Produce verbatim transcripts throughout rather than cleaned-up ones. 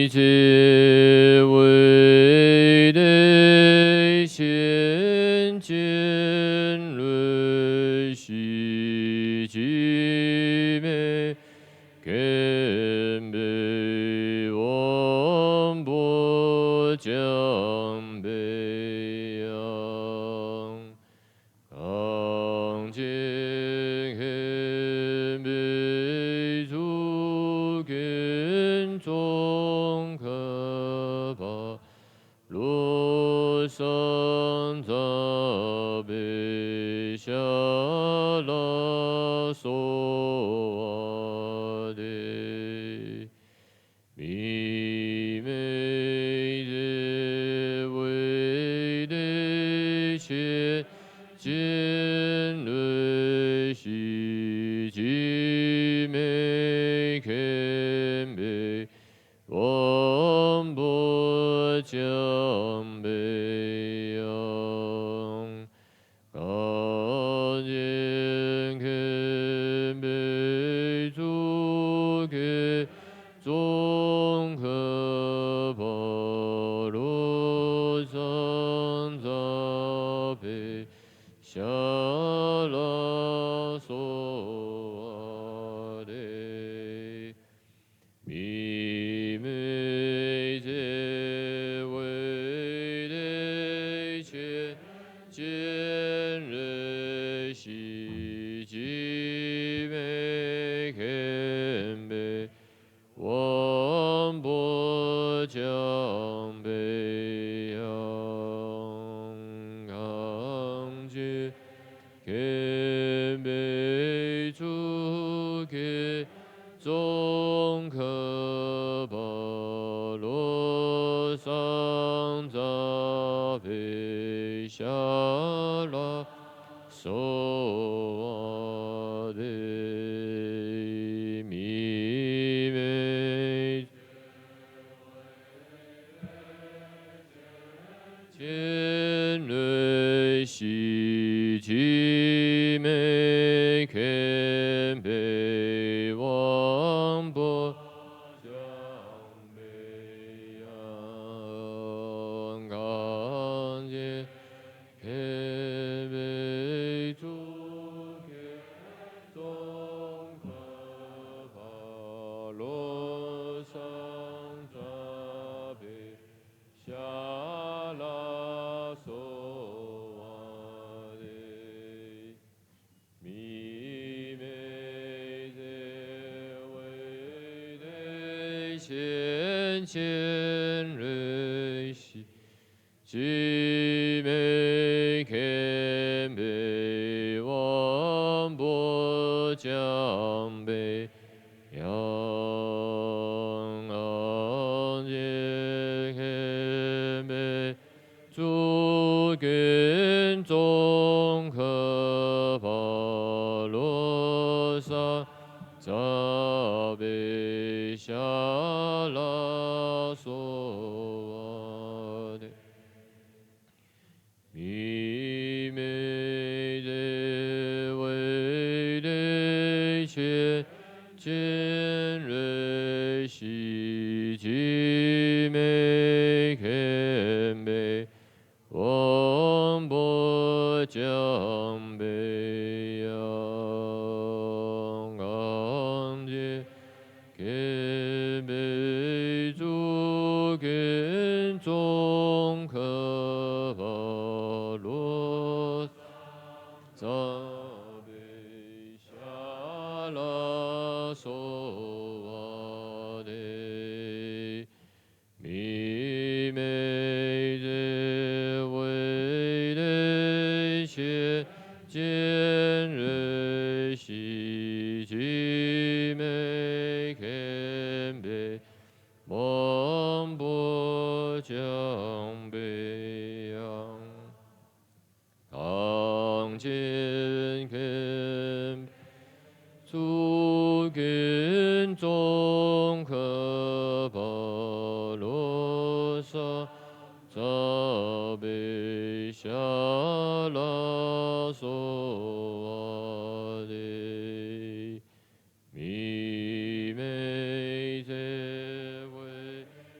ཚེ་འོད་དེ་ཤེས་བྱིན་རློབས་ཤིག་འཆི་མེད་མཁྱེན་པའི་དབང་པོ་བཅོམ་པའི་དབྱངས། གངས་ཅན་མཁྱེན་པའི་གཙུག་གི་ཙོང་ཁ་པ་ལོ་གསང་སྔགས་པའི་ཞལ་ལ་གསོལ་བ་འདེབས། མི་མེད་ཚེ་འོད་དེ་ཤེས་བྱིན་རློབས་ཤིག་འཆི་མེད་མཁྱེན་པའི་དབང་པོ་བཅོམ་པའི་དབྱངས། གངས་ཅན་མཁྱེན་པའི་གཙུག་གི་ཙོང་ཁ་པ་ལོ་གསང་སྔགས་པའི་ཞལ་ལ་གསོལ་བ་འདེབས། མི་མེད་ཚེ་འོད་དེ་ཤེས་བྱིན་རློབས་ཤིག་འཆི་མེད་མཁྱེན་པའི་དབང་པོ་བཅོམ་པའི་དབྱངས། གངས་ཅན་མཁྱེན་པའི་གཙུག་གི་ཙོང་ཁ་པ་ལོ་གསང་སྔགས་པའི་ཞལ་ལ་གསོལ་བ་འདེབས། མི་མེད་བྱིན་རློབས་ཤིག་འཆི་མེད་མཁྱེན་པའི་དབང་པོ་བཅོམ་པའི་དབྱངས། གངས་ཅན་མཁྱེན་པའི་གཙུག་གི་ཙོང་ཁ་པ་ལོ་གསང་སྔགས་པའི་ཞལ་ལ་གསོལ་བ་འདེབས། མི་མེད་ཚེ་འོད་དེ་ཤེས་བྱིན་རློབས་ཤིག་འཆི་མེད་མཁྱེན་པའི་དབང་པོ་བཅོམ་པའི་དབྱངས། གངས་ཅན་མཁྱེན་པའི་གཙུག་གི་ཙོང་ཁ་པ་ལོ་གསང་སྔགས་པའི་ཞལ་ལ་གསོལ་བ་འདེབས། མི་མེད་ཚེ་འོད་དེ་ཤེས་བྱིན་རློབས་ཤིག་འཆི་མེད་མཁྱེན་པའི་དབང་པོ་བཅོམ་པའི་དབྱངས། གངས་ཅན་མཁྱེན་པའི་གཙུག་གི་ཙོང་ཁ་པ་ལོ་གསང་སྔགས་པའི་ཞལ་ལ་གསོལ་བ་འདེབས། མི་མེད་ཚེ་འོད་དེ་ཤེས་བྱིན་རློབས་ཤིག་འཆི་མེད་མཁྱེན་པའི་དབང་པོ་བཅོམ་པའི་དབྱངས། གངས་ཅན་མཁྱེན་པའི་གཙུག་གི་ཙོང་ཁ་པ་ལོ་གསང་སྔགས་པའི་ཞལ་ལ་གསོལ་བ་འདེབས། མི་མེད་ཚེ་འོད་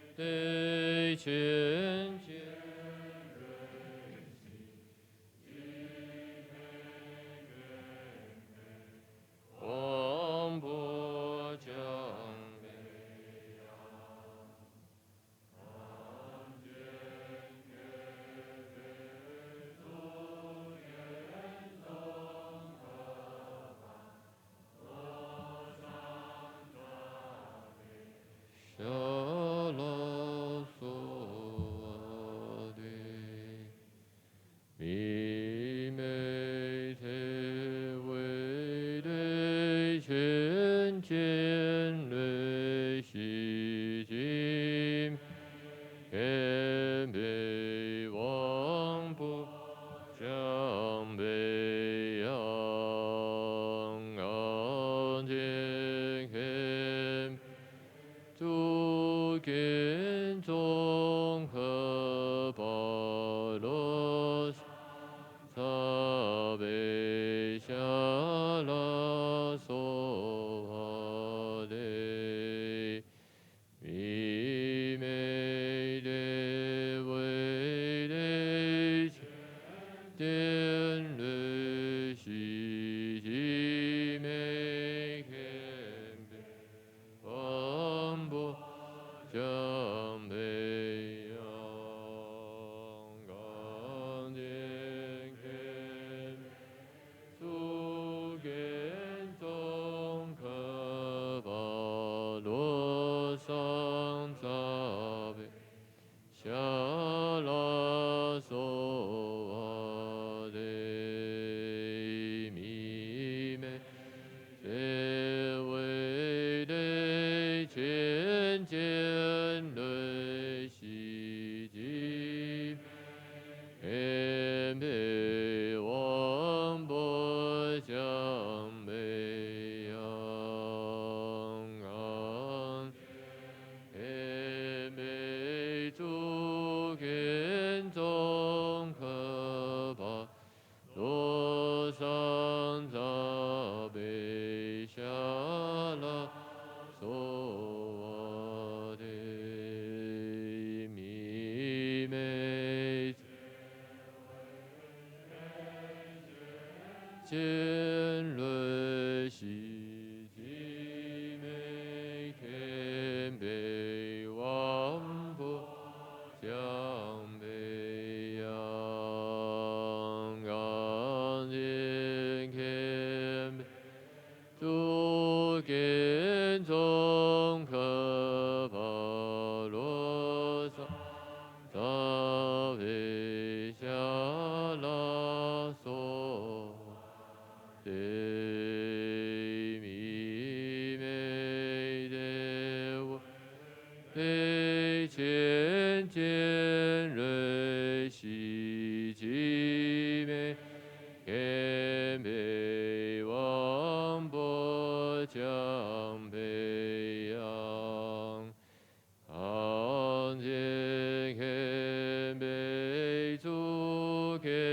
ཆེན་ཅན་ལུས་ཤིག་ཅིས་མི་ཁེངས་པའི་དབང་པོ་འཇམ་པའི་དབྱངས། ཤ་ལ་སོགས་པ་སྟེ། མིག་མི་བདེ་བའི་ལས་ཆེན་ཅན་ལུས་ཤིག་ཅིས་མི་ཁེངས་པའི་དབང་པོ་འཇམ་པའི་དབྱངས། གང་ཞིག་མཁྱེན་པའི་ཐུགས་ཀྱི་ཙོང་ཁ་པ་ལོ། ས་ཛ་བྷེ་ཤ་ལ་སོགས་པ་སྟེ། མིག་མི་བདེ་བའི་ལས་ཆེན་ཅན་ལུས་ཤིག་ཅིས་མི་ཁེངས་པའི་དབང་པོ་འཇམ་པའི་དབྱངས། གང་ཞིག་མཁྱེན་པའི་ཐུགས་ཀྱི་ཙོང་ཁ་པ་ལོ། ས་ཛ་བྷེ་ཤ་ལ་སོགས་པ་སྟེ། མིག་མི་བདེ་བའི་ལས་ཆེན་ཅན་ལུས་ཤིག་ཅིས་མི་ཁེངས་པའི་དབང་པོ་འཇམ་པའི་དབྱངས། གང་ཞིག་མཁྱེན་པའི་ཐུགས་ཀྱི་ཙོང་ཁ་པ་ལོ། ས་ཛ་བྷེ་ཤ་ལ་སོགས་པ་སྟེ། མིག་མི་བདེ་བའི་ལས་ཆེན་ཅན་ལུས་ཤིག་ཅིས་མི་ཁེངས་པའི་དབང་པོ་འཇམ་པའི་དབྱངས། གང་ཞིག་མཁྱེན་པའི་ཐུགས་ཀྱི་ཙོང་ཁ་པ་ལོ། ས་ཛ་བྷེ་ཤ་ལ་སོགས་པ་སྟེ། མིག་མི་བདེ་བའི་ལས་ཆེན་ཅན་ལུས་ཤིག་ཅིས་མི་ཁེངས་པའི་དབང་པོ་འཇམ་པའི་དབྱངས། གང་ཞིག་མཁྱེན་པའི་ཐུགས་ཀྱི་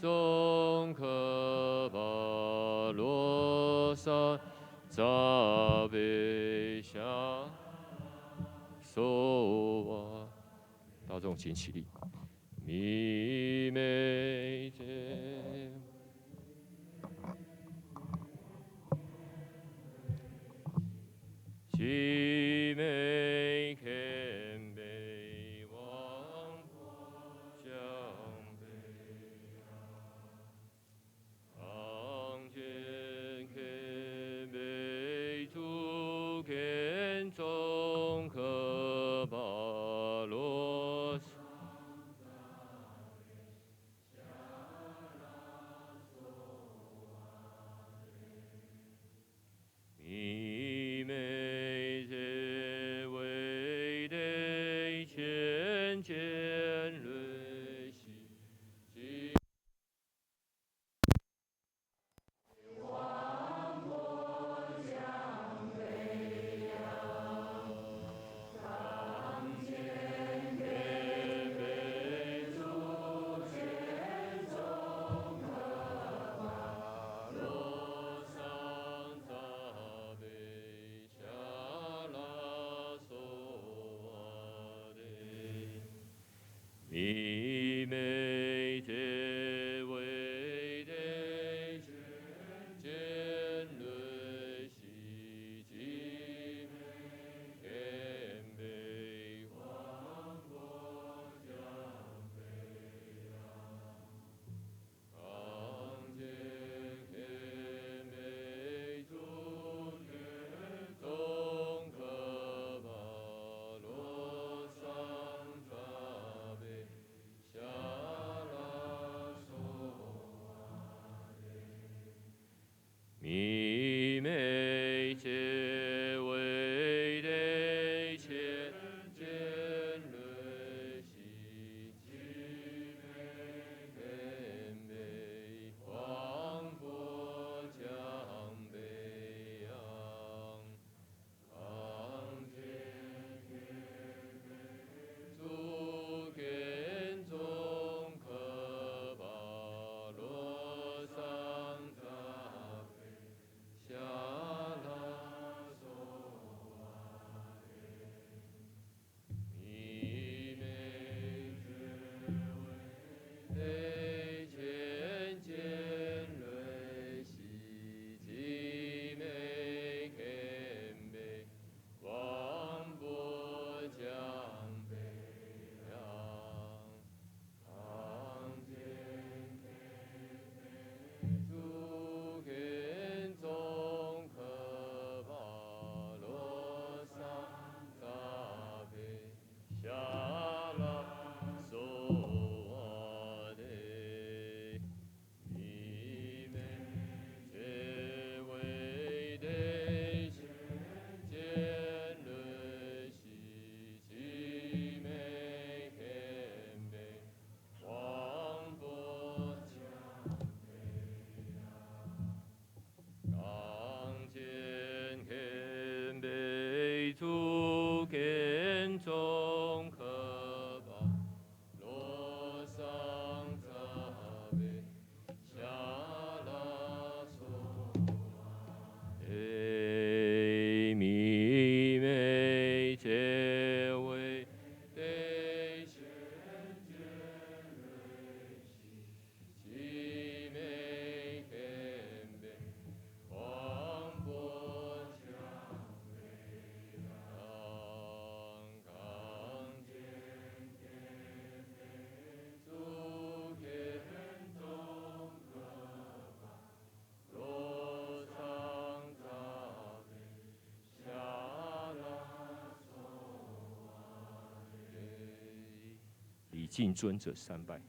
ཙོང་ཁ་པ་ལོ། ས་ཛ་བྷེ་ཤ་སོགས་པ། ད་རྫོང་ཆེན་ཆི་ལི། མིག་མི་བདེ། ཅིས་མི་ཁེངས་པའི་དབང་པོ་འཇམ་པའི་དབྱངས། གང་ཞིག་མཁྱེན་པའི་ཐུགས་ཀྱི་ཙོང་ཁ་པ་ལོ། མིག་མི་བདེ་བའི་ ཙོང་ཁ་པ་བློ་བཟང་གྲགས་པའི་ཞལ་ལག་སོ། ཨེ་མི་མེད་བྱེ་བའི་དེ་བཞིན་རྒྱལ་བའི་ཞིང་། འཆི་མེད་མཁྱེན་པའི་དབང་པོ་འཆང་བའི་ཡང་གངས་ཅན་དགེ་འདུན་གཙུག་རྒྱན་ཙོང་ཁ་པ་བློ་བཟང་གྲགས་པའི་ཞལ་ལག་སོ། ཨེ། 礼敬尊者三拜。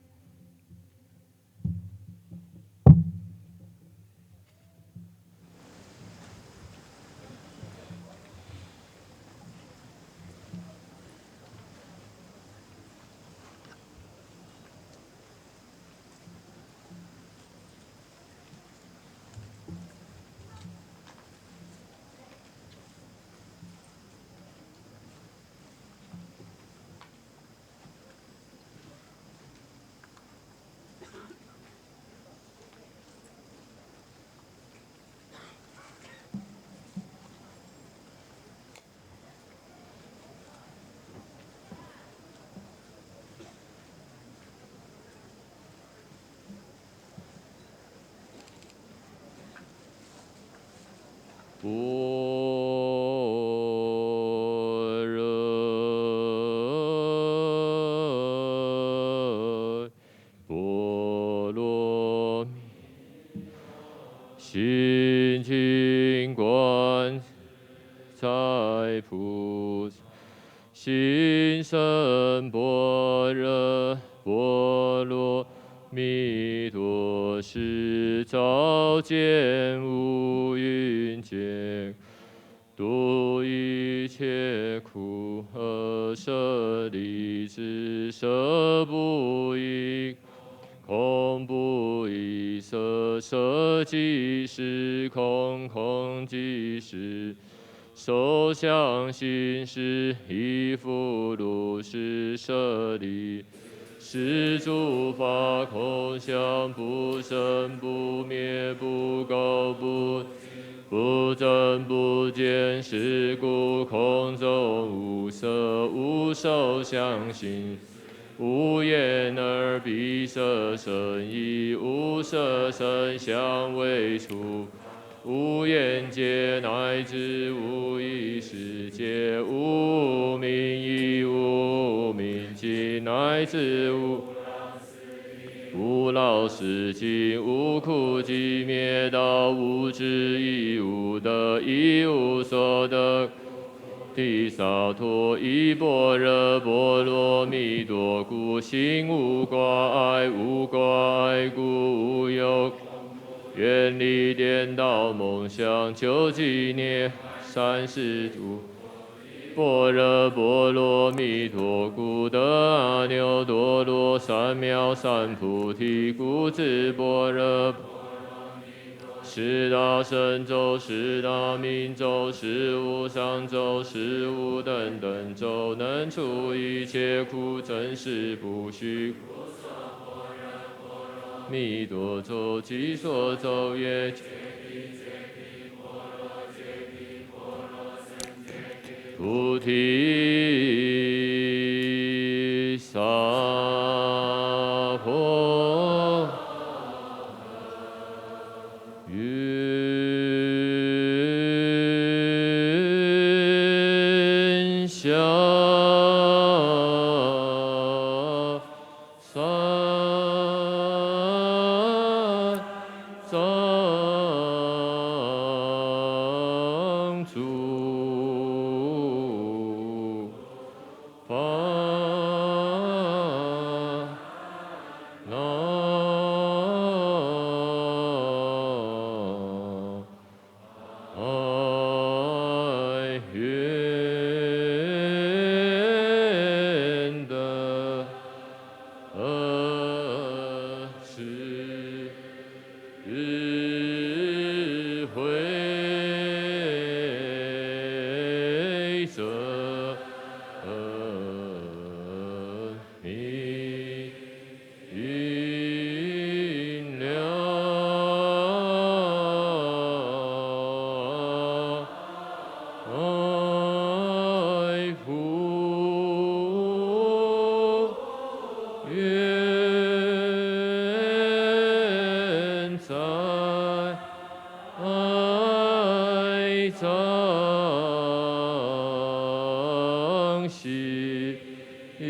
ཤ་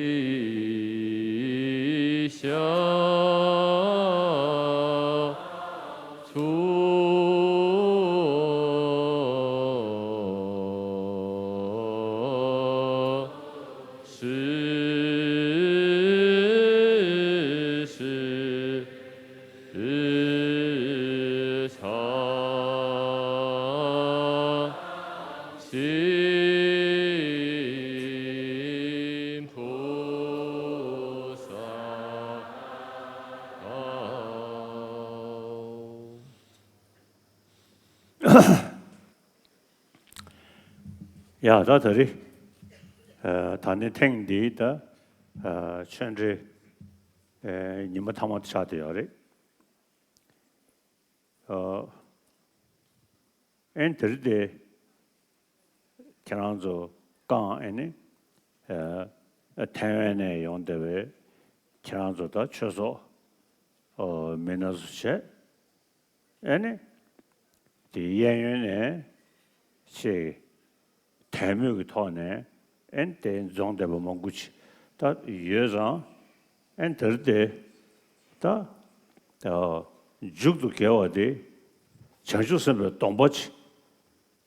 ཚུ་སི་སི་ཨི་ས་སི་ཕུ་ས། ཡ་ད་ད་རེད། ཨ་ད་ནི་ཐེངས་འདིའི་ད་ཨ་ཆོས་འབྲེལ་ཨ་ཉི་མ་ཐ་མ་དེ་ཆགས་བསྡད་ཡོད་རེད། ཨ་ཨེ་དེ་རིང་དེ་ཁྱེད་རང་ཚོ་རྐང་ཨེ་ནི་ཨ་ཐེ་ཝན་ནས་ཡོང་བསྡད་པའི་ཁྱེད་རང་ཚོ་ད་ཆོས་ཚོགས་ཨ་མི་སྣ་ཚོ་བྱས། ཨེ་ནི། དེ་གཡས་གཡོན་ནས་ཆེས་དད་མོས་ཀྱི་ཐོག་ནས་ཨེ་ནི་དེ་འཛོམས་བསྡད་པ་མང་པོ་ཅིག་ད་ཡོད་ཙང་། ཨེ་ནི་དེར་དེ་ད་ད་མཇུག་ཏུ་དགེ་བ་དེ་བྱང་ཆུབ་སེམས་དཔའི་སྡོམ་པ་ཅིག་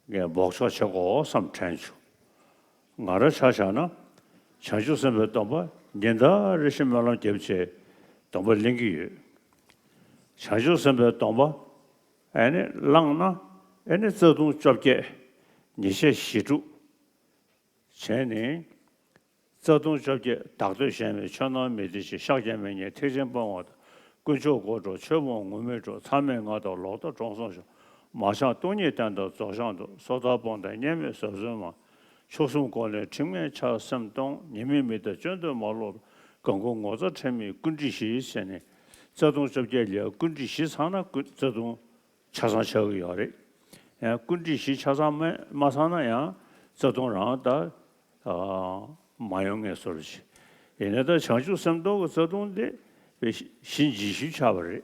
ངས་འབོགས་ཆོག་བྱེད་དགོས་བསམ་དྲན་བྱུང་། ང་རང་ཆ་བཞག་ན་བྱང་ཆུབ་སེམས་དཔའི་སྡོམ་པ་ཉིན་ལྟར་རེ་བཞིན་སྨོན་ལམ་བརྒྱབ་བྱས་སྡོམ་པ་ལེན་གྱི་ཡོད། བྱང་ཆུབ་སེམས་དཔའི་སྡོམ་པ་ཨེ་ནི་བླངས་ན་ཨེ་ནི་རྩ་ལྟུང་བཅོ་བརྒྱད་ཉེས་བྱས་ཞི་སྒྲུབ་བྱས་ནས། རྩ་ལྟུང་བཅོ་བརྒྱད་བདག་བསྟོད་གཞན་མེད་ཆོས་རྣམས་མི་བདེ་ཞི་བཤགས་རྒྱ་མེད་ཉེས་ཐེག་ཆེན་སྤོང་བ་དང་། དཀོན་མཆོག་སྒོ་སྒྲོགས་ཆོས་སྤོང་ངུར་སྨྲིག་སྒྲོགས་མཚམས་མེད་ལྔ་དང་ལོག་ལྟ་དྲང་སྲོང་ཤོག་མ་བཤགས་སྟོང་ཉིད་བསྟན་དང་རྫོགས་བཤགས་འདུག་སོ་ཐར་སྤོང་དང་བརྙས་སྨོད་ཟབ་གསོལ་མ། མཆོག་གསུམ་སྒོ་ནས་ཁྲིམས་ངན་ཆགས་སེམས་སྟོང་ཉེས་དམིགས་མི་ལྡན་སྐྱོན་དུ་མ་ལོག་དགའ་མགུ་ངོ་ཚ་ཁྲེལ་མེད་ཀུན་དཀྲིས་ཞི་ཟེར་ནས། རྩ་ལྟུང་བཅོ་བརྒྱད་ལས་ཀུན་དཀྲིས་ཞི་ཚང་ན་ཀུན་རྩ་ལྟུང་ཆ་ཚང་ཆགས་ཀྱི་ཡོད་རེད། ཡང་ཀུན་དཀྲིས་ཞི་ཆ་ཚང་མ་མ་ཚང་ན་ཡང་རྩ་ལྟུང་རང་ད་ཨ་མ་ཡོང་ངེས་བཟོ་འདྲ་ཅིག་ཡིན་ནའི་ད་བྱང་ཆུབ་སེམས་སྟོང་གི་རྩ་ལྟུང་དེ་ཞི་ཞི་འཇིགས་ཞུ་ཆགས་པ་རེད།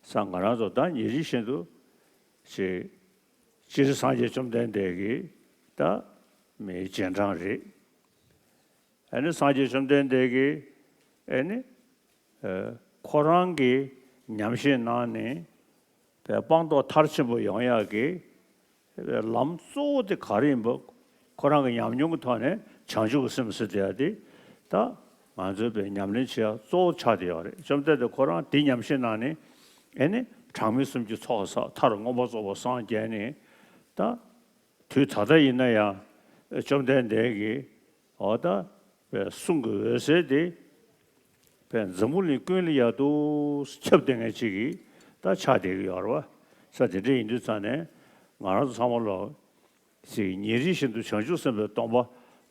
ས་ང་རང་ཚོ་ད་ཉིན་རེ་བཞིན་དུ་ཅིག་སྤྱིར་སངས་རྒྱས་བཅོམ་ལྡན་འདས་ཀྱི་ད་མི་རྗེས་འབྲང་རེད། ཨ་ནི་སངས་རྒྱས་བཅོམ་ལྡན་འདས་ཀྱིས་ཨ་ནི་ཨ་ཁོ་རང་གི་ཉམས་བཞེས་གནང་ནས་པའི་སྤངས་རྟོགས་མཐར་ཕྱིན་པ་ཡོང་ཡག་གི་ལམ་གཙོ་བོ་དེ་ག་རེ་ཡིན་པ། ཁོ་རང་གི་ཉམས་མྱོང་གི་ཐོག་ནས་བྱང་ཆུབ་ཀྱི་སེམས་ཟེར་དེ་ཡ་དེ་ད་ང་ཚོའི་པའི་ཉམས་ལེན་བྱེད་ཡག་གཙོ་བོ་ཆགས་བསྡད་ཡོད་རེད། བཅོམ་ལྡན་འདས་ཁོ་རང་དེ་ཉམས་བཞེས་གནང་ནས་ཨ་ནི་གྲངས་མེད་སུམ་ཅུ་ཚོགས་བསགས་མཐར་མངོན་པར་རྫོགས་པར་སངས་རྒྱས་ནས་ད། དུས་ད་ལྟ་ཡིན་ན་ཡང་བཅོམ་ལྡན་འདས་ཀྱིས་འོ་ད་པའི་གསུང་གི་འོད་ཟེར་དེ་པའི་འཛམ་བུ་གླིང་ཀུན་ལ་ཡ་དུ་ཁྱབ་བསྡད་མཁན་ཅིག་གི་ད་ཆགས་བསྡད་ཀྱི་ཡོད་རེད་བ། ས་དེ་འདྲ་ཡིན་དུས་ཙང་ནས་ང་རང་ཚོ་ཚང་མ་ལོ་ཞིག་ཉིན་རེ་བཞིན་དུ་བྱང་ཆུབ་སེམས་དཔའི་སྡོམ་པ་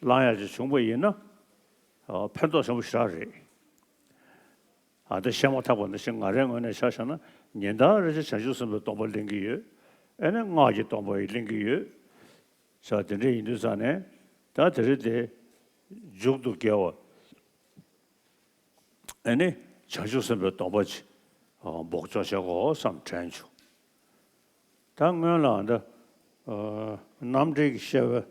བླང་ཡག་ཅིག་བྱུང་པ་ཡིན་ན་ཕན་ཐོགས་ཆེན་པོ་ཞེ་དྲག་རེད། ཨ་ད་བཤད་མ་ཐག་པ་འདི་ཞིག་ང་རའི་ངོས་ནས་ཆ་བཞག་ན་ཉིན་ལྟར་རེ་བཞིན་བྱང་ཆུབ་སེམས་དཔའི་སྡོམ་པ་ལེན་གྱི་ཡོད། ཨེ་ནས་སྔགས་ཀྱི་སྡོམ་པ་ཡང་ལེན་གྱི་ཡོད། ས་དེ་འདྲ་ཡིན་དུས་ཙང་ནས་ད་དེ་རིང་དེ་མཇུག་ཏུ་དགེ་བ་ཨེ་ནས་བྱང་ཆུབ་སེམས་དཔའི་སྡོམ་པ་ཅིག་འབོགས་ཆོག་བྱེད་དགོས་བསམ་དྲན་བྱུང་། ད་སྔོན་ལ་འདི་རྣམ་འགྲེལ་གྱི་བཤད་པའི་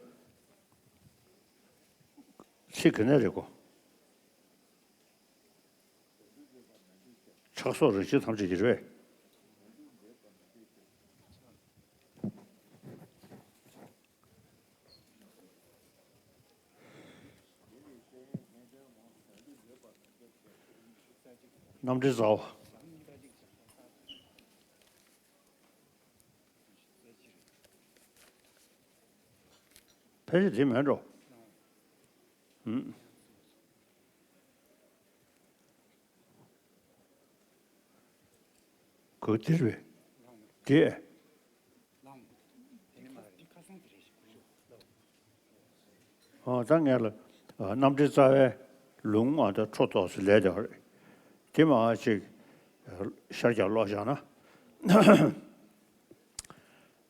ཚིག་ག་ནས་རེད་གོ། ཆགས་སོགས་རེག་བྱའི་ཐམས་ཅད་ཀྱི་རེད། རྣམ་འགྲེལ་རྩ་བ། ཕལ་ཆེར་དེ་མིན་འགྲོ། ཧུམ། གོ་དེ་རེད། དེ། ཨོ་ད་ངས་ལ་རྣམ་འགྲེལ་རྩ་བའི་ལུང་ཨ་ད་འཕྲོ་ཐོག་སུ་ལས་དེ་རེད། དེ་མ་ཅིག་ཤར་རྒྱག་ཀློག་བཞག་ན།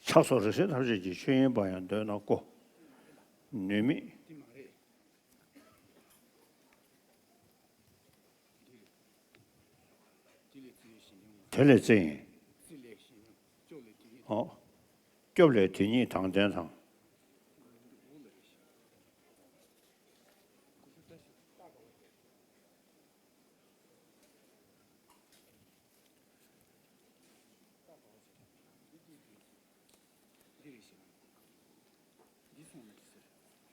ཆགས་སོགས་རེག་བྱའི་ཐམས་ཅད་ཀྱི་ཆོས་ཡིན་པ་ཡང་འདོད་ན་ཀོ། ནུས་མེད། དེ་ལས་བརྩི་ཡིན། ཨོ། སྐྱོབ་ལས་དེ་ཉིད་དྲང་དོན་དང་།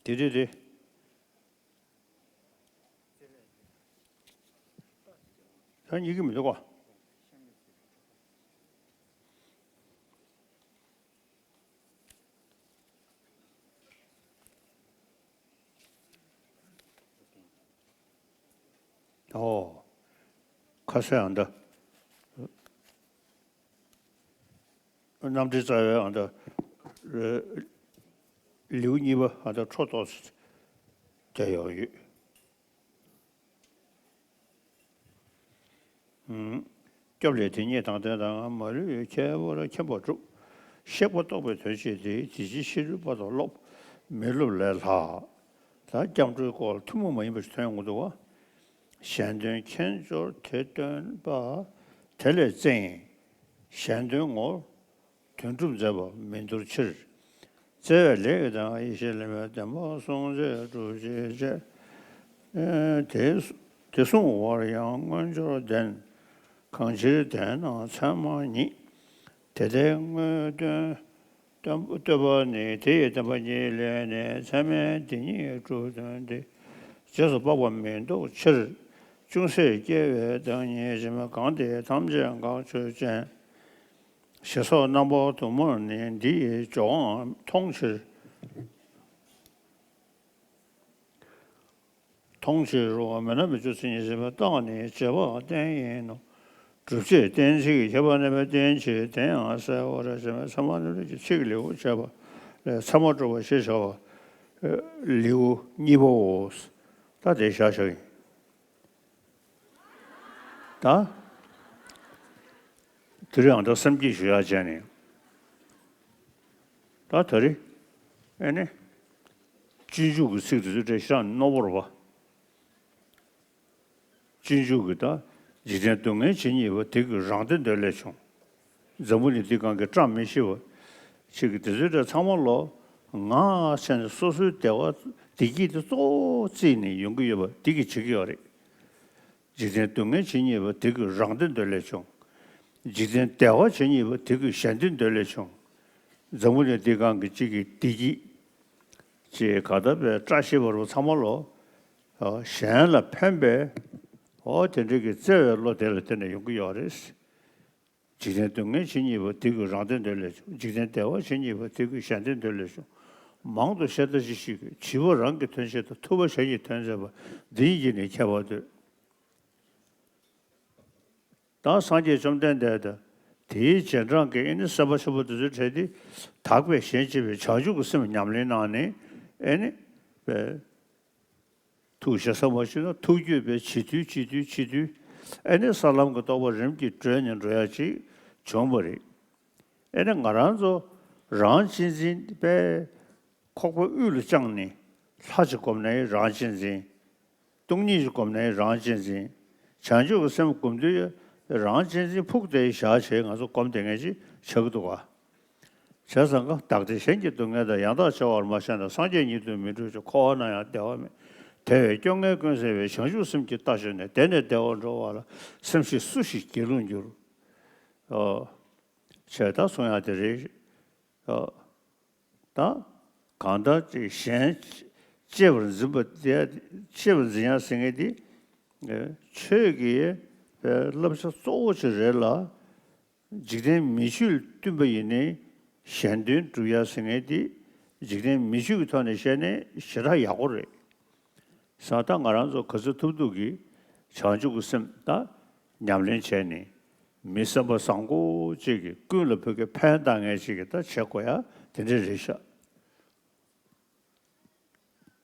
དེ་རེད་རེད། ད་ཉིད་ཀྱི་མི་འདུག་ག་ཨོ། ཁ་སང་ཨ་འདྲ། རྣམ་འགྲེལ་རྩ་བའི་ཨ་འདྲ། ལེའུ་གཉིས་པ་ཨ་འདྲ་འཕྲོ་ཏོག་ཙམ་བསྡད་ཡོད་ཡོད། ཨུམ། སྐྱབས་ལས་དེ་ཉིད་དང་ལྡན་དང་མ་ལུས་ཁྱད་པར་མཁྱེན་པ་གྲུབ། གཤེགས་པ་རྟོགས་པའི་དོན་བྱེད་དེ། དེ་ཕྱིར་ཤེས་རིག་པ་དང་སློབ། མི་སློབ་ལས་ལྷག་ད་སྐྱབས་འགྲོའི་སྐོར་ལ་ཐུན་མོང་མ་ཡིན་པ་ཞིག་ཐོན་ཡོང་གི་འདུག་བ། གཞན་དོན་མཁྱེན་ཆོས་དེ་སྟོན་པ། དེ་ལས་བཙེངས། གཞན་དོན་ངོ་། དོན་གྲུབ་མཛད་པ་མི་འདོར་ཕྱིར། བརྩེ་བས་ལེགས་དང་ཡེ་ཤེས་ལེགས་པའི་བདེན་པ་སྲུང་བྱེད་སྒྲུབ་བྱེད་བཅས། དེ་དེ་གསུང་བར་ཡང་དངོས་འབྱོར་ལྡན། གང་ཕྱིར་བདེན་སྣང་མཚན་མ་ཉིད། དེ་ལྟའི་དངོས་དོན་བསྟོད་པ་ནི། དེ་ཡི་བསྟན་པ་ཉིད་ལས་ནི། མཚན་མའི་དེ་ཉིད་གྲུབ་དོན་ཏེ། རྗེས་སུ་དཔག་པ་མི་འདོར་ཕྱིར། ཅུང་ཟད་སྐྱེ་བའི་བདག་ཉིད་ཅན། གང་དེ་ཐམས་ཅད་འགག་ཆོས་ཅན། ཞེས་སོགས་རྣམ་པ་དུ་མར་ནི། འདི་ཡི་སྦྱོར་དབང་མཐོང་ཕྱིར། མཐོང་ཕྱིར་རོ། མེད་ན་མི་འགྱུར་མཚན་ཉིད་ཟིན་པའི་རྟགས་ནི་རྗེས་དཔག་བསྟན་ཡིན་ནོ། སྒྲུབ་བྱེད་གཏན་ཚིགས་ཁྱད་པར་གནས་པའི་རྟེན་ཕྱིར། དེ་ཡང་གསལ་བར་བྱེད་པའི་ཚད་མ་རྣམ་འགྲེལ་གྱི་ཚིག་ལེའུ་བྱས་པ་ལས་ཚད་མ་སྒྲུབ་པ་ཞེས་བྱ་བ། ལེའུ་གཉིས་པའོ། ད་དེ་བཞག་བཞག་ཡིན། ད། དེ་རིང་ཨ་ད་བསམ་གྱིས་ཞུ་ཡག་བྱས་ནས། ད་ད་རེས། ཨེ་ནི། སྤྱོད་འཇུག་གི་ཚིག་དེ་ཚོ་བྲིས་ཤག་རྣོ་པོ་རེད་པ། སྤྱོད་འཇུག་གི་ད། འཇིག་རྟེན་སྡུག་བསྔལ་ཇི་སྙེད་པ། དེ་ཀུན་རང་བདེ་འདོད་ལས་བྱུང་། འཛམ་བུ་གླིང་འདིའི་སྒང་གི་བཀྲ་མི་ཤིས་པ། ཅིག་གི་དེ་ཚོའི་གྲས་ཚང་མ་ལོ། ང་ཆ་ནས་སོ་སོའི་བདེ་བ་བདེ་སྐྱིད་དེ་གཙོ་བོ་བརྩིས་ནས་ཡོང་གི་ཡོད་པ་འདི་གིས་བྱེད་ཀྱི་ཡོད་རེད། འཇིག་རྟེན་སྡུག་བསྔལ་ཇི་སྙེད་པ། དེ་ཀུན་རང་བདེ་འདོད་ལས་བྱུང་། འཇིག་རྟེན་བདེ་བ་ཇི་སྙེད་པ། དེ་ཀུན་གཞན་བདེ་འདོད་ལས་བྱུང་། འཛམ་བུ་གླིང་འདིའི་སྒང་གི་གཅིག་གི་བདེ་སྐྱིད། ཅེས་ག་ད་པའི་བཀྲ་ཤིས་པ་རུ་ཚང་མ་ལོ། གཞན་ལ་ཕན་པའི། འོ་དེ་འདྲའི་གི་བརྩེ་བའི་བློ་དེ་ལ་བརྟེན་ནས་ཡོང་གི་ཡོད་རེད། འཇིག་རྟེན་སྡུག་བསྔལ་ཇི་སྙེད་པ། དེ་ཀུན་རང་བདེ་འདོད་ལས་བྱུང་། འཇིག་རྟེན་བདེ་བ་ཇི་སྙེད་པ། དེ་ཀུན་གཞན་བདེ་འདོད་ལས་བྱུང་། མང་དུ་བཤད་ལྟ་ཅི་ཞིག་གིས། བྱིས་པ་རང་གི་དོན་བྱེད་དང་། ཐུབ་པ་གཞན་གྱི་དོན་མཛད་པ། འདི་གཉིས་ཀྱིས་ནི་ཁྱད་པར་འདོད། ད་སངས་རྒྱས་བཅོམ་ལྡན་འདས་དང་། དེའི་རྗེས་འབྲང་གི་ཨེ་ནི་སེམས་དཔའ་ཆེན་པོ་འདི་ཚོའི་གྲས་འདི། དག་པའི་ཞེན་བྱེད་པའི་བྱང་ཆུབ་ཀྱི་སེམས་ཉམས་ལེན་གནང་ནས་ཨེ་ནི། པའི། ཐུགས་ཞེ་ས་མ་ཞུས་ན་ཐུགས་བསྐྱོད་པའི་བྱེད་དུས་བྱེད་དུས་བྱེད་དུས། ཨེ་ནི་ས་ལམ་གྱི་རྟོགས་པ་རིམ་གྱིས་གྲོལ་ནས་འགྲོ་ཡ་ཅིག་བྱུང་བ་རེད། ཨེ་ནི་ང་རང་ཚོ་རང་གཅེས་འཛིན་པས་ཁོག་པ་དབུས་ལ་བཅངས་ནས་ལྷ་ཅིག་སྒོམ་ནའི་རང་གཅེས་འཛིན། སྟོང་ཉིད་ཅིག་སྒོམ་ནའི་རང་གཅེས་འཛིན། བྱང་ཆུབ་ཀྱི་སེམས་སྒོམ་དུས་རང་གཅེས་འཛིན་ཕུགས་དེ་བཞག་བྱས་ང་ཚོ་སྒོམ་བསྡད་མཁན་ཅིག་ཆགས་ཀྱི་འདུག་ག་བྱས་ཙང་ཀ་བདག་བདེ་གཞན་གྱི་སྡུག་བསྔལ་དང་། ཡང་དག་བྱ་བར་མ་བྱས་ན། སངས་རྒྱས་ཉིད་དུ་མི་འགྲུབ་ཀྱང་། འཁོར་བ་ན་ཡང་བདེ་བ་མེད། དེ་བས་སྐྱོ་ངལ་ཀུན་སེལ་བའི། བྱང་ཆུབ་སེམས་ཀྱི་རྟ་ཞོན་ནས། དེ་ནས་བདེ་བར་འགྲོ་བ་ལ། སེམས་ཤེས་སུ་ཞིག་སྒྱིད་ལུག་འགྱུར། ཨོ། བྱས་ད་གསུང་ཡག་དེ་རེད། ཨོ། ད་གང་ལྟར་ཅིག་གཞན་གཅེས་པར་འཛིན་པ་དེ། གཅེས་པར་འཛིན་ཡག་ཟེར་མཁན་དེ། ཆོས་ཀྱི་བསླབ་བྱ་གཙོ་བོ་ཅིག་རེད་ལ། འཇིག་རྟེན་མི་ཆོས་ལ་བསྟུན་པ་ཡིན་ནའི་གཞན་དོན་སྒྲུབ་ཡ་ཟེར་མཁན་དེ་འཇིག་རྟེན་མི་ཆོས་ཀྱི་ཐོག་ནས་བཤད་ནས་ཞེ་དྲག་ཡག་པོ་རེད། ས་ད་ང་རང་ཚོ་ག་ཚོད་ཐུབ་ཐུབ་ཀྱིས་བྱང་ཆུབ་ཀྱི་སེམས་ད་ཉམས་ལེན་བྱས་ནས་མི་བསམ་པ་བཟང་པོ་ཅིག་གིས་ཀུན་ལ་ཕུགས་ཀྱི་ཕན་བཏགས་མཁན་ཅིག་གིས་ད་བྱེད་དགོས་ཡ་དེ་འདྲ་རེད་ཤག་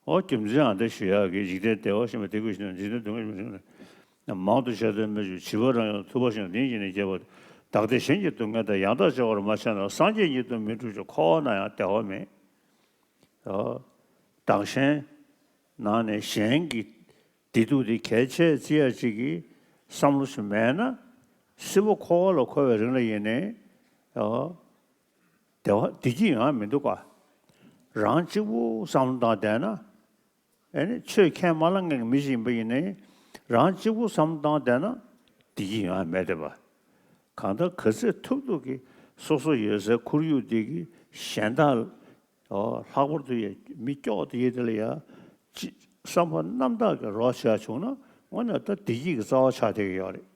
འོ་རྒྱུ་མཚན་ཨ་འདྲ་ཞུ་ཡག་གི་འཇིག་རྟེན་བདེ་བ་ཞེས་པ་དེ་ཀུན་ཞིག་ན་འཇིག་རྟེན་སྡུག་བསྔལ་ཞེས་པ་མང་དུ་བཤད་དོན་མི་འཇུག་བྱིས་པ་རང་ཡང་ཐུབ་པ་ཞིག་འདི་ཉིད་ནི་སྐྱེ་བ་བདག་བདེ་གཞན་གྱི་སྡུག་བསྔལ་དང་། ཡང་དག་བྱ་བར་མ་བྱས་ན། སངས་རྒྱས་ཉིད་དུ་མི་འགྲུབ་ཀྱང་། འཁོར་བ་ན་ཡང་བདེ་བ་མེད། བདག་གཞན་ནང་ནས་གཞན་གྱི་བདེ་སྡུག་དེ་གལ་ཆེ་བརྩི་ཡ་ཅིག་གི་བསམ་བློ་ཞིག་མེད་ན། སྲིད་པ་འཁོར་བ་ལ་འཁོར་བའི་རིང་ལ་ཡིན་ནའི། བདེ་བ་བདེ་སྐྱིད་ཡོང་ཡ་མི་འདུག་ག་རང་གཅིག་པུ་བསམ་བློ་བཏང་བསྡད་ན། ཨེ་ནི་ཆོས་ཁས་མ་བླངས་མཁན་གྱི་མི་ཞིག་ཡིན་པ་ཡིན་ནའི། རང་གཅིག་པུ་བསམ་བློ་བཏང་བསྡད་ན་བདེ་སྐྱིད་ཡོང་ཡ་མེད་དེ་བ། གང་ལྟར་ག་ཚོད་ཐུབ་ཐུབ་ཀྱིས་སོ་སོ་ཡོད་སའི་ཁོར་ཡུག་འདི་གི་གཞན་དག་ལྷག་པར་དུ་ཡ་མི་སྐྱོ་བོ་དེ་ཡི་དེ་ལ་ཡ་ཅི་བསམ་པ་རྣམ་དག་གི་རོགས་བྱས་བྱུང་ན། དངོས་གནས་ད་བདེ་སྐྱིད་ཀྱི་རྩ་བ་ཆགས་བསྡད་ཀྱི་ཡོད་རེད།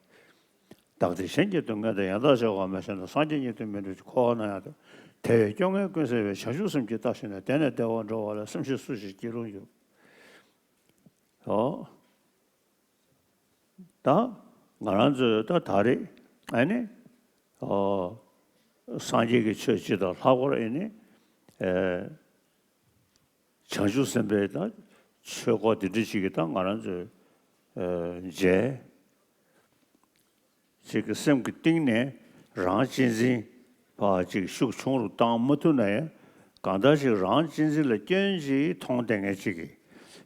བདག་དེ་གཞན་གྱི་སྡུག་བསྔལ་དང་། ཡང་དག་བྱ་བ་མེད་ཤེས་ན། སངས་རྒྱས་ཉིད་དུ་མི་འགྲོ་ཞིང་། འཁོར་བ་ན་ཡང་དེ་བས་སྐྱོ་ངལ་ཀུན་སེལ་བའི། བྱང་ཆུབ་སེམས་ཀྱིས་བདག་གཞན་ནི། དེ་ནས་བདེ་བར་འགྲོ་བ་ལ། བསམ་ཤེས་སུ་ཞིག་སྐྱེ་རུང་འགྱུར། ཨོ། ད་ང་རང་ཚོས་ད་ད་རེས་ཨ་ནི་ཨོ་སངས་རྒྱས་ཀྱི་ཆོས་སྤྱི་དང་། ལྷག་པར་ཨ་ནི་ཨེ་བྱང་ཆུབ་སེམས་དཔའི་ད་ཆོས་སྐོར་འདི་འདྲ་ཞིག་གི་ད་ང་རང་ཚོས་ཨེ་མཇལ། ཅིག་གི་སེམས་ཀྱི་གཏིང་ནས་རང་གཅེས་འཛིན་ཕར་ཅིག་ཤུགས་ཆུང་རུ་བཏང་མ་ཐུབ་ན་ཡང་། གང་ལྟར་ཞིག་རང་གཅེས་འཛིན་ལ་སྐྱོན་ཅིག་མཐོང་བསྡད་མཁན་ཅིག་གིས།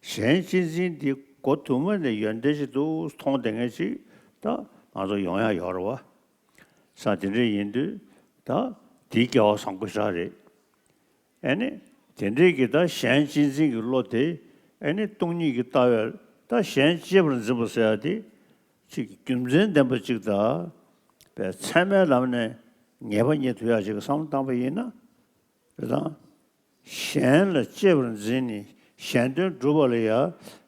གཞན་གཅེས་འཛིན་འདི་མགོ་དུ་མ་ནས་ཡོན་ཏན་ཞིག་འདུག་མཐོང་བསྡད་མཁན་ཅིག་ད་ང་ཚོ་ཡོང་ཡ་ཡོད་རེད་བ། ས་དེ་འདྲ་ཡིན་དུས་ད་འདི་སྐལ་བ་བཟང་པོ་ཞིག་རེད། ཨེ་ནི། དེ་འདྲའི་གི་ད་གཞན་གཅེས་འཛིན་གྱི་བློ་དེ། ཨེ་ནི་སྟོང་ཉིད་ཀྱི་ལྟ་བས་ད་གཞན་གཅེས་པར་འཛིན་པ་ཟེར་ཡ་དེ། ཅིག་རྒྱུ་མཚན་ལྡན་པ་ཅིག་དང་། པའི་ཚད་མའི་ལམ་ནས་ངེས་པ་རྙེད་ཐུབ་ཡ་ཅིག་གི་བསམ་བློ་བཏང་པ་ཡིན་ན། རེད་དང་། གཞན་ལ་གཅེས་པར་འཛིན་ནས་གཞན་དོན་སྒྲུབ་པ་ལ་ཡ།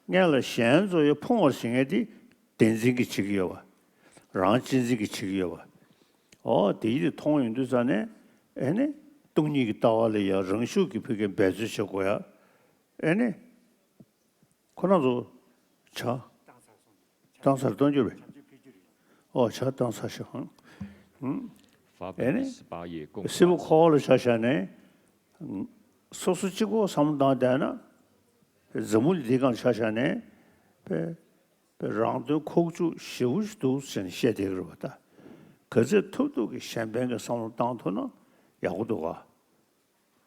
སྔོན་ལ་གཞན་ཚོ་ཡ་ཕུང་བར་བྱེད་མཁན་དེ་བདེན་འཛིན་གྱིས་བྱེད་ཀྱི་ཡོད་པ། རང་གཅེས་འཛིན་གྱིས་བྱེད་ཀྱི་ཡོད་པ། ཨོ་དེ་ཡིད་དེ་མཐོང་ཡོང་དུས་ཙ་ནས། ཨེ་ནི་སྟོང་ཉིད་ཀྱི་ལྟ་བ་ལ་ཡང་རང་ཤུགས་ཀྱིས་ཕ་གིར་འབད་རྩོལ་བྱེད་དགོས་ཡ། ཨེ་ནི་ཁོ་རང་ཚོ་བྱ། བཏང་ཚར་གཏོང་རྒྱུ་རེད། ཨོ་བྱ་བཏང་ཚར་ཤག་ཧང་། ཧུང་། ཨེ་ནི་སྲིད་པ་འཁོར་བ་ལ་ཆ་བཞག་ནས། སོ་སོ་གཅིག་པོ་བསམ་བློ་བཏང་བསྡད་ན། འཛམ་བུ་གླིང་འདི་སྒང་ཆ་བཞག་ནས། པའི་པའི་རང་དོན་ཁོག་བཅུག་ཞེ་པོ་ཞིག་འདུག་ཟེར་ནས་བཤད་བསྡད་ཀྱི་རེད་པ། ད་ག་ཚོད་ཐུབ་ཐུབ་ཀྱིས་གཞན་ཕན་གྱི་བསམ་བློ་བཏང་ཐུབ་ན་ཡག་པོ་འདུག་ག།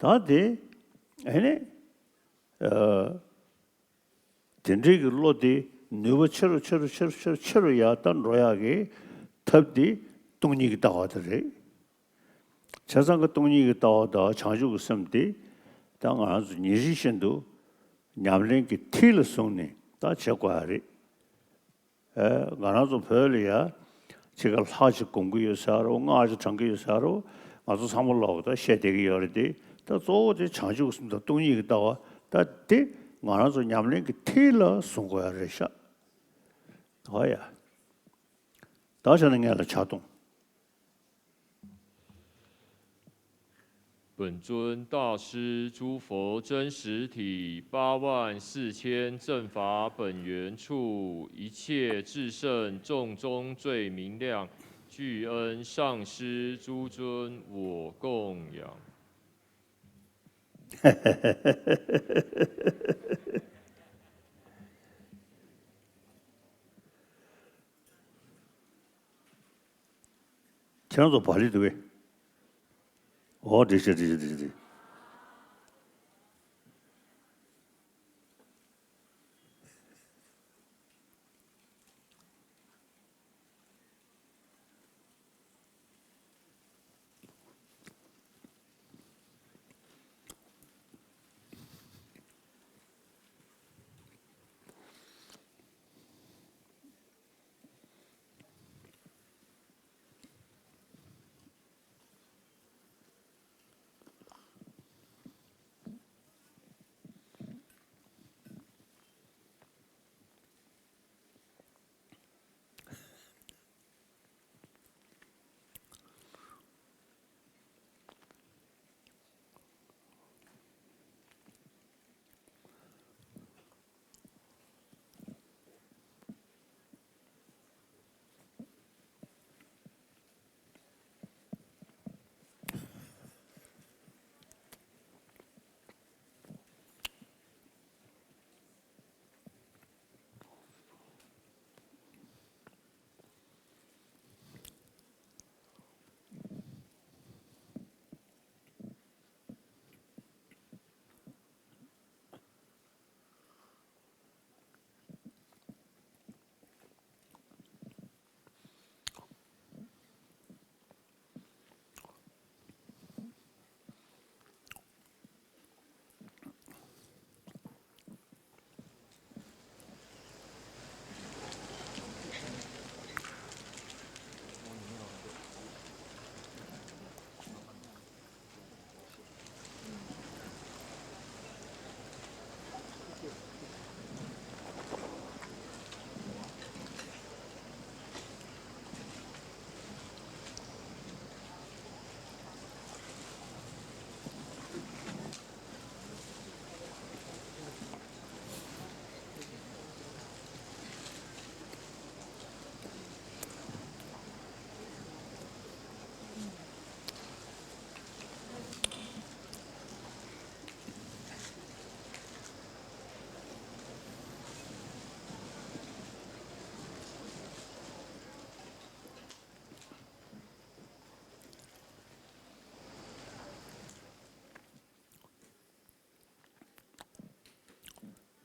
ད་དེ་ཨེ་ནི་ཨ། དེ་འདྲའི་གི་བློ་དེ་ནུས་པ་ཆེ་རུ་ཆེ་རུ་ཆེ་རུ་ཆེ་རུ་ཆེ་རུ་ཡར་ད་འགྲོ་ཡག་གི་ཐབས་དེ་སྟོང་ཉིད་ཀྱི་ལྟ་བ་དེ་རེད། བྱས་ཙང་གི་སྟོང་ཉིད་ཀྱི་ལྟ་བ་དང་བྱང་ཆུབ་ཀྱི་སེམས་དེ་ད་ང་རང་ཚོ་ཉིན་རེ་བཞིན་དུ་ཉམས་ལེན་གྱི་མཐིལ་ལ་བཟུང་ནས་ད་བྱེད་དགོས་ཡ་རེད། ཨེ། ང་རང་ཚོ་བོད་ལ་ཡ། ཕྱི་ཁ་ལྷ་ཅིག་སྒོམ་གྱི་ཡོད་ཟེར་རོ། སྔགས་ཅིག་བགྲང་གི་ཡོད་ཟེར་རོ། ང་ཚོ་ཚང་མ་ལོག་ད་བཤད་བསྡད་ཀྱི་ཡོད་རེད་དེ། ད་གཙོ་བོ་དེ་བྱང་ཆུབ་སེམས་དང་སྟོང་ཉིད་ཀྱི་ལྟ་བ། ད་དེ་ང་རང་ཚོ་ཉམས་ལེན་གྱི་མཐིལ་ལ་བཟུང་དགོས་ཡ་རེད་ཤག། ཨོ་ཡ། ད་བྱས་ན་ངས་ལ་ཕྱག་སྟོང་། 本尊大师诸佛真实体，八万四千正法本源处，一切至圣众中最明亮，具恩上师诸尊，我供养。 ཁྱེད་རང་ཚོ་བག་ལེབ་འདུག་གས། ཨོ་འགྲིག་ཤག་འགྲིག་ཤག་འགྲིག་ཤག་འགྲིག།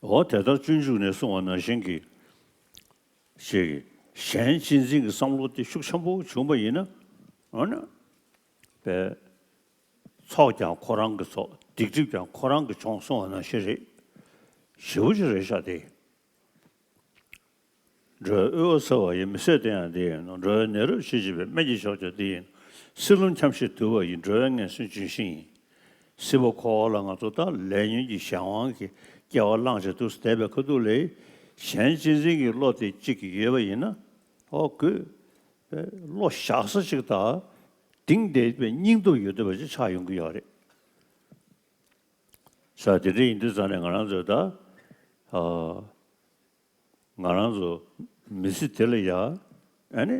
འོ་དེ་ལྟར་སྤྱོད་འཇུག་ནས་གསུངས་པ་ནང་བཞིན་གྱི་ཅིག་གཞན་གཅེས་འཛིན་གྱི་བསམ་བློ་དེ་ཤུགས་ཆེན་པོ་བྱུང་བ་ཡིན་ན། འོ་ན་པའི་ཚོགས་ཀྱང་ཁོ་རང་གི་ཚོགས། སྡིག་སྒྲིབ་ཀྱང་ཁོ་རང་གིས་སྦྱོང་གསུངས་པ་ནང་བཞིན་རེད། ཞེ་པོ་ཅིག་རེད་ཤག་དེ། འགྲོ་བའི་དབུལ་བ་སེལ་བ་ཡི། མི་བཟོད་དེ་ཡང་དེ་ཡིན་ནོ། འགྲོ་བའི་ནད་རབ་ཞི་བྱེད་པའི། སྨན་གྱི་མཆོག་ཀྱང་དེ་ཡིན་ནོ། བསིལ་རླུང་འཁྱམས་ཤིང་དུ་བ་ཡི། འགྲོ་བའི་ངན་སོང་ལྗོན་ཤིང་ཡིན། སྲིད་པ་འཁོར་བ་ལ་ང་ཚོ་ད་ལས་ཉོན་གྱི་གཞན་དབང་གི་སྐྱེ་བ་བླངས་བྱས་འདུག་བསྡད་པའི་ཁ་ཐུག་ལ། གཞན་གཅེས་འཛིན་གྱི་བློ་དེ་གཅིག་ཡོད་པ་ཡིན་ན། ཨོ་ཀོ། བློ་བཞག་ས་ཅིག་དང་། གཏིང་དེ་པའི་སྙིང་སྟོབས་ཡོད་བསྡད་པ་ཅིག་ཆགས་ཡོང་གི་ཡོད་རེད། ས་དེ་འདྲ་ཡིན་དུས་ཙང་ནས་ང་རང་ཚོས་ད། ཨ། ང་རང་ཚོ་མི་ཚེ་འདི་ལ་ཡ། ཨ་ནི།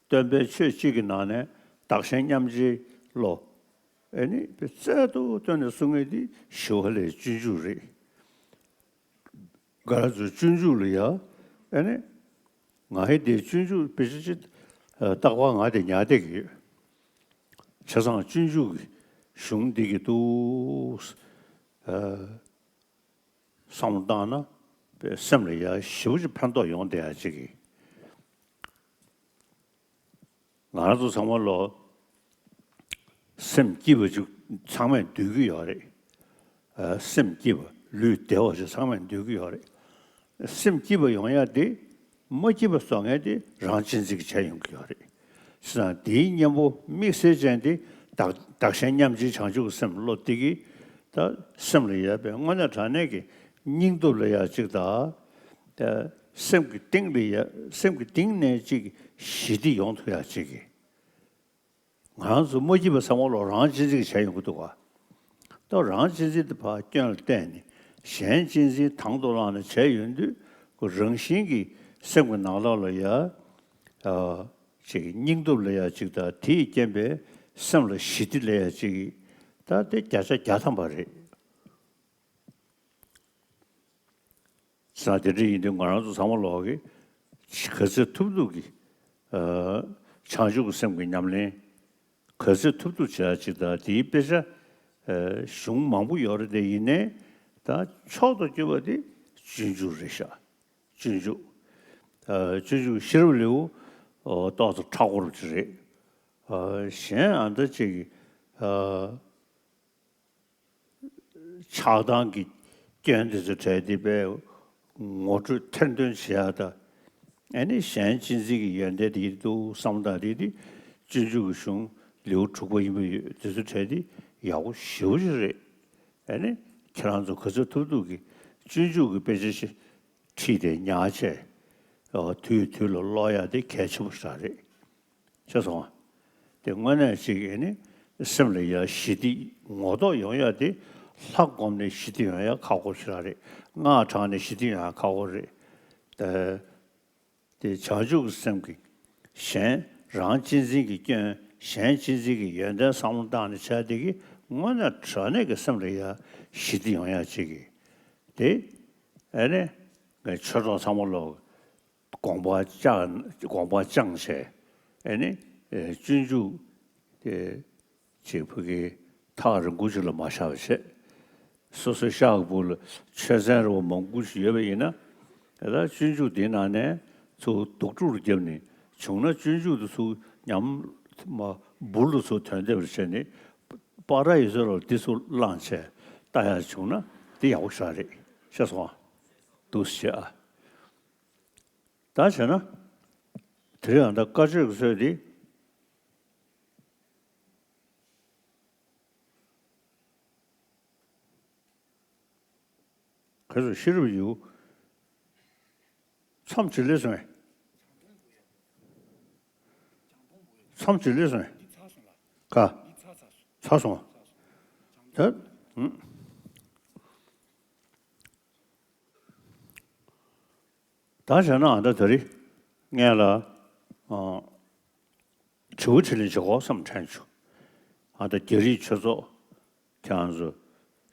སྟོན་པའི་ཆོས་གཅིག་གི་ནང་ནས་བདག་གཞན་མཉམ་བརྗེའི་བློ། ཨ་ནི་རྩལ་དུ་བཏོན་ནས་གསུང་མཁན་འདི་ཞི་བ་ལྷའི་སྤྱོད་འཇུག་རེད། ང་རང་ཚོའི་སྤྱོད་འཇུག་ལ་ཡ། ཨ་ནི། ང་ཧེ་དེའི་སྤྱོད་འཇུག་དཔེ་ཆ་ཅིག་རྟག་པར་ང་དེ་ཉར་བསྡད་ཀྱི་ཡོད། བྱས་ཙང་སྤྱོད་འཇུག་གི་གཞུང་འདི་གི་འདུག་ཨ། བསམ་བློ་བཏང་ན་པའི་སེམས་ལ་ཡ་ཞེ་པོ་ཅིག་ཕན་ཐོགས་ཡོང་བསྡད་ཡ་ཅིག་གི། ང་རང་ཚོ་ཚང་མ་ལོ། སེམས་སྐྱིད་པ་ཅིག་ཚང་མས་འདོད་ཀྱི་ཡོད་རེད། ཨ། སེམས་སྐྱིད་པ་ལུས་བདེ་བ་ཅིག་ཚང་མས་འདོད་ཀྱི་ཡོད་རེད། སེམས་སྐྱིད་པ་ཡོང་ཡ་དེ། མ་སྐྱིད་པ་བཟོ་མཁན་དེ་རང་གཅེས་འཛིན་གྱིས་བྱས་ཡོང་གི་ཡོད་རེད། བྱས་ཙང་དེའི་གཉེན་པོ་དམིགས་བསལ་ཅན་དེ་བདག་བདག་གཞན་མཉམ་བརྗེའི་བྱང་ཆུབ་ཀྱི་སེམས་བློ་དེ་གིས། ད་སེམས་ལ་ཡོད་པའི་དངོས་གནས་དྲང་གནས་ཀྱི་སྙིང་སྟོབས་ལ་ཡ་གཅིག་དང་། ད་སེམས་ཀྱི་གཏིང་ལ་ཡ། སེམས་ཀྱི་གཏིང་ནས་གཅིག་ཞི་བདེ་ཡོང་ཐུབ་ཡ་གཅིག་གི། ང་རང་ཚོ་མ་སྐྱིད་པ་ཚང་མ་ལོ་རང་གཅེས་འཛིན་གྱིས་བྱས་ཡོང་གི་འདུག་ག་ད་རང་གཅེས་འཛིན་དེ་ཕར་སྐྱོན་ལ་བལྟས་ནས་གཞན་གཅེས་འཛིན་དང་དུ་བླངས་ནས་བྱས་ཡོང་དུས། ཁོ་རང་བཞིན་གྱིས་སེམས་ཀྱི་ནང་ལོགས་ལ་ཡ། ཨ། ཅིག་སྙིང་སྟོབས་ལ་ཡ་གཅིག་དང་། དེས་རྐྱེན་པས་སེམས་ལ་ཞི་བདེ་ལ་ཡ་གཅིག་ད་དེ་བརྒྱ་ཆ་བརྒྱ་ཐམ་པ་རེད། ས་དེ་འདྲ་ཡིན་དུས་ང་རང་ཚོ་ཚང་མ་ལོག་གི་ག་ཚོད་ཐུབ་ཐུབ་ཀྱིས། ཨ། བྱང་ཆུབ་ཀྱི་སེམས་ཀྱི་ཉམས་ལེན་ག་ཚོད་ཐུབ་ཐུབ་བྱེད་ཡ་ཅིག་དང་། དེའི་དཔེ་ཆ། ཨ། གཞུང་མང་པོ་ཡོད་རེད་དེ། ཡིན་ནའི་ད་མཆོག་ཏུ་གྱུར་པ་དེ་སྤྱོད་འཇུག་རེད་ཤག་སྤྱོད་འཇུག་ཨ། སྤྱོད་འཇུག་ཤེས་རབ་ལེའུ། ཨོ། ཏོག་ཙམ་མཁྲེགས་པོ་ཅིག་རེད། ཨ། གཞན་ཨ་འདྲ་ཅིག་གི། ཨ། ཆགས་སྡང་གི་སྐྱོན་དེ་ཚོ་བྲལ་ཏེ་པའི་ངོ་སྤྲོད་ཐེར་འདོན་བྱེད་ཡ་ད། ཨ་ནི་གཞན་གཅེས་འཛིན་གྱི་ཡོན་ཏན་དེ་འདུག་བསམ་སྟངས་དེ་དེ་སྤྱོད་འཇུག་གི་གཞུང་ལེའུ་དྲུག་པ་ཡིན་པ་ཡོད། དེ་ཚོ་བྲལ་ཏེ་ཡག་པོ་ཞེ་པོ་ཅིག་རེད། ཨ་ནི་ཁྱེད་རང་ཚོ་ག་ཚོད་ཐུབ་ཐུབ་ཀྱིས་སྤྱོད་འཇུག་གི་དཔེ་ཆ་ཞིག་ཁྲིད་དེ་ཉར་བྱས། ཨོ། དུས་དུས་ལ་ཀློག་ཡ་དེ་གལ་ཆེན་པོ་ཞིག་རེད། ཤེས་སོང་ང་། དེ་དངོས་གནས་ཅིག་ཨེ་ནི་སེམས་ལ་ཡ་ཞི་བདེ་ངོ་ཐོག་ཡོང་ཡ་དེ། ལྷ་བསྒོམས་ནས་ཞི་བདེ་ཡོང་ཡ་ཁག་པོ་ཞིག་རེད། སྔགས་བགྲངས་ནས་ཞི་བདེ་ཡོང་ཡ་ཁག་པོ་རེད། དེ་དེ་བྱང་ཆུབ་ཀྱི་སེམས་ཀྱི་གཞན་རང་གཅེས་འཛིན་གྱི་སྐྱོན། གཞན་གཅེས་འཛིན་གྱི་ཡོན་ཏན་བསམ་བློ་བཏང་ནས་བྱ་དེ་གི་དངོས་གནས་དྲང་གནས་ཀྱི་སེམས་ལ་ཡ་ཞི་བདེ་ཡོང་ཡ་ཅིག་གི། དེ་ཨེ་ནི་ཆོས་གྲོགས་ཚང་མ་ལོག་དགོངས་པ་བཅངས། དགོངས་པ་བཅངས་བྱས། ཨེ་ནི་ཨེ་སྤྱོད་འཇུག་དེ་ཅིག་ཕ་གི་ཐག་རིང་པོ་ཅིག་ལ་མ་བཞག་པ་བྱས། སོ་སོའི་ཤག་གི་སྦུག་ལ་ཆོས་ཚན་རིལ་བ་མང་པོ་ཞིག་ཡོད་པ་ཡིན་ན། ད་སྤྱོད་འཇུག་དེའི་ནང་ནས་ཚུར་རྡོག་ཕྲུག་ལ་བརྒྱབ་ནས་བྱུང་ན། སྤྱོད་འཇུག་དེ་ཚུར་ཉམས་མ་འབུར་ལ་ཚུར་ཐོན་བསྡད་པར་བྱས་ནས། པར་ར་ཡོད་ཚད་ལ་དེ་ཚུར་བླངས་བྱས་ལྟ་ཡག་བྱུང་ན་དེ་ཡག་པོ་ཞེ་དྲག་རེད། ཤེས་སོང་ང་། འདུག་སེ་བྱས་ཨ། ད་བྱས་ན། དེ་རིང་ཨ་ད་བཀའ་ཆོས་ཀྱི་སྲོལ་འདི། ག་ཚོད་ཤེས་རབ་ཡུལ། མཚམས་ཅིག་སླེབས་སོང་ངས། མཚམས་ཅིག་སླེབས་སོང་ངས། ག་ཚར་སོང་། ད། ཨུམ། ད་བྱས་ན་ཨ་ད་དེ་རིང་ངས་ལ། ཨ། དྲི་བ་དྲིས་ལན་བྱེད་དགོས་བསམ་དྲན་བྱུང་། ཨ་ད་རྒྱ་རིགས་ཆོས་ཚོགས་ཁྱེད་རང་ཚོ།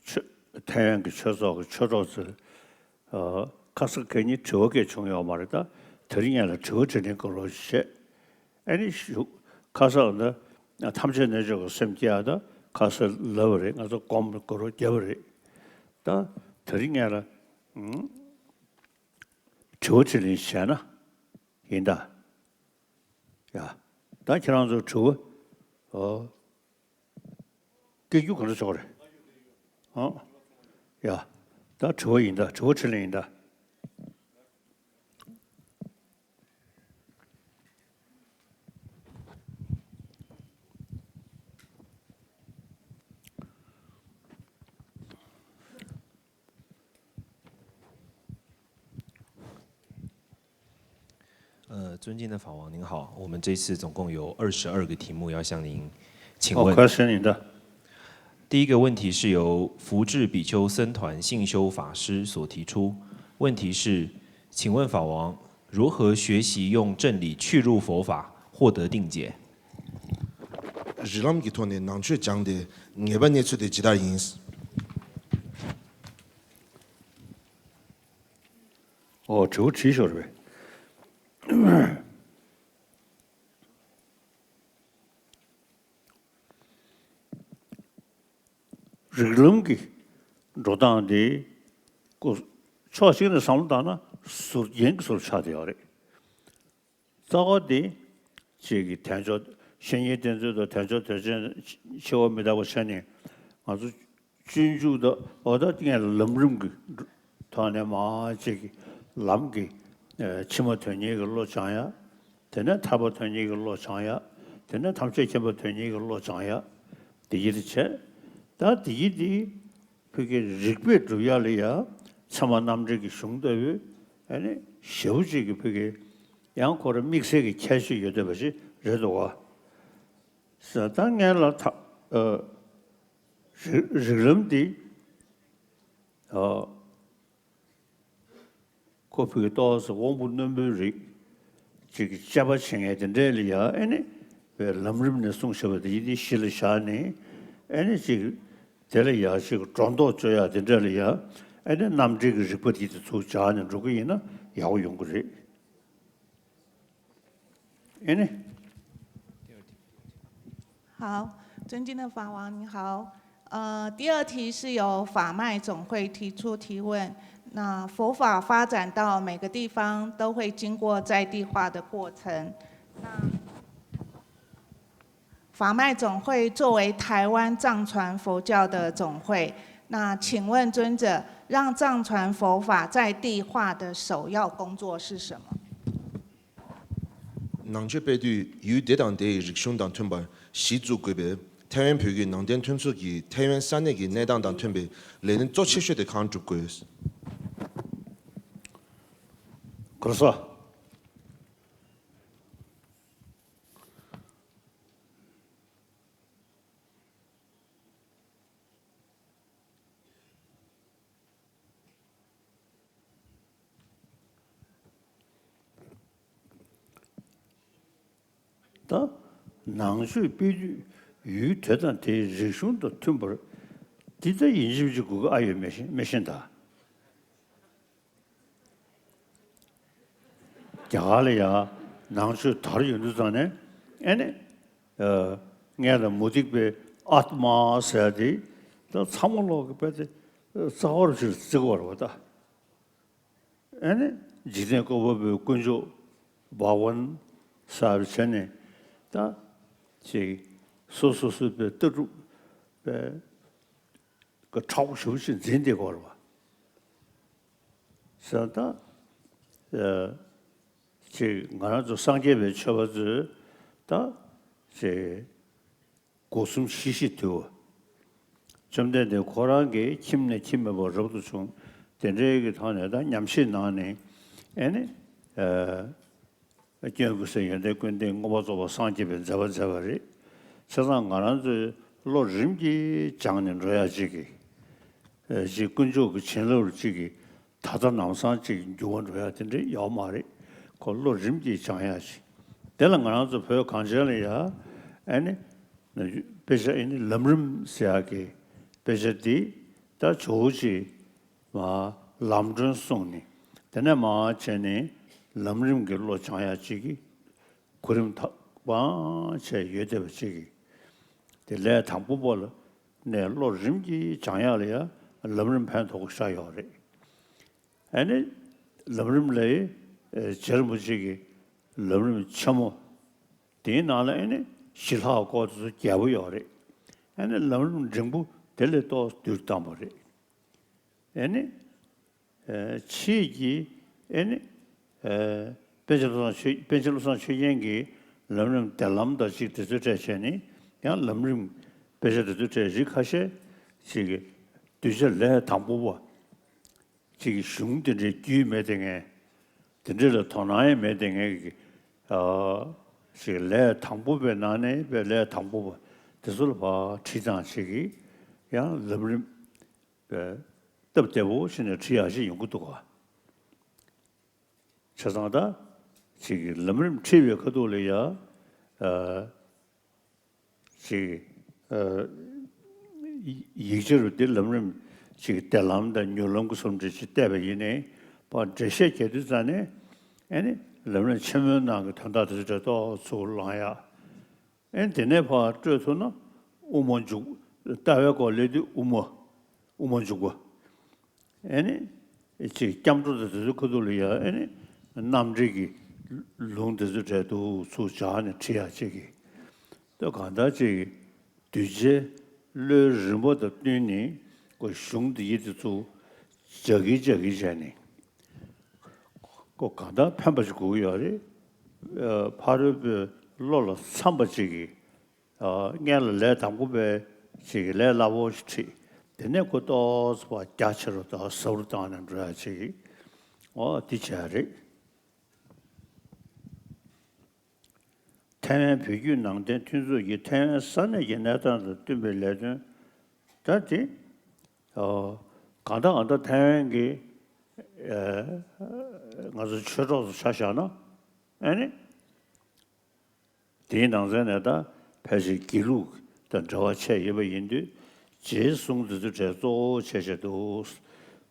ཆོས་ཐའེ་ཝན་གྱི་ཆོས་ཚོགས་ཀྱི་ཆོས་གྲོགས་ཚོས། ཨ། ཁ་སང་ཁ་ཉིན་དྲི་བ་སྐད་བྱུང་ཡོད་མ་རེད། ད་དེ་རིང་ངས་ལ་དྲི་བ་དྲིས་ལན་གང་རུང་བྱས། ཨ་ནི་ཞུ། ཁ་སང་ད་ཐམས་ཅད་གནས་མཆོག་གི་སེམས་བསྐྱེད་ཡ་ད་ཁ་སང་ལབ་པ་རེད། ང་ཚོ་སྒོམ་གང་རུང་བརྒྱབ་པ་རེད། ད་ ད་རིང་ངས་ལ་ཨང་། དྲི་བ་དྲིས་ལན་བྱས་ན་ཡིན་ད། ཡ། ད་ཁྱེད་རང་ཚོ་དྲི་བ་ཨོ། སྐད་སྒྱུར་ག་འདྲ་ཆོག་རེད། ཨོ། ཡ། ད་དྲི་བ་ཡིན་ད། དྲི་བ་དྲིས་ལན་ཡིན་ད།呃，尊敬的法王您好，我们这次总共有二十二个题目要向您请问。哦，question in the 第一个问题是由福智比丘僧团信修法师所提出，问题是，请问法王，如何学习用正理趣入佛法，获得定解？རིགས་ལམ་གྱི་ཐོག་ནས་ནང་ཆོས་སྦྱངས་ཏེ་ངེས་པ་རྙེད་ཚུལ་དེ་ཇི་ལྟར་ཡིན། ཨོ། དྲི་བ་དྲིས་ཤོར་བས། རིགས་ལམ་གྱི་འགྲོ་སྟངས་དེ་ཀོ་ཕྱོགས་གཅིག་ནས་བསམ་བློ་བཏང་ན་ཟུར་རྒྱན་གྱི་ཟུར་ཆགས་བསྡད་ཡོད་རེད། རྩ་བ་དེ་གཅིག་གི་དལ་འབྱོར་བཤེས་གཉེན་བསྟེན་ཚུལ་དང་དལ་འབྱོར་དོན་ཆེན་འཆི་བ་མི་རྟག་པ་ཆ་ནས་ང་ཚོ་སྤྱོད་འཇུག་དང་འོ་ད་ངས་ལམ་རིམ་གྱི་ཐོག་ནས་མ་གཅིག་གི་ལམ་གྱི་ཕྱི་མ་དོན་གཉེར་གྱི་བློ་སྦྱང་ཡ། དེ་ནས་ཐར་པ་དོན་གཉེར་གྱི་བློ་སྦྱང་ཡ། དེ་ནས་ཐམས་ཅད་མཁྱེན་པ་དོན་གཉེར་གྱི་བློ་སྦྱང་ཡ། དེ་ཡིད་བྱས། ད་དེ་ཡིད་དེ་ཕ་གི་རིགས་པས་སྒྲུབ་ཡ་ལ་ཡ་ཚད་མ་རྣམ་འགྲེལ་གྱི་གཞུང་ལྟ་བུའི་ཨ་ནི་ཞེ་པོ་ཅིག་གི་ཕ་གི་ཡང་ཁོ་རང་དམིགས་བསལ་གྱི་ཁྱད་ཆོས་ཡོད་བསྡད་པ་ཞིག་རེད་འདུག་བ། ས་ད་ངས་ལ་ཐ་ཨ་རིགས་རིགས་ལམ་འདི་ཨ། ཁོ་བོད་ཀྱི་ཏོག་ཙམ་དབང་པོ་རྣོན་པོའི་རིགས་ཅིག་གི་དཔྱད་པ་བྱེད་མཁན་དེ་འདྲས་ལ་ཡ་ཨེ་ནི་བའི་ལམ་རིམ་ནས་གསུངས་བཞག་པ་དེ་ཡིན་དེ་གཞི་ལ་བཞག་ནས་ཨེ་ནི་ཅིག་དེ་ལ་ཡ་ཅིག་སྒྲོ་འདོགས་གཅོད་ཡ་དེ་འདྲས་ལ་ཡ་ཨེ་ནི་རྣམ་འགྲེལ་གྱི་རིགས་པ་དེ་དེ་ཚུར་སྦྱར་ནས་འགྲོ་གི་ཡིན་ན་ཡག་པོ་ཡོང་གི་རེད། 哎呢。好，尊敬的法王，你好。呃，第二题是由法脉总会提出提问。那佛法发展到每个地方都会经过在地化的过程。那法脉总会作为台湾藏传佛教的总会，那请问尊者，让藏传佛法在地化的首要工作是什么？ ནང་ཆོས་སྤེལ་དུས་ཡུལ་དེ་དང་དེའི་རིག་གཞུང་དང་མཐུན་པར་གཞི་བཙུགས་དགོས་པས། ཐའེ་ཝན་བོད་བརྒྱུད་ནང་བསྟན་མཐུན་ཚོགས་ཀྱིས་ཐའེ་ཝན་ས་གནས་ཀྱི་གནས་སྟངས་དང་མཐུན་པའི་ལས་དོན་གཙོ་ཆེ་ཤོས་དེ་གང་སྒྲུབ་དགོས། གོ་ས། ད་ནང་ཆོས་སྤེལ་དུས་ཡུལ་དེ་དང་དེའི་རིག་གཞུང་དང་མཐུན་པར་འདི་ལྟ་ཡིན་གཅིག་མིན་གཅིག་དགོས་ཀྱི་ཨ་ཡོད་མེད་ཤེས་མེད་ཤེས་ད། རྒྱ་གར་ལ་ཡང་ནང་ཆོས་དར་ཡོང་དུས་ཙང་ནས་ཨེ་ནི་ཨ་ངས་ལ་མུ་སྟེགས་པའི་ཨཱཏྨ་ཟེར་ཡ་དེ་ད་ཚང་མ་ལོག་གི་དཔེ་དེ་རྩ་བ་རུ་ཕྱིར་བརྩི་དགོས་རེད་བ་ད། ཨེ་ནི་འཇིག་རྟེན་བཀོད་པ་པོའི་དཀོན་མཆོག་བྷ་ག་ཝན་ཟེར་བ་བྱས་ནས་ད་ཅིག་སོ་སོ་སོའི་དཔེ་ལྟ་གྲུབ་དཔེ་གི་མཁྲེགས་པོ་ཞེ་པོ་ཅིག་འཛིན་བསྡད་དགོས་རེད་བ། ཟེར་ད། ཨ་ཅིག་ང་རང་ཚོ་སངས་རྒྱས་པའི་ཆོས་པ་ཚོས་ད་ཅིག་སྒོ་གསུམ་ཞི་ཞིང་དུལ་བ། བཅོམ་ལྡན་འདས་ཁོ་རང་གིས་ཁྱིམ་ནས་ཁྱིམ་མེད་པར་རབ་ཏུ་བྱུང་། དེ་འདྲའི་གི་ཐོག་ནས་ད་ཉམས་བཞེས་གནང་ནས་ཨེ་ནི་ཨ། སྐྱོན་ཀུན་ཟད་ཡོན་ཏན་ཀུན་ལྡན་མངོན་པར་རྫོགས་པར་སངས་རྒྱས་པའི་མཛད་པ་མཛད་པ་རེད། བྱས་ཙང་ང་རང་ཚོས་བློ་རིམ་གྱིས་སྦྱངས་ནས་འགྲོ་ཡ་གཅིག་གི་ཅིག་དཀོན་མཆོག་གི་བྱིན་རླབས་གཅིག་གིས་ད་ལྟ་ནམ་སང་གཅིག་འགྱུར་བ་འགྲོ་ཡ་དེ་འདྲ་ཡོད་མ་རེད། ཁོ་བློ་རིམ་གྱིས་སྦྱང་ཡ་གཅིག་དེ་ལ་ང་རང་ཚོ་བོད་གངས་ཅན་ལ་ཡ་ཨ་ནི་དཔེ་ཆ་ཨ་ནི་ལམ་རིམ་ཟེར་ཡ་གི་དཔེ་ཆ་འདི་ད་ཇོ་བོ་རྗེ་མ་ལམ་སྒྲོན་གསུངས་ནས་དེ་ནས་མར་བྱས་ནས་ལམ་རིམ་གྱི་བློ་སྦྱང་ཡ་གཅིག་གི་གོ་རིམ་ཐག་པ་བྱས་ཡོད་བསྡད་པ་གཅིག་གི་དེ་ལས་དང་པོ་པོ་ལ་ནས་བློ་རིམ་གྱིས་སྦྱང་ཡ་ལ་ཡ་ ལམ་རིམ་ཕན་ཐོགས་པོ་ཞེ་དྲག་ཡོད་རེད། ཨ་ནི་ལམ་རིམ་ལ་ཨེ་རྗེ་རིན་པོ་ཆེ་གི་ལམ་རིམ་ཆེན་མོ་དེའི་ནང་ལ་ཨ་ནི་ཞི་ལྷག་སྐོར་དེ་ཚོ་རྒྱས་པོ་ཡོད་རེད། ཨ་ནི་ལམ་རིམ་འབྲིང་པོ་དེ་ལས་ཏོག་ཙམ་བསྡུས་བཏང་པ་རེད། ཨ་ནི། ཨེ་ཕྱིས་ཀྱི་ཨེ་ནི། ཨེ་པཎ་ཆེན་བློ་བཟང་ཆོས་པཎ་ཆེན་བློ་བཟང་ཆོས་རྒྱན་གྱི་ལམ་རིམ་བདེ་ལམ་དང་གཅིག་དེ་ཚོའི་གྲས་བྱས་ནས་ཡང་ལམ་རིམ་དཔེ་ཆ་དེ་ཚོའི་གྲས་རིགས་ཁ་ཤས་ཅིག་གི་གདུལ་བྱ་ལས་དང་པོ་པ་ཅིག་གི་གཞུང་དེ་འདྲའི་རྒྱུས་མེད་དེ་ངས་དེ་འདྲ་ལ་དོ་སྣང་ཡང་མེད་དེ་ངས་ཀྱི་ཨ་ཅིག་ལས་དང་པོ་པའི་ནང་ནས་པའི་ལས་དང་པོ་པ་དེ་ཚོ་ལ་ཕར་ཁྲིད་སྟངས་ཅིག་གི་ཡང་ལམ་རིམ། སྟབས་བདེ་པོ་བྱས་ནས་ཁྲིད་ཡག་ཅིག་ཡོང་གི་འདུག་ག་བྱས་ཙང་ད་ཅིག་གི་ལམ་རིམ་ཁྲིད་པའི་ཁ་ཐུག་ལ་ཡ་ཨ་ཅིག་ཨ་ཡིག་ཆ་རུ་འདི་ལམ་རིམ་ཅིག་བདེ་ལམ་དང་མྱུར་ལམ་གྱི་བཟོ་འདྲ་ཅིག་བལྟས་པ་ཡིན་ནའི་ཕར་འགྲེལ་བཤད་རྒྱག་དུས་ཙང་ནས་ཨ་ནི་ལམ་རིམ་ཆེན་མོའི་ནང་གི་དོན་དག་དེ་ཚོ་འདྲ་ཏོག་ཙམ་ཚུར་བླང་ཡག་ཨེ་དེ་ནས་ཕར་སྤྲོད་ཐུབ་ན་དབུ་མ་འཇུག་ལྟ་བའི་སྐོར་སླེབས་དུས་དབུ་མ་དབུ་མ་འཇུག་པ། ཨེ་ནི་ཅིག་སྐྱབས་འགྲོ་དང་དེ་ཚོའི་ཁ་ཐུག་ལ་ཡ་ཨེ་ནི་རྣམ་འགྲེལ་གྱི་ལུང་དེ་ཚོ་འབྲེལ་དུ་ཚུར་སྦྱར་ནས་ཁྲིད་ཡག་ཅིག་གི་ད་གང་ལྟར་ཅིག་གདུལ་བྱའི་བློའི་རིམ་པ་དང་བསྟུན་ནས་ཁོ་གཞུང་འདི་ཡི་དེ་ཚོ་ལྗགས་ཀྱིས་ལྗགས་ཀྱིས་བྱས་ནས། ཁོ་གང་ལྟར་ཕན་པ་ཞིག་དགོས་ཀྱི་ཡོད་རེད། ཨ་ཕ་རོལ་པོའི་བློ་ལ་འཚམ་པ་ཅིག་གིས་ཨ་སྔོན་ལ་ལས་དང་པོ་པའི་ཅིག་གིས་ལས་སླ་པོ་ཞིག་ཁྲིད། དེ་ནས་ཁོ་ཏོག་ཙམ་ཕར་རྒྱ་ཆེ་རུ་དང་ཟབ་རུ་བཏང་ནས་འགྲོ་ཡག་ཅིག་གིས་ཨོ་འདི་བྱས་རེད། ཐའེ་ཝན་བོད་བརྒྱུད་ནང་བསྟན་མཐུན་ཚོགས་ཀྱིས་ཐའེ་ཝན་ས་གནས་ཀྱི་གནས་སྟངས་དང་བསྟུན་པའི་ལས་དོན། ད་དེ་ཨོ་གང་ལྟར་གང་ལྟར་ཐའེ་ཝན་གྱི་ཨེ་ང་ཚོ་ཆོས་གྲོགས་སུ་ཆ་བཞག་ན་ཨ་ནི་དེའི་ནང་ཚན་ནས་ད་ཕལ་ཆེར་དགེ་ལུགས་དང་འབྲེལ་བ་ཆད་ཡོད་པ་ཡིན་དུས་རྗེའི་གསུང་འདི་ཚོ་གྲས་གཙོ་བོ་བྱས་བྱས་འདུག་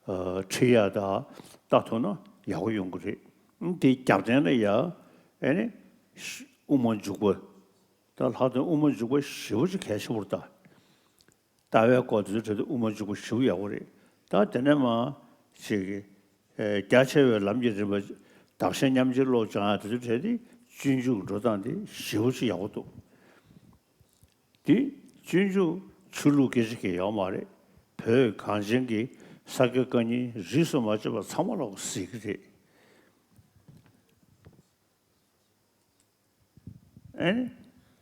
ཨ་ཁྲིད་ཡག་དང་ལྟ་ཐུབ་ན་ཡག་པོ་ཡོང་གི་རེད། ཨ་དེའི་རྒྱབ་རྟེན་ལ་ཡ་ཨ་ནི་དབུ་མ་འཇུག་པ། ད་ལྷག་དོན་དབུ་མ་འཇུག་པ་ཞེ་པོ་ཅིག་གལ་ཆེན་པོ་རེད་ད། ལྟ་བའི་སྐོར་དེ་ཚོའི་གྲས་དུ་དབུ་མ་འཇུག་པ་ཞེ་པོ་ཡག་པོ་རེད། ད་དེ་ནས་མར་ཅིག་གི་ཨེ་རྒྱ་ཆེ་བའི་ལམ་གྱི་རིམ་པ་བདག་གཞན་མཉམ་བརྗེའི་བློ་སྦྱང་ཡག་དེ་ཚོའི་གྲས་དེ་སྤྱོད་འཇུག་འགྲོ་སྟངས་དེ་ཞེ་པོ་ཅིག་ཡག་པོ་འདུག་དེ་སྤྱོད་འཇུག་ཆོས་ལུགས་སྐད་ཆ་གི་ཡོད་མ་རེད། བོད་གངས་ཅན་གྱི་ས་དགེ་བཀའ་རྙིང་རིས་སུ་མ་ཆད་པ་ཚང་མ་ལ་གཟིགས་ཀྱི་རེད། ཨེ་ནི།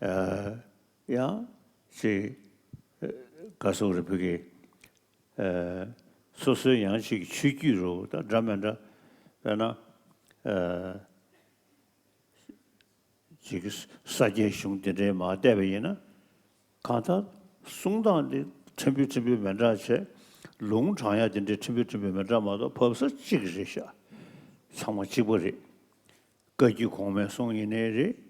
ཨ་ཡང་ཅིག་ག་སོགས་རེད་བོད་ཀྱི་ཨ་སོ་སོའི་ཡང་ཅིག་ཆོས་བརྒྱུད་རུ་ད་འདྲ་མི་འདྲ་དཔེར་ན་ཨ་ཅིག་ས་སྐྱའི་གཞུང་དེ་འདྲའི་མར་བལྟས་པ་ཡིན་ན། གང་ལྟར་གསུང་སྟངས་འདི་ཕྲན་བུ་ཕྲན་བུ་མི་འདྲ་བྱས། ལུང་དྲངས་ཡག་དེ་འདྲའི་ཕྲན་བུ་ཕྲན་བུ་མི་འདྲ་མ་གཏོགས་བབས་ས་གཅིག་རེད་ཤག་ཚང་མ་གཅིག་པ་རེད། བཀའ་བརྒྱུད་གོང་མའི་གསུང་ཡིན་ནའི་རེད།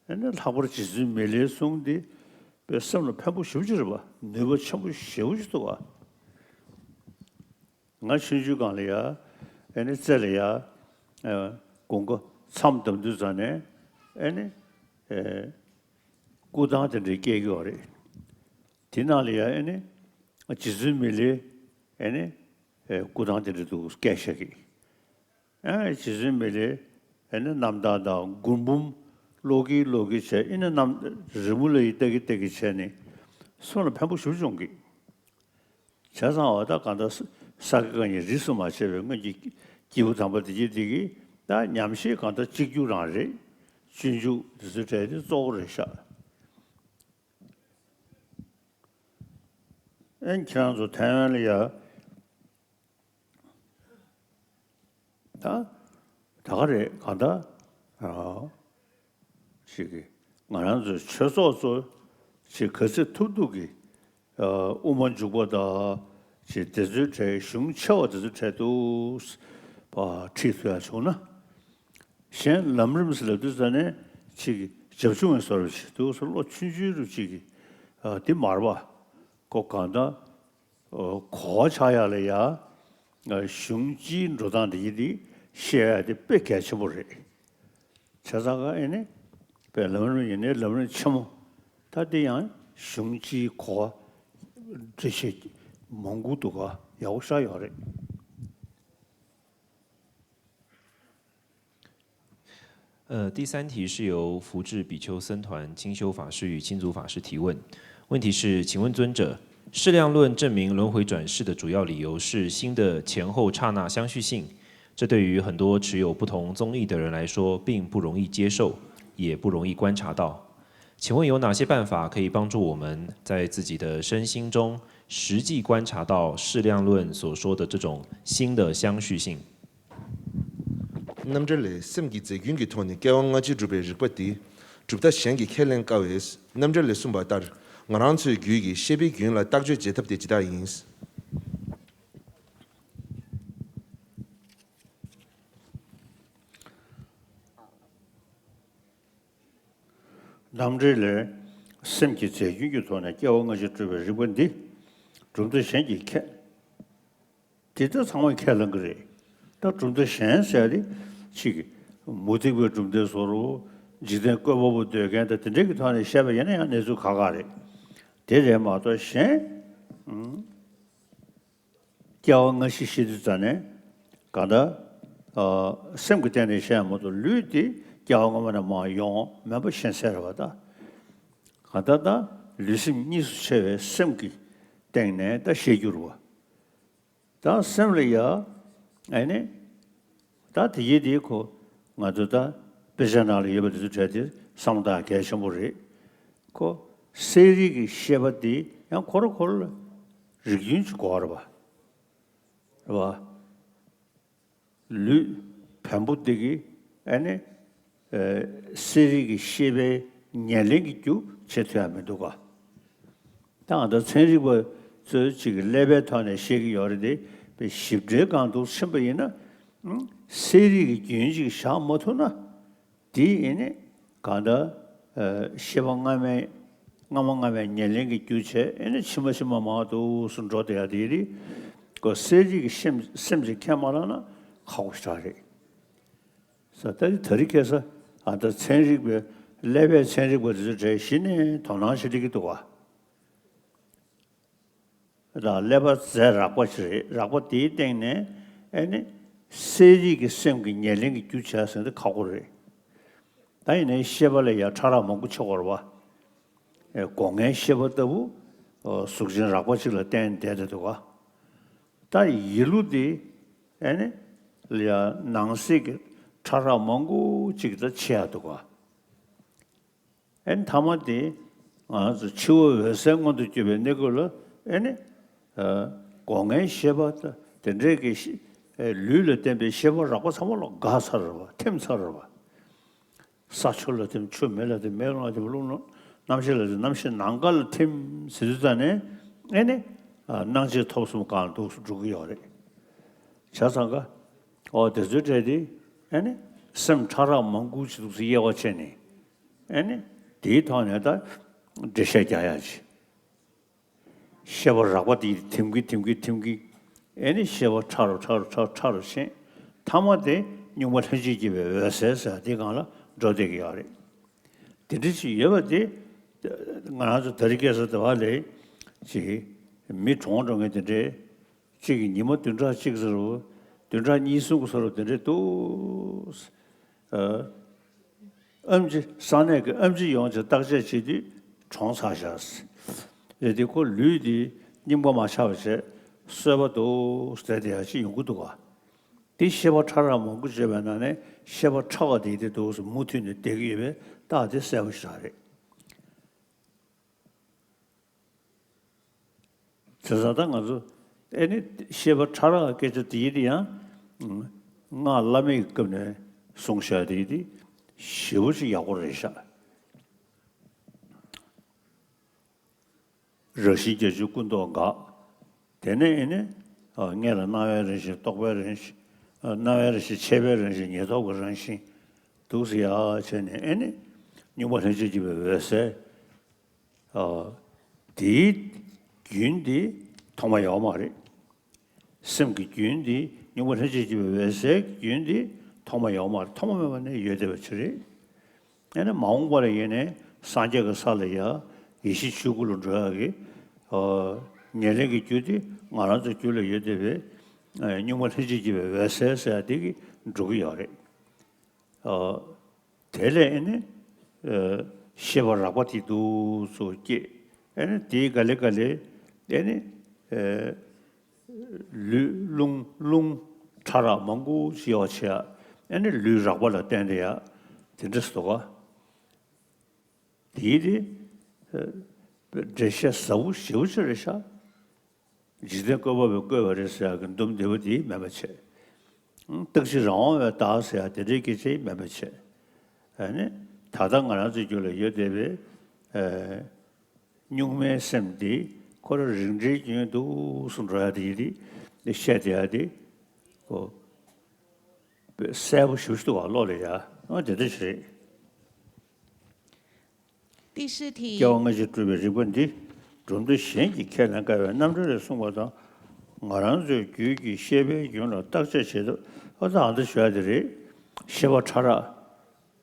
ཨ་ནི་ལྷག་པར་རྗེ་བཙུན་མི་ལའི་གསུང་འདི་དཔེ་སེམས་ལ་ཕན་པོ་ཞེ་པོ་ཅིག་རེད་པ། ནུས་པ་ཆེན་པོ་ཞེ་པོ་ཅིག་འདུག་པ། ང་ཆུང་ཆུང་སྒང་ལ་ཡ་ཨ་ནི་རྩེ་ལ་ཡ་ཨ་དགོང་ཁ་མཚམས་བསྡམས་དུས་ཙམ་ནས་ཨ་ནི་ཨ་སྐུ་ཐང་དེ་འདྲ་སྐྱེལ་གྱི་ཡོད་རེད། དེ་ནང་ལ་ཡ་ཨ་ནི་རྗེ་བཙུན་མི་ལའི་ཨ་ནི་ཨ་སྐུ་ཐང་དེ་འདྲ་འདུག་སྐྱེལ་བཞག་གི། ཨ་རྗེ་བཙུན་མི་ལའི་ཨ་ནི་རྣམ་ཐར་དང་མགུར་འབུམ་ཀློག་གིན་ཀློག་གིན་བྱས། ཨ་ནི་རྣམ་རི་མོ་ལ་ཡི་ལྟ་གིན་ལྟ་གིན་བྱས་ནས་སེམས་ལ་ཕན་པོ་ཞེ་པོ་བྱུང་གི། བྱས་ཙང་བ་ད་གང་ལྟར་ས་དགེ་བཀའ་རྙིང་རིས་སུ་མ་ཆད་པའི་སྔོན་གྱི་སྐྱེས་བུ་དམ་པ་དེ་གྱིས་དེ་གིས་ད་ཉམས་བཞེས་གང་ལྟར་གཅིག་གྱུར་རང་རེད། སྤྱོད་འཇུག་དེ་ཚོའི་གྲས་དེ་གཙོ་བོ་རེད་ཤག་ཨེ་ཁྱེད་རང་ཚོ་ཐའེ་ཝན་ལ་ཡ། ད་ད་ག་རེད་གང་ལྟར་ཨ་ཅིག་གི་ང་རང་ཚོའི་ཆོས་ཚོགས་ཚོ་ཅིག་ག་ཚོད་ཐུབ་ཐུབ་ཀྱིས་ཨ་དབུ་མ་འཇུག་པ་དང་ཅིག་དེ་ཚོའི་གྲས་གཞུང་ཆེ་བ་དེ་ཚོའི་གྲས་དུ་ཁྲིད་ཐུབ་ཡ་བྱུང་ན། གཞན་ལམ་རིམ་ཟེར་ལབ་དུས་ཙ་ནས་ཅིག་བྱབ་ཆུང་བའི་བཟོ་འདྲ་ཞིག་འདུག་ཟེར། བློ་ཆུང་ཆུང་རུ་ཅིག་གིས་ཨ་དེ་མ་རེད་པ། ཁོ་གང་ལྟར་གོ་བ་ཆགས་ཡག་ལ་ཡ་གཞུང་སྤྱིའི་འགྲོ་སྟངས་དེ་ཡི་དེ་ཤེས་ཡ་དེ་དཔེ་གལ་ཆེན་པོ་རེད། བྱས་ཙང་ཀ་ཨེ་ནི་དཔེ་ལམ་རིམ་ཡིན་ནའི་ལམ་རིམ་ཆེན་མོ་ད་དེ་ཡང་གཞུང་སྤྱིའི་གོ་བ་འགྲེལ་བཤད་ མང་པོ་འདུག་ག་ཡག་པོ་ཤར་ཡོད་རེད། 呃，第三题是由福智比丘僧团清修法师与亲族法师提问。问题是，请问尊者，适量论证明轮回转世的主要理由是心的前后刹那相续性，这对于很多持有不同宗义的人来说并不容易接受，也不容易观察到。请问有哪些办法可以帮助我们在自己的身心中实际观察到适量论所说的这种心的相续性？ རྣམ་འགྲེལ་ལས། སེམས་ཀྱི་རྫས་རྒྱུན་གྱི་ཐོག་ནས་སྐྱེ་བ་སྔ་ཕྱི་སྒྲུབ་པའི་རིགས་པ་འདི། གྲུབ་མཐའ་གཞན་གྱིས་ཁས་ལེན་དཀའ་བས། རྣམ་འགྲེལ་ལས་གསུངས་པ་ལྟར། ང་རང་ཚོའི་རྒྱུད་ཀྱི་ཤེས་པའི་རྒྱུན་ལ་བརྟག་དཔྱད་བྱེད་ཐབས་དེ་ཇི་ལྟར་ཡིན། རྣམ་འགྲེལ་ལས། སེམས་ཀྱི་རྫས་རྒྱུན་གྱི་ཐོག་ནས་སྐྱེ་བ་སྔ་ཕྱི་སྒྲུབ་པའི་རིགས་པ་འདི། གྲུབ་མཐའ་གཞན་གྱིས་ཁས། དེ་ལྟར་ཚང་མས་ཁས་ལེན་གྱི་རེད། ད་གྲུབ་མཐའ་གཞན་ཟེར་ཏེ་གཅིག་མུ་སྟེགས་པའི་གྲུབ་མཐའི་བཟོ་འདྲ། འཇིག་རྟེན་བཀོད་པ་པོ་འདོད་མཁན་དང་དེ་འདྲའི་གི་ཐོག་ནས་བཤད་པ་ཡིན་ན་ཡང་གནས་ཚུལ་ཁག་ཁག་རེད། དེ་རེད་མ་གཏོགས་གཞན། སྐྱེ་བ་སྔ་ཕྱི་ཤེས་དུས་ཙ་ནས་གང་ལྟར། སེམས་ཀྱི་སྟེང་ནས་བཤད་མ་གཏོགས་ལུས་དེ་སྐྱེ་བ་སྔ་མ་ནས་མར་ཡོང་མེད་པ་ཤེས་གསལ་རེད་པ་ད། གང་ལྟར་ད་ལུས་སེམས་གཉིས་སུ་ཕྱེ་བའི་སེམས་ཀྱི་སྟེང་ནས་ད་བཤད་རྒྱུ་རེད་པ། ད་སེམས་ལ་ཡ། ཨ་ནི། ད་དེ་ཡིན་དེ་ཁོ། ང་ཚོ་ད་དཔེ་ཆ་ནང་ལ་ཡོད་པ་དེ་ཚོ་བྲལ་ཏེ་བསམ་བློ་བཏང་གལ་ཆེན་པོ་རེད། ཁོ། གསལ་རིག་གི་ཤེས་པ་དེ་ཡང་ཁོ་རང་ཁོ་རང་ལ་རིགས་རྒྱུན་གྱི་གོ་བ་རེད་པ། རེད་པ། ལུས་བེམ་པོ་འདི་གིས་ཨ་ནི། གསལ་རིག་གི་ཤེས་པའི་ཉེར་ལེན་གྱི་རྒྱུ་བྱེད་ཐུབ་ཡ་མི་འདུག་ག་ད་ང་ཚོ་ཚན་རིག་པ་ཚོས་ཅིག་ཀླད་པའི་ཐོག་ནས་བཤད་ཀྱི་ཡོད་རེད་དེ། དཔེ་ཞིབ་ཕྲའི་སྒང་དུ་ཕྱིན་པ་ཡིན་ན། གསལ་རིག་གི་རྒྱུན་ཅིག་བཞག་མ་ཐུབ་ན། དེ་ཨེ་ནི་གང་ལྟར། ཤེས་པ་སྔ་མའི་སྔ་མ་སྔ་མའི་ཉེར་ལེན་གྱི་རྒྱུ་བྱས་ཨེ་ནི་ཕྱི་མ་ཕྱི་མ་མང་དུ་སུ་འགྲོ་བསྡད་ཡ་དེ་རེད། ཁོ་གསལ་རིག་གི་སེམས་སེམས་ཅིག་ཁས་མ་བླངས་ན་ཁག་པོ་ཞེ་དྲག་རེད། ས་ད་རེས་ད་རེས་ཁ་སང་ཨ་ད་ཚན་རིག་པའི་ཀླད་པའི་ཚན་རིག་པ་དེ་ཚོ་གྲས་གཞི་ནས་དོ་སྣང་བྱེད་བསྡད་ཀྱི་འདུག་ག་ད་ཀླད་པ་རྫས་རགས་པ་ཞིག་རེད། རགས་པ་དེའི་སྟེང་ནས་ཨེ་ནི་གསལ་རིག་གི་སེམས་ཀྱི་ཉེར་ལེན་གྱི་རྒྱུ་བྱས་ཟེར་ན་དེ་ཁག་པོ་རེད། ད་ཡིན་ནའི་ཤེས་པ་ལ་ཡང་ཕྲ་རགས་མང་པོ་ཆགས་ཀྱི་ཡོད་རེད་པ། སྒོ་ལྔའི་ཤེས་པ་ལྟ་བུ་གཟུགས་ཅན་རགས་པ་གཅིག་ལ་བརྟེན་བསྡད་དེ་འདུག་ག་ད་ཡིད་བློ་དེ་ཨེ་ནི་ལ་ཡང་ནང་གསེས་ཀྱི་ཕྲ་རགས་མང་པོ་གཅིག་ད་ཕྱེ་ཡ་འདུག་ག་ཨེ་ནི་མཐའ་མ་དེ་ང་ཚོ་འཆི་བ་འོད་གསལ་མངོན་དུ་གྱུར་པའི་གནས་སྐབས་ལ་ཨེ་ནི་སྒོ་ལྔའི་ཤེས་པ་དེ་འདྲའི་གི་ལུས་ལ་བརྟེན་པའི་ཤེས་པ་རགས་པ་ཚང་མ་ལ་འགག་ཚར་རེད་པ། ཐིམ་ཚར་རེད་པ། ས་ཆུ་ལ་ཐིམ། ཆུ་མེ་ལ་ཐིམ། མེ་རླུང་ལ་ཐིམ། རླུང་རྣམ་ཤེས་ལ་ཐིམ། རྣམ་ཤེས་ནམ་མཁའ་ལ་ཐིམ་ཟེར་དུས་ཙ་ནས་ཨེ་ནི་སྣང་མཆེད་ཐོབ་གསུམ་གང་འདུག་སུ་འགྲོ་གི་ཡོད་རེད། བྱས་ཙང་ཀ་ཨོ་དེ་ཚོའི་གྲས་དེ་ཨེ་ནི་སེམས་ཕྲ་རགས་མང་པོ་ཅིག་འདུག་སེ་དབྱེ་བ་ཕྱེ་ནས་ཨེ་ནི་དེའི་ཐོག་ནས་ད་འགྲེལ་བཤད་རྒྱག་ཡ་ཅིག་ཤེས་པ་རགས་པ་དེ་ཐིམ་གི་ཐིམ་གི་ཐིམ་གི་ཨེ་ནི་ཤེས་པ་ཕྲ་རུ་ཕྲ་རུ་ཕྲ་རུ་ཕྲ་རུ་ཕྱིན། མཐའ་མ་དེ་གཉུག་མ་ལྷན་ཅིག་སྐྱེས་པའི་འོད་གསལ་ཟེར་དེ་སྒང་ལ་འགྲོ་བསྡད་ཀྱི་ཡོད་རེད། དེ་འདྲ་ཅིག་ཡོད་པ་དེ་ང་རང་ཚོ་ད་རེས་སྐལ་བཟང་དེ་བ་ལས་ཅིག་མི་གྲོངས་འགྲོ་མཁན་དེ་འདྲའི་གཅིག་གིས་ཉི་མ་བདུན་ཕྲག་གཅིག་ཟེར་རོ། བདུན་ཕྲག་གཉིས་གསུམ་གྱི་ཟེར་རོ། དེ་འདྲའི་འདུག་ཨ་ཨེམ་ཆི་ས་གནས་ཀྱི་ཨེམ་ཆི་ཡོང་བྱས་བརྟག་དཔྱད་བྱེད་དུས་གྲོངས་ཚར་བཞག་རེད་དེ། ཁོ་ལུས་དེ་རྙིང་པ་མ་ཆགས་པ་བྱས་གསོད་པ་འདུག་ཟེར་དེ་ཡང་ཅིག་ཡོང་གི་འདུག་ག་དེ་ཤེས་པ་ཕྲ་རགས་མང་པོ་བྱས་པའི་ནང་ནས་ཤེས་པ་ཕྲ་བ་དེ་དེ་འདུག་སེ་མུ་མཐུད་ནས་བསྡད་ཀྱི་ཡོད་པའི་རྟགས་དེ་གསལ་པོ་ཞིག་རེད། བྱས་ཙང་ད་ང་ཚོ་ཨེ་ནི་ཤེས་པ་ཕྲ་རགས་སྐད་ཆ་དེ་ཡིན་དེ་ཡང་སྔགས་བླ་མེད་ཀྱི་སྐབས་ནས་གསུངས་བཞག་དེ་ཡིན་དེ་ཞེ་པོ་ཅིག་ཡག་པོ་རེད་ཤག་རང་བཞིན་བརྒྱད་ཅུ་ཀུན་རྟོག་འགག་དེ་ནས་ཨེ་ནི་ཨ་སྔོན་ལ་སྣང་བའི་རང་བཞིན། རྟོག་པའི་རང་བཞིན། ཨ་སྣང་བའི་རང་བཞིན། ཤེས་པའི་རང་བཞིན། ཉེར་ཐོབ་ཀྱི་རང་བཞིན་འདུག་སེ་ཡར་བྱས་ནས་ཨེ་ནི་གཉུག་མ་ལྷན་ཅིག་སྐྱེས་པའི་འོད་གསལ། ཨ་དེའི་རྒྱུན་དེ་ཐོག་མ་ཡོད་མ་རེད། སེམས་ཀྱི་རྒྱུན་དེ་གཉུག་མ་ལྷན་ཅིག་སྐྱེས་པའི་འོད་གསལ་གྱི་རྒྱུན་དེ་ཐོག་མ་ཡོད་མ་རེད། ཐོག་མ་མེད་པ་ནས་ཡོད་བསྡད་པ་ཅིག་རེད། ཨ་ནི་མ་འོངས་པ་ལ་ཡིན་ནའི་སངས་རྒྱས་ཀྱི་ས་ལ་ཡ་ཡེ་ཤེས་ཆོས་སྐུ་ལ་འགྲོ་ཡག་གི་ཨ་ ཉེར་ལེན་གྱི་རྒྱུ་དེ་ང་རང་ཚོའི་རྒྱུད་ལ་ཡོད་བསྡད་པའི་གཉུག་མ་ལྷན་ཅིག་སྐྱེས་པའི་འོད་གསལ་ཟེར་ཡ་དེ་གིས་འགྲོ་གི་ཡོད་རེད། དེ་ལས་ཨེ་ནི། ཤེས་པ་རགས་པ་དེ་འདུག་སེ་སྐྱེས། ཨེ་ནི་དེའི་ག་ལེ་ག་ལེ། ཨེ་ནི། ལུས་རླུང་རླུང་ཕྲ་རགས་མང་པོ་ཞིག་ཡོད་བྱས་ཡ། ཨེ་ནི་ལུས་རགས་པ་ལ་བརྟེན་ཏེ་ཡ། དེ་འདྲ་སོ་ག་དེའི་དེ། འགྲེལ་བཤད་ཟབ་པོ་ཞེ་པོ་ཅིག་རེད་ཤག་འཇིག་རྟེན་བཀོད་པ་པོས་བཀོད་པ་རེད་ཟེར་ཡག་གི་འདུམ་འདི་པོ་དེ་མེད་པ་བྱས། རྟག་གཅིག་རང་དབང་བའི་བདག་ཟེར་ཡག་དེ་འདྲའི་སྐད་ཆ་མེད་པ་བྱས། ཨ་ནི། ད་ལྟ་ང་རང་ཚོའི་རྒྱུད་ལ་ཡོད་བསྡད་པའི། གཉུག་མའི་སེམས་འདི་ཁོ་རང་རིགས་འགྲེའི་རྒྱུན་དུ་སུ་འགྲོ་ཡག་དེ་ཡིན་དེ། བཤད་བསྡད་ཡག་དེ། ཁོ། གསལ་པོ་ཞེ་པོ་ཅིག་འདུག་བ་བློ་ལ་ཡ། ཨ་དེ་འདྲ་ཞིག་རེད། 第四题， སྐྱེ་བ་སྔ་ཕྱིར་གྲུབ་པའི་རིགས་པ་འདི་སྒྲོ་འདོགས་གཞན་གྱིས་ཁས་ལེན་དཀའ་བའི་རྣམ་འགྲེལ་ལས་གསུངས་པ་དང་། ང་རང་ཚོའི་རྒྱུད་ཀྱི་ཤེས་པའི་རྒྱུན་ལ་བརྟག་དཔྱད་བྱེད་སྟབས་ཨ་ཙི་ཨ་འདི་ཞུ་ཡ་དེ་རེད། ཤེས་པ་ཕྲ་རགས།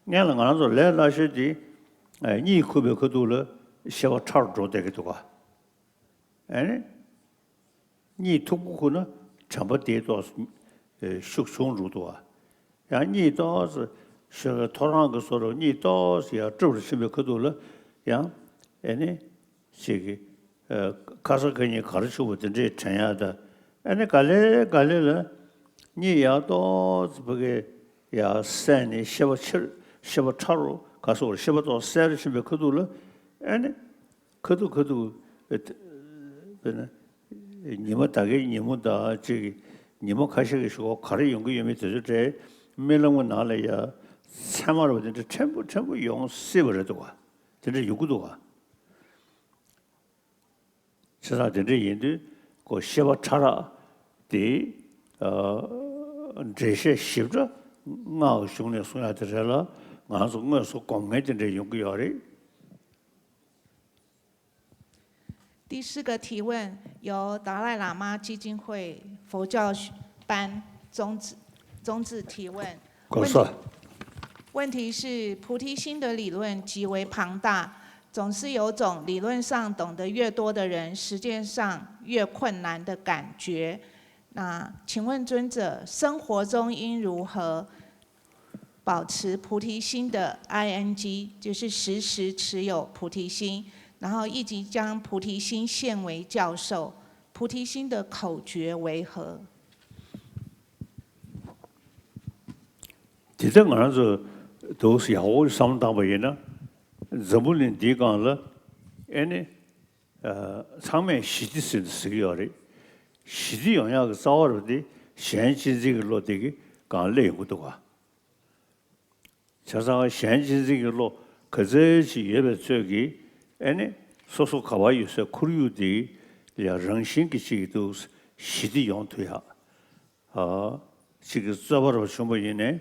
སྔོན་ལ་ང་རང་ཚོ་ལས་སླ་ཤོས་དེ། གཉིད་ཁུག་པའི་ཁ་ཐུག་ལ་ཤེས་པ་ཕྲ་རུ་འགྲོ་བསྡད་ཀྱི་འདུག་ག་ཨ་ནི། གཉིད་མཐུག་པོ་ཁུག་ན་དྲན་པ་དེའི་ཐོག་ཤུགས་ཆུང་འགྲོ་འདུག་བ། ཡང་གཉིད་ཏོག་ཙམ་ཤོར་བའི་ཐོ་རངས་ཀྱི་བཟོ་འདྲ་གཉིད་ཏོག་ཙམ་ཡར་སྤྲོ་རུ་ཕྱིན་པའི་ཁ་ཐུག་ལ་ཡང་ཨེ་ནི་ཅིག་གི་ཁ་སང་ཁ་ཉིན་ག་རེ་བྱུང་བ་དེ་འདྲའི་དྲན་ཡག་དང་། ཨེ་ནི་ག་ལེ་ག་ལེ་ལ་གཉིད་ཡར་ཏོག་ཙམ་ཕ་གི་ཡར་སད་ནས་ཤེས་པ་ཆེར་ཤེས་པ་ཕྲ་རུ་ག་སོགས་ཤེས་པ་ཏོག་ཙམ་གསལ་རུ་ཕྱིན་པའི་ཁ་ཐུག་ལ་ཨེ་ནི། ཁ་ཐུག་ཁ་ཐུག་དཔེར་ན། ཉི་མ་ད་གའི་ཉིན་མོ་དང་གཅིག་གི་ཉི་མ་ཁ་ཤས་ཀྱི་གཞུག་གུ་ག་རེ་ཡོང་གི་ཡོད་མེད་དེ་ཚོའི་གྲས་རྨི་ལམ་གྱི་ནང་ལ་ཡ་མཚན་མ་རེད་པ་དེ་འདྲ་ཕྲན་བུ་ཕྲན་བུ་ཡོང་སྲིད་པ་རེད་འདུག་ག་དེ་འདྲ་ཡོང་གི་འདུག་ག་བྱས་ཙང་དེ་འདྲ་ཡིན་དུས་ཁོ་ཤེས་པ་ཕྲ་རགས་དེ། འགྲེལ་བཤད་ཞིབ་ཕྲ་སྔགས་ཀྱི་གཞུང་ནས་གསུང་ཡ་དེ་རེད་ལ། ང་ཚོ་དངོས་སུ་སྒོམ་མཁན་དེ་འདྲ་ཡོང་གི་ཡོད་རེད། 第四个提问由达赖喇嘛基金会佛教班宗子宗子提问。问题问题是，菩提心的理论极为庞大，总是有种理论上懂得越多的人，实践上越困难的感觉。那请问尊者，生活中应如何保持菩提心的 I N G，就是时时持有菩提心，然后以及将菩提心献为教授，菩提心的口诀为何？དེ་ལྟར་ང་རང་ཚོ་དུས་ཡག་པོ་བསམ་བློ་བཏང་པ་ཡིན་ན། འཛམ་བུ་གླིང་འདིའི་སྒང་ལ་ཨེ་ནི། ཚང་མས་ཞི་བདེ་ཟེར་ནས་ཟེར་གྱི་ཡོད་རེད། ཞི་བདེ་ཡོང་ཡག་གི་རྩ་བ་རུ་དེ་གཞན་གཅེས་འཛིན་གྱི་བློ་དེ་གི་སྒང་སླེབས་ཡོང་གི་འདུག་ག་བྱས་ཙང་གཞན་གཅེས་འཛིན་གྱི་བློ་ག་ཚོད་ཅིག་ཡོད་པའི་ཚོད་ཀྱིས་ཨེ་ནི་སོ་སོ་ག་པར་ཡོད་སའི་ཁོར་ཡུག་དེ་ལ་རང་བཞིན་གྱིས་ཅིག་ཏུ་ཞི་བདེ་ཡོང་ཐུབ་ཡག་ཅིག་གི་རྩོད་པ་རུ་བྱུང་བ་ཡིན་ནའི་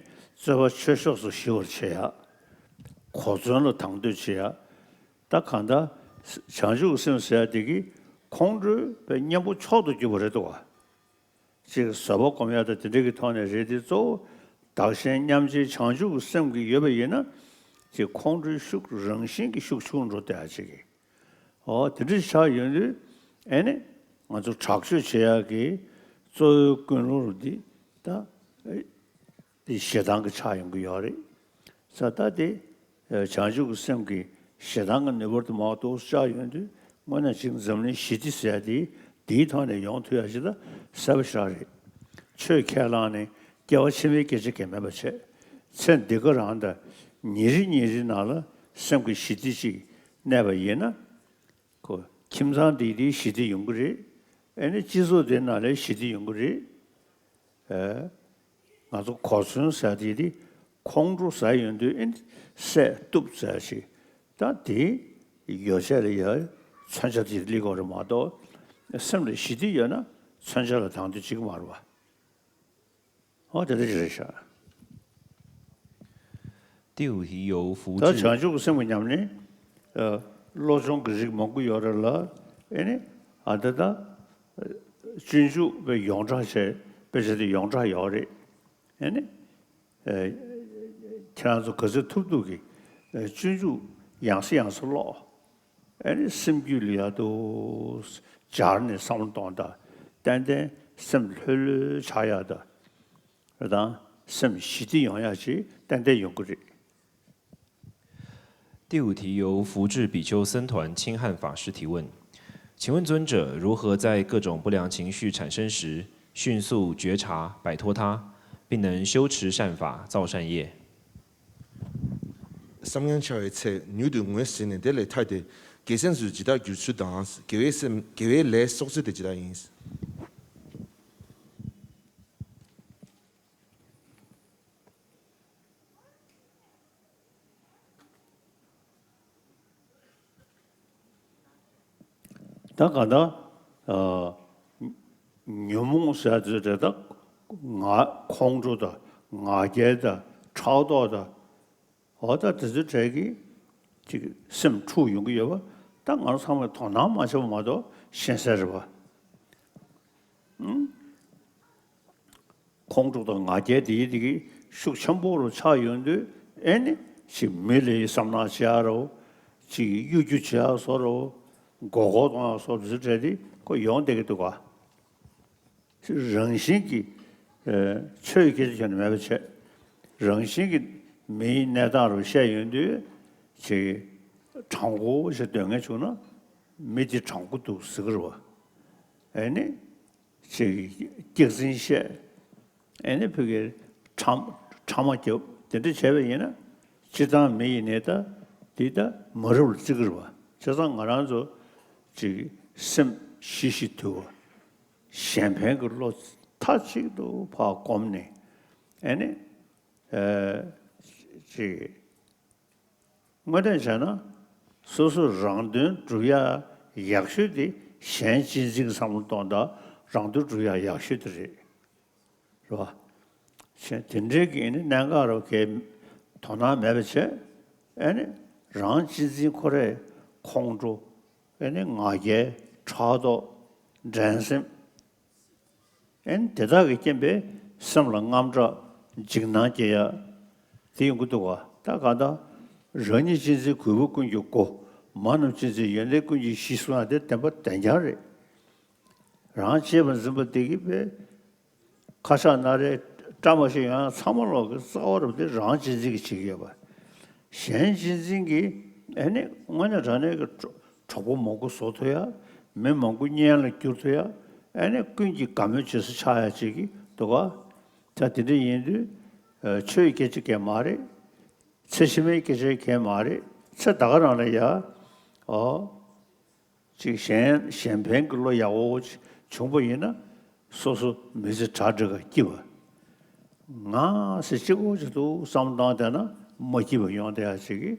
རྩོད་པ་ཆོས་ཕྱོགས་སུ་ཞི་བར་བྱེད་ཡག་གོ་མཚོན་ལ་དང་དོད་བྱེད་ཡག་ད་གང་ལྟར་བྱང་ཆུབ་ཀྱི་སེམས་ཟེར་ཡག་དེ་གིས་ཁོང་ཁྲོའི་གཉེན་པོ་མཆོག་ཏུ་གྱུར་པ་རེད་འདུག་ག་ཅིག་བཟོད་པ་སྒོམ་ཡག་དང་དེ་འདྲ་གི་ཐོག་ནས་རེད་དེ། གཙོ་བོ་བདག་གཞན་མཉམ་བརྗེའི་བྱང་ཆུབ་ཀྱི་སེམས་ཀྱི་ཡོད་པ་ཡིན་ན། ཅིག་ཁོང་ཁྲོའི་ཤུགས་རང་བཞིན་གྱིས་ཤུགས་ཆུང་འགྲོ་བསྡད་ཡག་ཅིག་གི་འོ་དེ་འདྲ་ཆགས་ཡོང་དུས་ཨེ་ནི་ང་ཚོ་དྲག་སྤྱོད་བྱེད་ཡག་གི་གཙོ་བོའི་ཀུན་སློང་འདི་ད་དེ་ཞེ་སྡང་གི་ཆགས་ཡོང་གི་ཡོད་རེད། ས་ད་དེ་བྱང་ཆུབ་ཀྱི་སེམས་ཀྱི་ཞེ་སྡང་གི་ནུས་པར་དུ་མ་གཏོགས་ཆགས་ཡོང་དུས་དངོས་གནས་ཅིག་འཛམ་གླིང་ཞི་བདེ་ཟེར་ཡག་དེ་དེའི་ཐོག་ནས་ཡོང་ཐུབ་ཡག་ཅིག་ད་གསལ་པོ་ཞེ་དྲག་རེད། ཆོས་ཁས་བླངས་ནས་སྐྱེ་བ་ཕྱི་མའི་སྐད་ཆ་གང་མེད་པ་བྱས། ཚེ་འདི་ག་རང་དང་ཉིན་རེ་ཉིན་རེ་ནང་ལ་སེམས་ཀྱི་ཞི་བདེ་ཅིག་གནས་པ་ཡིན་ན། ཁོ་ཁྱིམ་ཚང་འདི་དེ་ཞི་བདེ་ཡོང་གི་རེད། ཨེ་ནི་སྤྱི་ཚོགས་དེ་ནང་ལ་ཞི་བདེ་ཡོང་གི་རེད། ཨེ། ང་ཚོ་གོ་མཚོན་ཟེར་དེ་དེ་ཁོང་ཁྲོ་ཟ་ཡོང་དུས་ཨེ་ནི་སད་གཏུབ་ཟེར་ཞིག་ད་དེ་ཡོ་བྱད་ལ་ཡ་མཚོན་ཆ་དེ་སླེབས་དགོས་རེད་མ་གཏོགས། སེམས་ལ་ཞི་བདེ་ཡོད་ན་མཚོན་ཆ་ལ་དང་དོད་བྱེད་ཀྱི་མ་རེད་པ། ཨོ་དེ་འདྲ་ཅིག་རེད་ཤག 第五题由福 ད 志 བྱང་ཆུབ་ཀྱི་སེམས་ཀྱི་ཉམས་ལེན། ཨ། བློ་སྦྱོང་གི་རིགས་མང་པོ་ཡོད་རེད་ལ། ཨེ་ནི། ཨ་ད་ད། སྤྱོད་འཇུག་པའི་ཡོངས་གྲགས་བྱས་དཔེ་ཆ་དེ་ཡོངས་གྲགས་ཡོད་རེད། ཨེ་ནི། ཨ། ཁྱེད་རང་ཚོ་ག་ཚོད་ཐུབ་ཐུབ་ཀྱིས་ཨ། སྤྱོད་འཇུག་ཡང་སེ་ཡང་སེ་ཀློག་ཨེ་ནི་སེམས་རྒྱུད་ལ་ཡག་འདུག་སྦྱར་ནས་བསམ་བློ་གཏོང་དང་། ཏན་ཏན་སེམས་ལྷོད་ལྷོད་ཆགས་ཡག་དང་། རེད་དང་། སེམས་ཞི་བདེ་ཡོང་ཡག་ཅིག་ཏན་ཏན་ཡོང་གི་རེད། 第五题由福智比丘僧团清汉法师提问，请问尊者如何在各种不良情绪产生时迅速觉察摆脱它，并能修持善法造善业？ བསམ་ངན་འཆར་བའི་ཚེ་མྱུར་དུ་ངོས་ཟིན་ནས་དེ་ལས་ཐར་ཏེ། དགེ་མཚན་སུ་ཇི་ལྟར་འགྱུར་ཚུལ་དང་། དགེ་བའི་སེམས་དགེ་བའི་ལས་གསོག་ཚུལ་དེ་ཇི་ལྟར་ཡིན། ད་ག་ད། ཉོན་མོངས་ཟེར་དུས་དེ་དག་ང་ཁོང་ཁྲོ་དང་ང་རྒྱལ་དང་ཕྲག་དོག་དང་། འོ་ད་དེ་ཚོའི་གྲས་ཀྱིས་ཅིག་སེམས་འཁྲུག་ཡོང་གི་ཡོད་པ། ད་ང་རང་ཚང་མས་དོ་སྣང་མ་བྱས་པ་མ་གཏོགས་ཤེས་གསལ་རེད་པ། ཁོང་ཁྲོ་དང་ང་རྒྱལ་དེ་ཡི་དེ་གི་ཤུགས་ཆེན་པོ་རུ་ཆགས་ཡོང་དུས། ཨེ་ནི་ཅིག་མི་ལ་ཡི་བསམ་ནག་བྱེད་ཡག་རོ། ཅིག་གཡོ་སྒྱུ་བྱེད་ཡག་བཟོ་རོ། མགོ་སྐོར་གཏོང་ཡག་བཟོ་རོ་ཟེར་གྲས་དེ་ཁོ་ཡོང་བསྡད་ཀྱི་འདུག་ག་རང་བཞིན་གྱིས་ཆོས་སྐད་ཆ་ཁྱོན་ནས་མེད་པ་བྱས། རང་བཞིན་གྱིས་མིའི་གནས་སྟངས་རུ་བཤད་ཡོང་དུས། ཅིག་དྲང་པོ་ཞིག་འདོན་མཁན་བྱུང་ན། མི་དེ་དྲང་པོ་འདུག་ཟེར་གི་རེད་པ། ཨེ་ནི། ཅིག་སྐྱག་རྫུན་བཤད། ཨེ་ནི་ཕ་གིར་ཕྲ་ཕྲ་མ་རྒྱབ། དེ་འདྲ་བྱས་པ་ཡིན་ན། སྤྱིར་བཏང་མི་ཡི་ནི་ད་འདི་ད་མ་རབས་ལ་བརྩི་གི་རེད་པ། བྱས་ཙང་ང་རང་ཚོ་ཅིག་སེམས་ཞི་ཞིང་དུལ་བ། གཞན་ཕན་གྱི་བློ་མཐའ་གཅིག་ཏུ་ཕར་བསྒོམས་ནས། ཨེ་ནི། ཅིག་དངོས་གནས་བྱས་ན། སོ་སོ་རང་དོན་སྒྲུབ་ཡག་ཡག་ཤོས་དེ་གཞན་གཅེས་འཛིན་གྱི་བསམ་བློ་གཏོང་དང་། རང་དོན་སྒྲུབ་ཡག་ཡག་ཤོས་དེ་རེད། རེད་པ། གཞན་དེ་འདྲའི་གི་ནི་གནད་འགག་རུ་གའི་དོ་སྣང་མེད་པ་བྱས། ཨེ་ནི་རང་གཅེས་འཛིན་ཁོ་རའི་ཁོང་ཁྲོ། ཨེ་ནི་ང་རྒྱལ། ཕྲག་དོག་འགྲན་སེམས། ཨེ་ནི་དེ་དག་གི་རྐྱེན་པས་སེམས་ལ་དངངས་སྐྲག་འཇིགས་སྣང་སྐྱེ་ཡག་དེ་ཡོང་གི་འདུག་ག་ད་ག་ད། རང་ཉིད་གཅེས་འཛིན་གུས་པ་ཀུན་གྱི་སྒོ། མ་རྣམས་གཅེས་འཛིན་ཡོན་ཏན་ཀུན་གྱི་གཞི་གསུངས་ཡག་དེ་བདེན་པ་བདེན་རྐྱང་རེད། རང་གཅེས་པར་འཛིན་པ་དེ་གིས་པས། ཁ་ཤགས་སྣ་རལ་བཀྲ་མ་ཤིས་ཡོང་ཡག་ཚང་མ་ལོག་གི་རྩ་བ་རུ་དེ་རང་གཅེས་འཛིན་གྱིས་བྱེད་ཀྱི་ཡོད་པ། གཞན་གཅེས་འཛིན་གྱིས་ཨེ་ནི་དངོས་གནས་དྲང་གནས་ཀྱི་གྲོགས་གྲོགས་པོ་མང་པོ་བཟོ་ཐུབ་ཡག་མི་མང་པོ་གཉེན་ལ་བསྒྱུར་ཐུབ་ཡག་ཨེ་ནི་ཀུན་གྱིས་དགའ་མོས་བྱེད་ས་ཆགས་ཡག་ཅིག་གི་འདུག་ག་ད་དེ་འདྲ་ཡིན་དུས། ཆོས་ཀྱི་སྐད་ཆ་གང་ཡང་མ་རེད། ཚེ་ཕྱི་མའི་སྐད་ཆ་གང་ཡང་མ་རེད། ཚེ་ད་ག་རང་ལ་ཡ། ཨོ། ཅིག་གཞན་གཞན་ཕན་གྱི་བློ་ཡག་པོ་བྱུང་པ་ཡིན་ན། སོ་སོ་མི་ཚེ་གྲ་སྒྲིག་ག་སྐྱིད་པ། ང་ཟེར་གཅིག་པོ་ཅིག་འདུག་བསམ་བློ་བཏང་བསྡད་ན་མ་སྐྱིད་པ་ཡོང་བསྡད་ཡག་ཅིག་གི།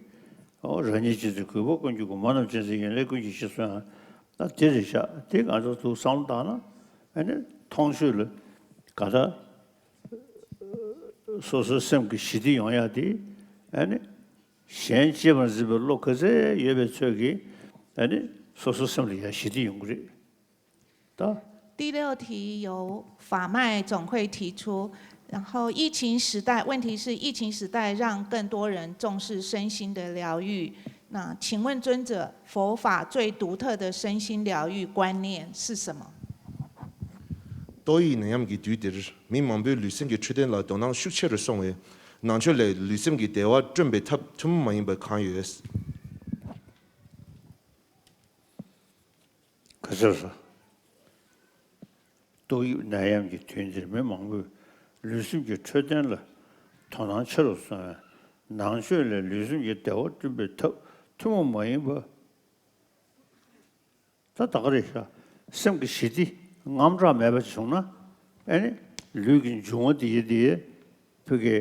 ཨོ། རང་ཉིད་གཅེས་འཛིན་གུས་པ་ཀུན་གྱི་སྒོ། མ་རྣམས་གཅེས་འཛིན་ཡོན་ཏན་ཀུན་གྱི་གཞི་གསུངས་ཡག་ད་དེ་རེད་ཤག་དེ་ང་ཚོ་འདུག་བསམ་བློ་བཏང་ན། ཨ་ནི་མཐོང་ཆོས་ལ་ག་ད། སོ་སོའི་སེམས་ཀྱི་ཞི་བདེ་ཡོང་ཡག་དེ། ཨ་ནི། གཞན་གཅེས་པར་འཛིན་པའི་བློ་ག་ཚད་ཡོད་པའི་ཚོད་ཀྱིས། ཨ་ནི། སོ་སོའི་སེམས་ལ་ཡང་ཞི་བདེ་ཡོང་གི་རེད། ད། 第六题由法麦总会提出，然后疫情时代，问题是疫情时代让更多人重视身心的疗愈。那请问尊者，佛法最独特的身心疗愈观念是什么？ ཏོག་དབྱིབས་ནད་ཡམས་ཀྱི་དུས་འདིར་མི་མང་པོའི་ལུས་སེམས་ཀྱི་འཕྲོད་བསྟེན་ལ་དོ་སྣང་ཤུགས་ཆེ་རུ་སོང་བས། ནང་ཆོས་ལས་ལུས་སེམས་ཀྱི་བདེ་བ་བསྐྲུན་པའི་ཐབས་ཐུན་མོང་མ་ཡིན་པ་གང་ཡོད། ག་ཚོད་སོང་། ཏོག་དབྱིབས་ནད་ཡམས་ཀྱི་དུས་འདིར་མི་མང་པོས་ལུས་སེམས་ཀྱི་འཕྲོད་བསྟེན་ལ་དོ་སྣང་ཆེ་རུ་སོང་བས། ནང་ཆོས་ལས་ལུས་སེམས་ཀྱི་བདེ་བ་བསྐྲུན་པའི་ཐབས་ཐུན་མོང་མ་ཡིན་པ། ད་ད་ག་རེད་ཤག་སེམས་ཀྱི་ཞི་བདེ་དངངས་སྐྲག་མེད་པ་བྱུང་ན། ཨེ་ནི་ལུས་ཀྱི་འབྱུང་བ་དེ་ཡི་དེ་ཡི་ཕ་གི་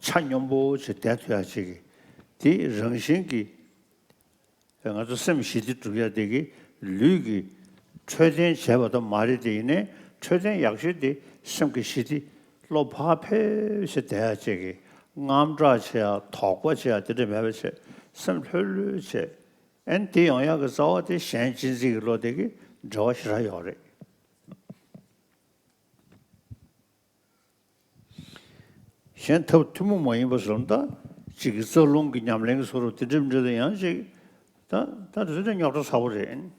ཆ་སྙོམས་པོ་ཞིག་བསྡད་ཐུབ་ཡག་ཅིག་གི་དེ་རང་བཞིན་གྱིས། ང་ཚོ་སེམས་ཞི་བདེ་སྒྲུབ་ཡག་དེ་གི་ལུས་ཀྱི་འཕྲོད་བསྟེན་བྱས་པ་དང་མ་རེད། དེ་ཡིན་ནའི་འཕྲོད་བསྟེན་ཡག་ཤོས་དེ་སེམས་ཀྱི་ཞི་བདེ། བློ་ཕར་ཕེབས་ཤིག་བསྡད་ཡག་ཅིག་གི་དངངས་སྐྲག་བྱེད་ཡག་དོགས་པ་བྱེད་ཡག་དེ་འདྲ་མེད་པ་བྱས། སེམས་ལྷོད་ལྷོད་བྱས། ཨན་དེ་ཡོང་ཡག་གི་རྩ་བ་དེ་གཞན་གཅེས་འཛིན་གྱི་བློ་དེ་གི་འབྲེལ་བ་ཞེ་དྲག་ཡོད་རེད། གཞན་ཐབས་ཐུན་མོང་མ་ཡིན་པ་བཟོ་ལྟ་ཅིག་གི་རྩ་རླུང་གི་ཉམས་ལེན་གྱི་སོ་རུ་དེ་འགྲིམ་འགྲིལ་དུ་ཡང་ཅིག་ ད་ད་དེ་ཚོ་ནི་རྙོག་དྲ་ཚ་པོ་རེད།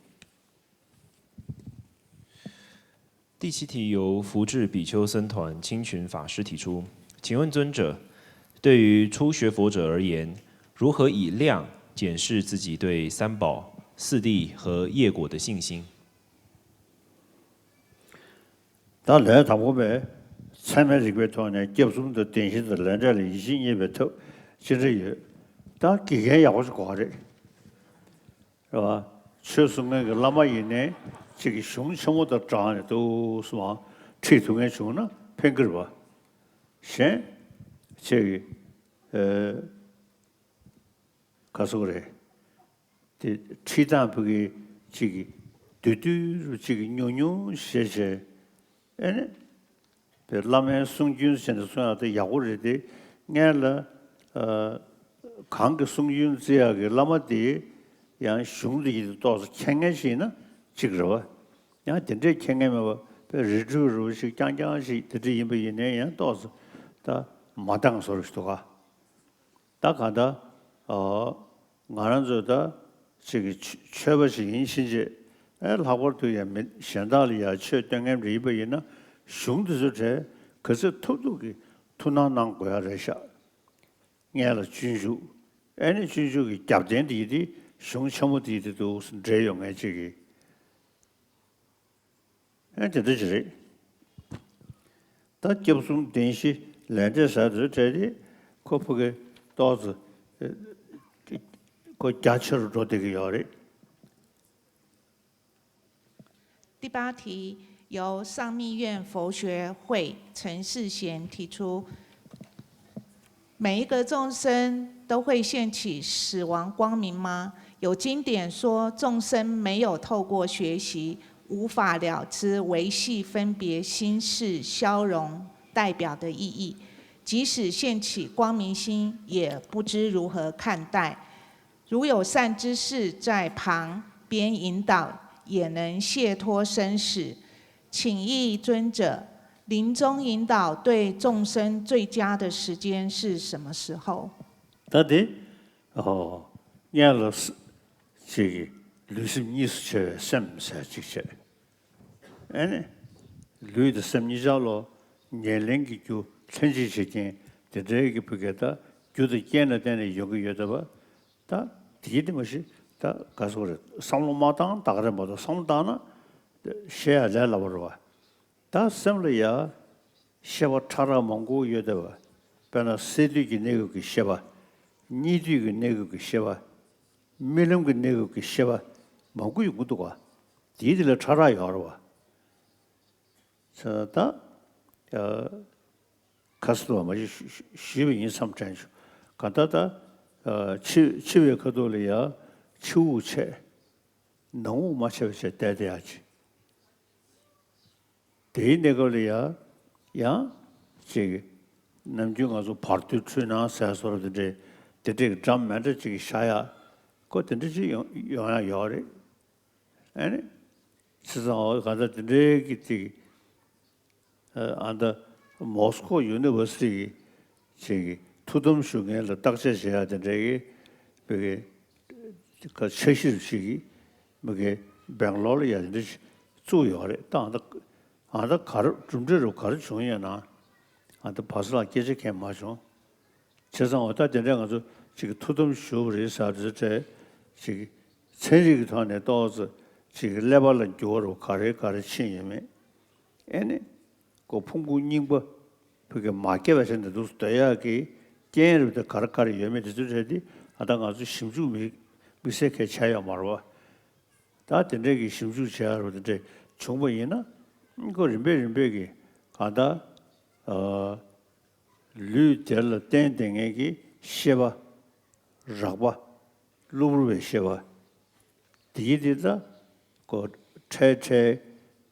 第七题由福智比丘僧团清群法师提出，请问尊者，对于初学佛者而言，如何以量检视自己对三宝、四谛和业果的信心？ ད་ལན་དང་པོ་པས་ཚད་མའི་རིགས་པའི་ཐོག་ནས་སྐྱབས་གསུམ་དང་བདེན་བཞི་དང་ལས་འབྲས་ལ་ཡིད་ཆེས་རྙེད་པའི་ཐབས་ཅི་འདྲ་ཡོད། ད་དགེ་རྒན་ཡག་པོ་ཞིག་དགོས་རེད། རེད་བ། ཆོས་གསུང་མཁན་གྱི་བླ་མ་ཡིན་ནའི་གཅིག་གི་གཞུང་ཆེན་མོ་དང་སྦྲགས་ནས་འདུག་སེ་ཁྲིད་ཐུབ་མཁན་བྱུང་ན་ཕན་གྱི་རེད་བ། གཞན་གཅིག་གི་ཨེ། ག་ཟེར་དགོས་རེད། དེ་ཁྲིད་སྟངས་ཕ་གི་གཅིག་གི་བསྡུས་བསྡུས་རུ་གཅིག་གི་ཉུང་ཉུང་བྱས་བྱས། ཨེ་ནི། དཔེ་བླ་མའི་གསུང་རྒྱུན་བྱས་ནས་གསུང་ཡག་དེ་ཡག་པོ་རེད་དེ། སྔོན་ལ་ཨ། གང་གི་གསུང་རྒྱུན་བརྩི་ཡག་གི་བླ་མ་དེ་ཡང་གཞུང་དེ་ཡིན་ཏོག་ཙམ་མཁྱེན་མཁན་ཞིག་ཡིན་ན་གཅིག་རེད་བ། ཡང་དེ་འདྲས་མཁྱེན་མཁན་མེད་པ་དཔེ་རི་ཁྲོད་རུ་ཞིག་རྐྱང་རྐྱང་ཞིག་དེ་འདྲས་ཡིན་པ་ཡིན་ནའི་ཡང་ཏོག་ཙམ་ད་མ་འདང་བཟོ་རུ་ཞིག་འདུག་ག། ད་གང་ལྟར། ཨོ། ང་རང་ཚོ་ད་ཅིག་གི་ཆོས་ཆོས་པ་ཞིག་ཡིན་ཕྱིན་ཆད། ཨེ་ལྷག་པར་དུ་ཡང་མི་གཞན་དག་ལ་ཡང་ཆོས་སྟོན་མཁན་རེ་ཡིན་པ་ཡིན་ན། གཞུང་འདི་ཚོ་གྲས་ག་ཚོད་ཐུབ་ཐུབ་ཀྱིས་ཐུགས་སྣང་གནང་དགོས་ཡ་རེད་ཤག། སྔོན་ལ་སྤྱོད་འཇུག། ཨེ་ནི་སྤྱོད་འཇུག་གི་རྒྱབ་རྟེན་དེ་ཡིན་དེ་གཞུང་ཆེན་མོ་དེ་ཡིན་དེ་འདུག་འབྲེལ་ཡོད་མཁན་ཅིག་གིས། ཨེ་དེ་འདྲ་ཅིག་རེད། ད་སྐྱབས་གསུམ་བདེན་བཞི་ལས་འབྲས་ཟེར་དུས་བྲལ་ཏེ་ཁོ་ཕ་གི་ཏོག་ཙམ་ཨེ་ཁོ་རྒྱ་ཆེ་རུ་འགྲོ་བསྡད་ཀྱི་ཡོད་རེད། 第八题由上密院佛学会陈世贤提出，每一个众生都会现起死亡光明吗？有经典说，众生没有透过学习，无法了知维系分别心事消融代表的意义，即使现起光明心，也不知如何看待。如有善知识在旁边引导，也能解脱生死。请益尊者，临终引导对众生最佳的时间是什么时候？ ད་དེ། ཨོ། སྔོན་ལ་ས་ཅིག་གི་ལུས་སེམས་གཉིས་སུ་ཕྱེ་བའི་སེམས་ཟེར་ཅིག་བྱས། ཨེ་ནི། ལུས་དང་སེམས་གཉིས་ཆར་ལོ་ཉེར་ལེན་གྱི་རྒྱུ་ལྷན་ཅིག་བྱེད་མཁན་དེ་འདྲའི་གི་ཕ་གི་ད་རྒྱུ་དང་རྐྱེན་ལ་བརྟེན་ནས་ཡོང་གི་ཡོད་དེ་བ། ད་དེ་གི་དེ་མ་གཞི་ད་ག་ཟེར་དགོས་རེད། བསམ་བློ་མ་བཏང་ད་ག་རེད་མ་གཏོགས། བསམ་བློ་བཏང་ན་ཤེས་ཡ་ལས་སླ་པོ་རེད་བ། ད་སེམས་ལ་ཡ་ཤེས་པ་ཕྲ་རགས་མང་པོ་ཡོད་དེ་བ། དཔེར་ན་སས་བསྡུས་ཀྱི་གནས་སྐབས་ཀྱི་ཤེས་པ། གཉིས་བསྡུས་ཀྱི་གནས་སྐབས་ཀྱི་ཤེས་པ། རྨི་ལམ་གྱི་གནས་སྐབས་ཀྱི་ཤེས་པ་མང་པོ་ཡོང་གི་འདུག་ག། དེའི་དེ་ལ་ཕྲ་རགས་ཡོད་རེད་བ། ད་ཁ་སང་དུ་མ་ཞུ་ཞུས་པ་ཡིན་བསམ་དྲན་བྱུང་། གང་ལྟར་ད་འཆི་འཆི་བའི་ཁ་ཐུག་ལ་ཡ་ཕྱི་དབུགས་ཆད། ནང་དབུགས་མ་ཆད་པ་བྱས་བསྡད་བསྡད་ཡ་ཅིག། དེའི་གནས་སྐབས་ལ་ཡ། ཡང་ཅིག་ནམ་རྒྱུན་ང་ཚོ་བར་དོའི་འཁྲུལ་སྣང་ཟེར་སོགས་དེ་འདྲའི་དེ་འདྲའི་འགྲམ་མེ་འདྲ་ཅིག་ཤར་ཡ། ཁོ་དེ་འདྲ་ཅིག་ཡོང་ཡོང་ཡ་ཡོད་རེད། ཨ་ནི། བྱས་ཙང་འོ་གང་ལྟར་དེ་འདྲའི་གི་ཅིག་ཨ་ད་མོ་སི་ཁོ་ཡུ་ནི་ཝར་སི་ཊི་གི་ཅིག་གི་ཐུགས་དམ་བཞུགས་མཁན་ལ་བརྟག་དཔྱད་བྱེད་ཡ་དེ་འདྲའི་གི་བོད་ཀྱི་ཁ་འཆར་གཞི་རུ་ཞིག་གིས་མི་གི་སྦེང་ལོར་ལ་ཡ་དེ་འདྲ་ཞིག་བཙུགས་ཡོད་རེད། ད་ཨ་ད་ཨ་ད་ག་རེ་གྲུབ་འབྲས་རུ་ག་རེ་བྱུང་ཡོད་ན། ཨ་ད་བར་སྐབས་ལ་སྐད་ཆ་གང་ཡང་མ་བྱུང་། བྱས་ཙང་འོ་ད་དེ་འདྲ་ང་ཚོ་ཅིག་གི་ཐུགས་དམ་བཞུགས་པ་རེད་ཟེར་དུས་ཚོད་ཅིག་ཚན་རིག་གི་ཐོག་ནས་ཏོག་ཙམ་ཅིག་གི་ཀླད་པ་ལ་འགྱུར་བ་རུ་ག་རེ་ག་རེ་ཕྱིན་ཡོད་མེད། ཨེ་ནི། ཁོ་ཕུང་པོ་རྙིང་པ་ཕ་གི་མ་སྐྱེས་པ་བྱས་ནས་འདུག་སྡོད་ཡག་གི་རྐྱེན་རུ་དེ་ག་རེ་ག་རེ་ཡོད་མེད་དེ་ཚོའི་གྲས་དེ་ཨ་ད་ང་ཚོ་ཞིབ་འཇུག་དམིགས་དམིགས་བསལ་གང་ཡང་བྱས་ཡོད་མ་རེད་བ། ད་དེ་འདྲའི་གི་ཞིབ་འཇུག་བྱས་ཡག་རུ་དེ་འདྲས་བྱུང་པ་ཡིན་ན། ཁོ་རིམ་པས་རིམ་པས་ཀྱི་གང་ལྟར་ཨ་ལུས་དེ་ལ་བརྟེན་བསྡད་མཁན་གྱི་ཤེས་པ། རགས་པ། གློ་བུར་བའི་ཤེས་པ། དེ་གི་དེ་ད་ཁོ་འཕྲལ་འཕྲལ་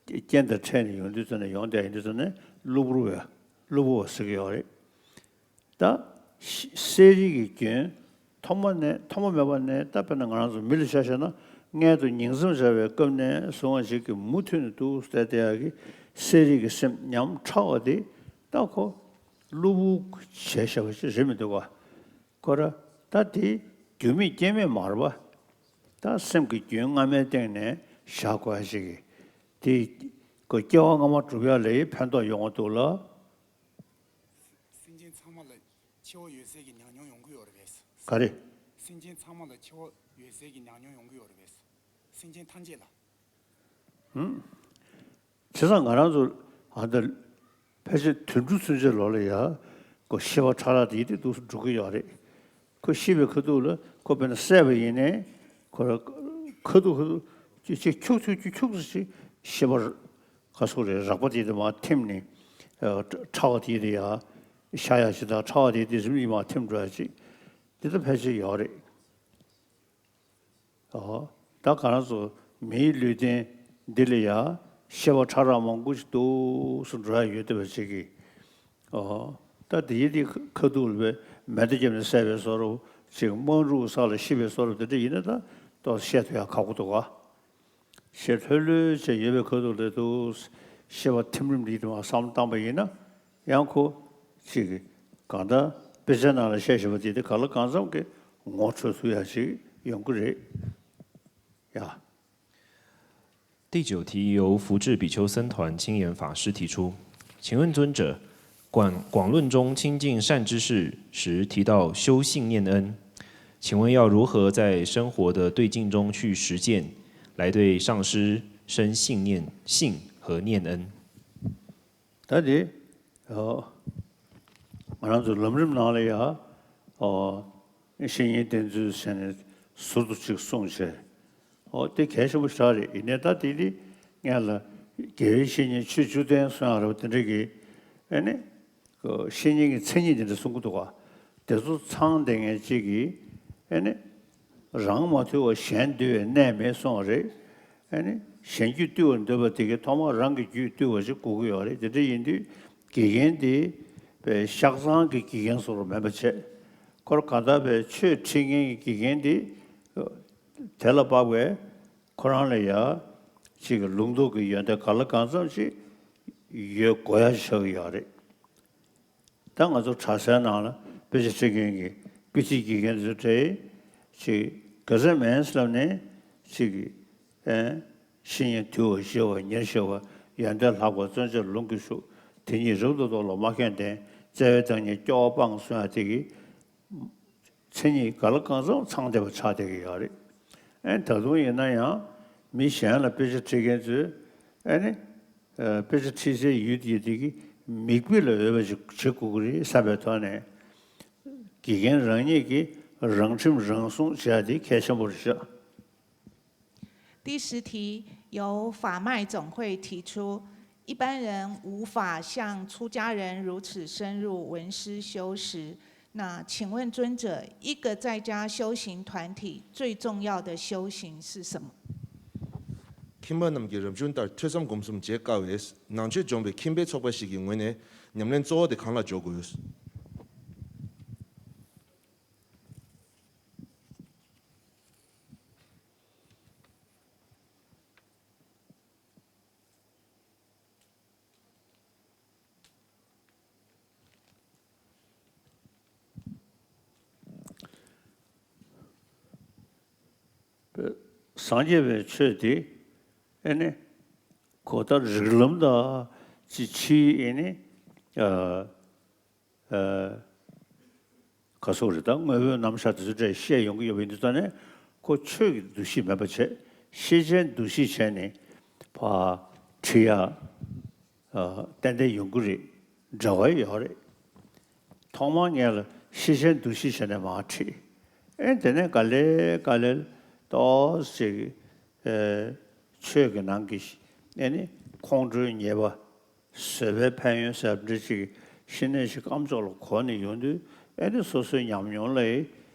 རྐྱེན་དང་འཕྲད་ནས་ཡོང་དུས་ཙམ་ནས་ཡོང་བསྡད་ཡོང་དུས་ཙམ་ནས་གློ་བུར་བའི་གློ་བུར་བ་ཟེར་གྱི་ཡོད་རེད། ད་ཤི་གསལ་རིག་གི་རྒྱུན་ཐོག་མ་ནས་ཐོག་མ་མེད་པ་ནས་ད་དཔེར་ན་ང་རང་ཚོ་མི་ལ་ཆ་བཞག་ན་མངལ་དུ་ཉིང་མཚམས་བཞག་པའི་སྐབས་ནས་བཟུང་བ་ཞིག་གི་མུ་མཐུད་ནས་འདུག་སེ་བསྡད་ཡག་གི་གསལ་རིག་གི་སེམས་ཉམས་ཕྲ་བ་དེ་ད་ཁོ་གློ་བུར་བྱས་བཞག་པ་ཞིག་རེད་མི་འདུག་ག། ཁོ་ར་ད་དེ་རྒྱུ་མེད་རྐྱེན་མེད་མ་རེད་པ། ད་སེམས་ཀྱི་རྒྱུན་སྔ་མའི་སྟེང་ནས་བཞག་དགོས་ཡ་ཞིག་གིས། དེ་ཀོ་སྐྱེ་བ་སྔ་མ་སྒྲུབ་ཡ་ལ་ཡི་ཕན་ཐོགས་ཡོང་བ་འདུག་ལ། སེམས་ཅན་ཚང་མ་ལ་འཆི་བ་ཡོད་ཚད་ཀྱི་ཉམས་མྱོང་ཡོང་གི་ཡོད་རེད་པས། ག་རེ། སེམས་ཅན་ཚང་མ་ལ་འཆི་བ་ཡོད་ཚད་ཀྱི་ཉམས་མྱོང་ཡོང་གི་ཡོད་རེད་པས། སེམས་ཅན་ཐམས་ཅད་ལ། ཧུམ། བྱས་ཙང་ང་རང་ཚོ་ཨ་ད་ཕལ་ཆེར་དུད་འགྲོ་ཚུན་ཆད་ལོག་ལ་ཡ་ཁོ་ཤི་བ་ཕྲ་རགས་དེ་དེ་འདུག་སེ་འགྲོ་གི་ཡོད་རེད། ཁོ་ཤི་བའི་ཁ་ཐུག་ལ་ཁོ་དཔེར་ན་བསད་པ་ཡིན་ནའི་ཁོ་ཁ་ཐུག་ཁ་ཐུག་ཅིག་ཅིག་འཁྱུག་འཁྱུག་འཁྱུག་འཁྱུག་ཙམ་ཅིག་ཤི་བ་ག་སོག་རེད། རགས་པ་དེ་དེ་མར་ཐིམ་ནས་ཨ་ཕྲ་བ་དེ་དེ་ཡ་ཤ་ཡ་ཞིག་དང་ཕྲ་བ་དེ་དེ་རིམ་གྱིས་མར་ཐིམ་འགྲོ་ཡ་ཅིག་དེ་ད་ཕལ་ཆེར་ཡོད་རེད། ཨོ། ད་ག་རང་ཚོ་མིའི་ལུས་རྟེན་འདི་ལ་ཡ་ཤི་བ་ཕྲ་རགས་མང་པོ་ཞིག་འདུག་སེ་འགྲོ་ཡ་ཡོད་བསྡད་པ་ཅིག་གིས། ཨོ། ད་དེའི་དེ་ཁ་ཐུག་ལ་བའི་མེ་མདའ་བརྒྱབ་ནས་བསད་པའི་བཟོ་འདྲ་ཅིག་དམག་འཁྲུག་ས་ལ་ཤི་བའི་བཟོ་འདྲ་དེ་འདྲ་ཡིན་ན་ད་ཏོག་ཙམ་བཤད་ཐུབ་ཡ་ཁག་པོ་འདུག་ག་ཞེས་ལྷོད་ལྷོད་བྱས་ཡོད་པའི་ཁ་ཐུག་ལ་འདུག་ཤི་བ་ཐིམ་རིམ་རིགས་དེ་མར་བསམ་བློ་བཏང་པ་ཡིན་ན་ཡང་ཁོ་ཅིག་གང་ལྟར་དཔེ་ཆའི་ནང་ལ་བཤད་བཞིན་པ་དེ་དེ་གང་ལ་གང་འཚམ་གྱི་ངོ་འཕྲོད་ཐུབ་ཡ་ཞིག་ཡོང་གི་རེད་ཡ། 第九题由福智比丘僧团清源法师提出，请问尊者，广广论中亲近善知识时提到修信念恩，请问要如何在生活的对境中去实践，来对上师生信念、信和念恩？ ད་དེ། ཨོ། ང་རང་ཚོ་ལམ་རིམ་ནང་ལ་ཡ། ཨོ། བཤེས་གཉེན་བསྟེན་ཚུལ་བྱས་ནས་ཟུར་དུ་ཅིག་གསུངས་བྱས། ཨོ་དེ་གལ་ཆེན་པོ་ཞིག་རེད། ཡིན་ནའི་ད་དེ་དེ་སྔོན་ལ་དགེ་བའི་བཤེས་གཉེན་ཆོས་བཅུ་ལྡན་གསུང་ཡག་རེད་པ། དེ་འདྲ་གི་ཨེ་ནི། བཤེས་གཉེན་གྱི་མཚན་ཉིད་དེ་འདྲ་གསུང་གི་འདུག་ག་དེ་ཚོ་ཚང་བསྡད་མཁན་གཅིག་གིས་ཨེ་ནི། རང་མ་ཐུལ་བར་གཞན་འདུལ་བའི་གནས་མེད་གསུངས་པ་རེད། ཨེ་ནི། གཞན་རྒྱུད་བཏུལ་བར་འདོད་པ་དེ་གིས་ཐོག་མར་རང་གི་རྒྱུད་བཏུལ་བ་ཞིག་དགོས་ཀྱི་ཡོད་རེད། དེ་འདྲ་ཡིན་དུས་དགེ་རྒན་དེ་དཔེ་ཤག་ཚང་གི་དགེ་རྒན་བཟོ་འདྲ་མིན་པ་བྱས། ཁོ་རང་གང་ལྟར་དཔེ་ཆོས་ཁྲིད་མཁན་གྱི་དགེ་རྒན་དེ་དེ་ལ་དཔག་པའི་ཁོ་རང་ལ་ཡ་ཅིག་གི་ལུང་རྟོགས་ཀྱི་ཡོན་ཏན་གང་ལ་གང་འཚམ་ཅིག་ཡོད་དགོས་ཡ་ཆགས་ཀྱི་ཡོད་རེད། ད་ང་ཚོ་གྲྭ་སའི་ནང་ལ་དཔེ་ཆ་ཁྲིད་མཁན་གྱི་དཔེ་ཁྲིད་དགེ་རྒན་ཚོའི་གྲས་ཅིག་ག་ཚོད་མིན་ཟེར་ལབ་ནས་ཅིག་གི་ཨེ་བཤེས་གཉེན་དུལ་བ་ཞི་བ་ཉེར་ཞི་བ་ཡོན་ཏན་ལྷག་པ་བརྩོན་བཅས་ལུང་གིས་ཞུགས། དེ་ཉིད་རབ་ཏུ་རྟོགས་ལ་མ་མཁས་ལྡན། བརྩེ་བའི་བདག་ཉིད་སྐྱོ་བ་སྤངས་གསུང་ཡ་དེ་གི་མཚན་ཉིད་གང་ལ་གང་འཚམ་ཚང་བསྡད་པ་ཆགས་བསྡད་ཀྱི་ཡོད་རེད། ཨེ་ད་དུང་ཡིན་ན་ཡང་མི་གཞན་ལ་དཔེ་ཆ་ཁྲིད་མཁན་ཚོས་ཨེ་ནི། ཨ། དཔེ་ཆ་ཁྲིད་སའི་ཡུལ་དེ་དེ་གི་མིག་དཔེ་ལ་འོས་པ་ཞིག་བྱེད་དགོས་ཀྱི་རེད་བསམ་པའི་ཐོག་ནས། དགེ་རྒན་རང་ཉིད་ཀྱིས་རང་ཁྲིམས་རང་སྲུང་བྱེད་ཡ་དེ་གལ་ཆེན་པོ་རེད་ཤག第十题由法脉总会提出，一般人无法像出家人如此深入闻思修持，那请问尊者，一个在家修行团体最重要的修行是什么？ ཁྱིམ་པ་རྣམས་ཀྱིས་རབ་བྱུང་ལྟར་ཐོས་བསམ་སྒོམ་གསུམ་བྱེད་དཀའ་བས། ནང་ཆོས་སྦྱོང་བའི་ཁྱིམ་པའི་ཚོགས་པ་ཞིག་གི་ངོས་ནས་ཉམས་ལེན་གཙོ་བོ་དེ་གང་ལ་འཇོག་དགོས། སངས་རྒྱས་པའི་ཆོས་དེ་ཨེ་ནི་གོ་བརྡ་རིགས་ལམ་དང་ཅི་ཕྱིའི་ཨེ་ནི་ཨ་ཨ་ག་སོགས་རེད། ད་དངོས་པོའི་རྣམ་གཞག་དེ་ཚོ་འདྲ་བཤད་ཡོང་གི་ཡོད་པ་ཡིན་དུས་ཙང་ནས་ཁོ་ཆོས་ཀྱི་འདུ་ཤེས་མེད་པ་བྱས། ཤེས་བྱའི་འདུ་ཤེས་བྱས་ནས་ཕར་ཁྲིད་ཡ། ཨ། ཏན་ཏན་ཡོང་གི་རེད། འབྲེལ་བ་ཡོད་རེད། ཐོག་མར་ངས་ལ་ཤེས་བྱའི་འདུ་ཤེས་བྱས་ནས་མར་ཁྲིད། ཨེ་དེ་ནས་ག་ལེ་ག་ལེ་ཏོག་ཙམ་ཅིག་ཨེ་ཆོས་ཀྱི་ནང་གི་ཨེ་ནི་ཁོང་ཁྲོའི་ཉེས་པ། བཟོད་པའི་ཕན་ཡོན་ཟེར་བ་འདྲ་ཅིག་ཤི་ནས་ཅིག་སྐམ་ཅོག་ལ་གོ་ནས་ཡོང་དུས་ཨེ་ནི་སོ་སོའི་ཉམས་མྱོང་ལ་ཡི་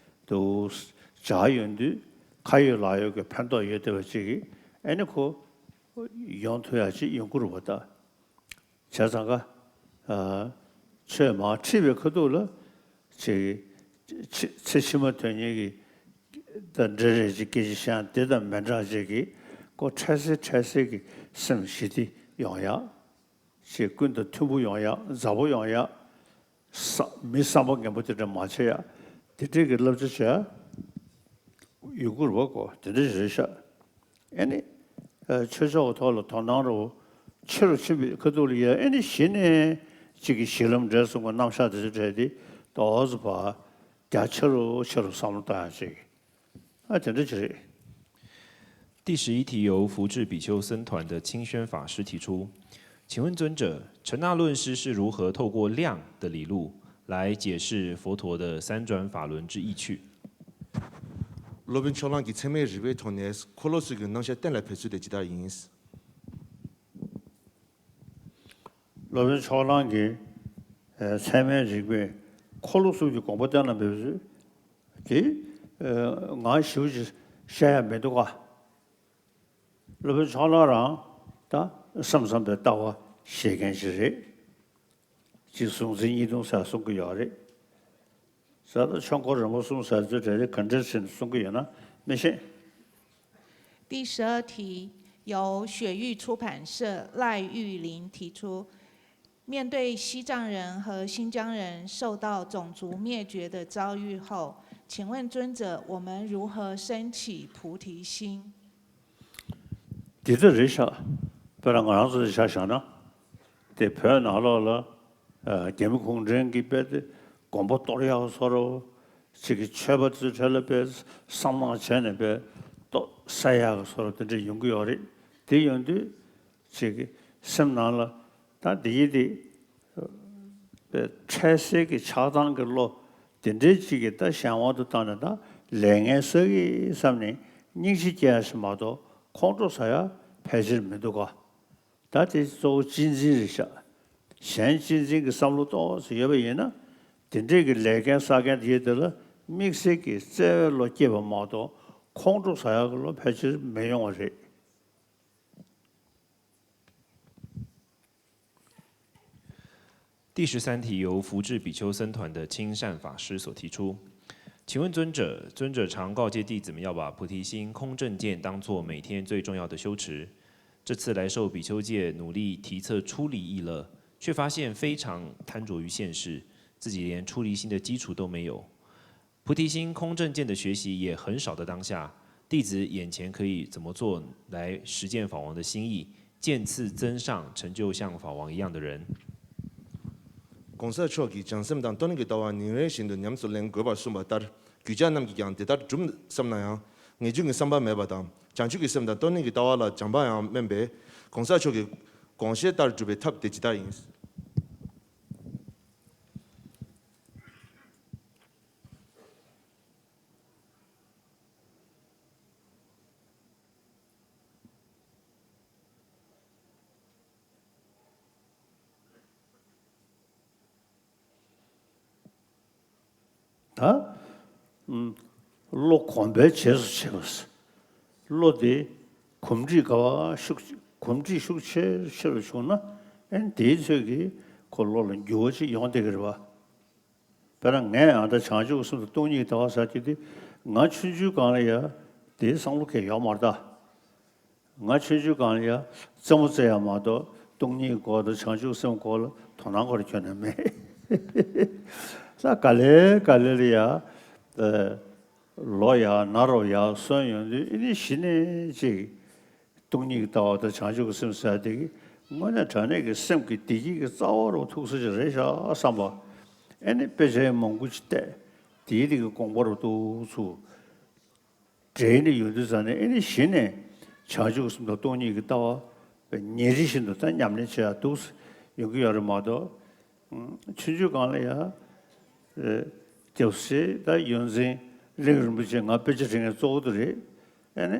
དུ་སྦྱར་ཡོང་དུས་ཁ་ཡོད་ལག་ཡོད་ཀྱི་ཕན་ཐོགས་ཡོད་བསྡད་པ་ཅིག་གིས་ཨེ་ནི་ཁོ་ཡོང་ཐུབ་ཡ་ཅིག་ཡོང་གི་རེད་པ་ད། བྱས་ཙང་ཀ་ཨ་ཆོས་མར་ཁྲིད་པའི་ཁ་ཐུག་ལ་ཅིག་ཚེ་ཕྱི་མ་དོན་གཉེར་གྱི་ད་འདྲེ་རེ་ཅིག་སྐད་ཆ་བཤད་འདི་དང་མི་འདྲ་ཅིག་གིས་ཁོ་འཕྲལ་སེལ་འཕྲལ་སེལ་གྱི་སེམས་ཞི་བདེ་ཡོང་ཡག་ཅིག་ཀུན་དང་མཐུན་པོ་ཡོང་ཡག་མཛའ་པོ་ཡོང་ཡག་ས་མི་བསམ་པ་ངན་པོ་དེ་འདྲ་མ་བྱེད་ཡག་དེ་འདྲས་ཀྱི་བསླབ་བྱ་བྱས། ཡོད་དགོས་རེད་པ་གོ། དེ་འདྲ་ཞིག་རེད་ཤག་ཨེ་ནི། ཨ། ཆོས་ཕྱོགས་ཀྱི་ཐོག་ལ་དོ་སྣང་རུ་ཆེ་རུ་ཕྱིན་པའི་ཁ་ཐུག་ལ་ཡ། ཨེ་ནི་གཞི་ནས་གཅིག་གི་གཞི་ལམ་འབྲས་གསུམ་གྱི་རྣམ་གཞག་དེ་ཚོའི་གྲས་དེ་ཏོག་ཙམ་ཕར་རྒྱ་ཆེ་རུ་ཆེ་རུ་བསམ་བློ་བཏང་ཡ་ཅིག་ཨ། དེ་འདྲ་ཅིག་རེད། 第十一题由福智比丘僧团的清宣法师提出，请问尊者，陈那论师是如何透过量的理路来解释佛陀的三转法轮之意趣？ སློབ་དཔོན་ཕྱོགས་གླང་གིས་ཚད་མའི་རིགས་པའི་ཐོག་ནས་འཁོར་ལོ་གསུམ་གྱི་རྣམ་གཞག་གཏན་ལ་ཕེབས་ཚུལ་དེ་ཇི་ལྟར་ཡིན། སློབ་དཔོན་ཕྱོགས་གླང་གིས་ཨ། ཚད་མའི་རིགས་པས་འཁོར་ལོ་གསུམ་གྱི་དགོངས་པ་གཏན་ལ་འབེབས་ཚུལ་དེ། ཨ། ང་ཞེ་པོ་ཅིག་བཤད་ཡ་མི་འདུག་ག་སློབ་དཔོན་ཕྱོགས་གླང་རང་ད་བསམ་བསམ་པའི་ལྟ་བ་བཤད་མཁན་ཅིག་རེད། གཅིག་གཟུང་འཛིན་གཉིས་སྟོང་ཟེར་གསུང་གི་ཡོད་རེད། ཟེར་ད་ཆོས་འཁོར་རིམ་པ་གསུམ་ཟེར་ཚོའི་གྲས་དེ་ག་འདྲ་ཟེར་ནས་གསུང་གི་ཡོད་ན་མི་ཤེས། 第十二题由雪域出版社赖玉玲提出，面对西藏人和新疆人受到种族灭绝的遭遇后，请问尊者，我们如何升起菩提心？ འདི་ལྟར་རེད་ཤག་དཔེར་ན་ང་རང་ཚོ་ཆ་བཞག་ན། དེ་བོད་ནང་ལོགས་ལ་རྒྱ་མི་གུང་ཁྲན་གྱིས་དཔེ་དེ་དགོན་པ་གཏོར་ཡག་བཟོ་འདྲ། ཅིག་གི་ཆོས་པ་ཚོའི་གྲས་ལ་དཔེ་བསམ་གནག་བྱས་ནས་དཔེ་ལྟོ་ཟ་ཡག་བཟོ་འདྲ་དེ་འདྲ་ཡོང་གི་ཡོད་རེད། དེ་ཡོང་དུས་ཅིག་གི་སེམས་ནང་ལ་ད་འདི་ཡི་དེ། འཕྲལ་སེལ་གྱི་ཆགས་སྡང་གི་བློ་དེ་འདྲའི་ཅིག་གིས་ད་གཞན་དབང་དུ་བཏང་ནས་ད་ལས་ངན་བསགས་ཀྱི་བསམ་ནས་སྙིང་རྗེ་སྐྱེ་ཡ་ཞིག་མ་གཏོགས་ཁོང་ཁྲོ་ཟ་ཡ་ཕལ་ཆེར་མི་འདུག་ག་ད་དེ་གཙོ་བོ་གཅེས་འཛིན་རེད་ཤག་གཞན་གཅེས་འཛིན་གྱི་བསམ་བློ་ཏོག་ཙམ་ཡོད་པ་ཡིན་ན། དེ་འདྲའི་གི་ལས་འགན་བསགས་མཁན་དེ་ཡོད་དེ་ལ་དམིགས་བསལ་གྱི་བརྩེ་བའི་བློ་སྐྱེས་པ་མ་གཏོགས་ཁོང་ཁྲོ་ཟ་ཡ་གི་བློ་ཕལ་ཆེར་མི་ཡོང་བ་རེད། 第十三题由福智比丘僧团的清善法师所提出。请问尊者，尊者常告诫弟子们要把菩提心、空正见当作每天最重要的修持。这次来受比丘戒，努力体测出离意乐，却发现非常贪着于现世，自己连出离心的基础都没有。 菩提心、空正见的学习也很少的当下，弟子眼前可以怎么做来实践法王的心意，渐次增上，成就像法王一样的人？ ༸གོང་ས་མཆོག་གིས་བྱང་སེམས་དང་རྟོག་ལྡན་གྱི་ལྟ་བ་ཉིན་རེ་བཞིན་དུ་ཉམས་སུ་ལེན་དགོས་པར་གསུངས་པ་ལྟར། གུས་ཅག་རྣམས་ཀྱིས་ཀྱང་དེ་ལྟར་བསྒྲུབ་བསམ་ན་ཡང་། ངེས་འབྱུང་གི་བསམ་པ་མེད་པ་དང་། བྱང་ཆུབ་ཀྱི་སེམས་དང་རྟོག་ལྡན་གྱི་ལྟ་བ་ལ་སྦྱངས་པའམ་དམན་པས། ༸གོང་ས་མཆོག་གི་དགོངས་བཞེད་ལྟར་སྒྲུབ་པའི་ཐབས་དེ་ཇི་ལྟར་ཡིན། ད། བློ་གོམས་པའི་རྗེས་སུ་བྱེད་པ། བློ་དེ་གོམས་འདྲིས་ག་བ་ཤུགས་གོམས་འདྲིས་ཤུགས་ཆེ་ཆེ་རུ་བྱུང་ན། ཨེ་ནི་དེའི་ཚོད་ཀྱིས་ཁོ་བློ་ལ་འགྱུར་བ་ཅིག་ཡོང་བསྡད་ཀྱི་རེད་པ། དཔེར་ན་ངས་ཨ་ད་བྱང་ཆུབ་སེམས་དང་སྟོང་ཉིད་ཀྱི་ལྟ་བ་ཟེར་གྱི་དེ། ང་ཆུང་ཆུང་སྒང་ལ་ཡ་དེའི་བསམ་བློ་གང་ཡང་ཡོད་མ་རེད་ད། ང་ཆུང་ཆུང་སྒང་ལ་ཡ་རྩེད་མོ་རྩེ་ཡ་མ་གཏོགས་སྟོང་ཉིད་སྐོར་དང་བྱང་ཆུབ་སེམས་སྐོར་ལ་དོ་སྣང་སྐོར་ཁྱོན་ནས་མེད། ས་ག་ལེ་ག་ལེ་ལ་ཡ། ལོ་ཡ་ན་རོ་ཡ་སོན་ཡོང་དུས་ཨེ་ནི་གཞི་ནས་ཅིག་སྟོང་ཉིད་ཀྱི་ལྟ་བ་དང་བྱང་ཆུབ་ཀྱི་སེམས་ཟེར་དེ་གི་དངོས་གནས་དྲང་གནས་ཀྱི་སེམས་ཀྱི་བདེ་སྐྱིད་ཀྱི་རྩ་བ་རུ་ཐུག་ས་ཅིག་རེད་ཤག་བསམ་པ། ཨེ་ནི་དཔེ་ཆ་མང་པོ་ཅིག་བལྟས། དེའི་རིགས་ཀྱི་དགོངས་པ་རུ་ཏོག་ཙམ་འདྲེས་ནས་ཡོང་དུས་ཙང་ནས། ཨེ་ནི་གཞི་ནས་བྱང་ཆུབ་ཀྱི་སེམས་དང་སྟོང་ཉིད་ཀྱི་ལྟ་བ་ཉིན་རེ་བཞིན་དུ་ད་ཉམས་ལེན་བྱེད་ཡ་འདུག་ཡོང་གི་ཡོད་རེད་མ་གཏོགས། ཆུང་ཆུང་སྒང་ལ་ཡ། སྐྱབས་སེ་ད་ཡོངས་འཛིན་གླིང་རིན་པོ་ཆེ་ང་དཔེ་ཆ་ཁྲིད་མཁན་གཙོ་བོ་དེ་རེད། ཨེ་ནི།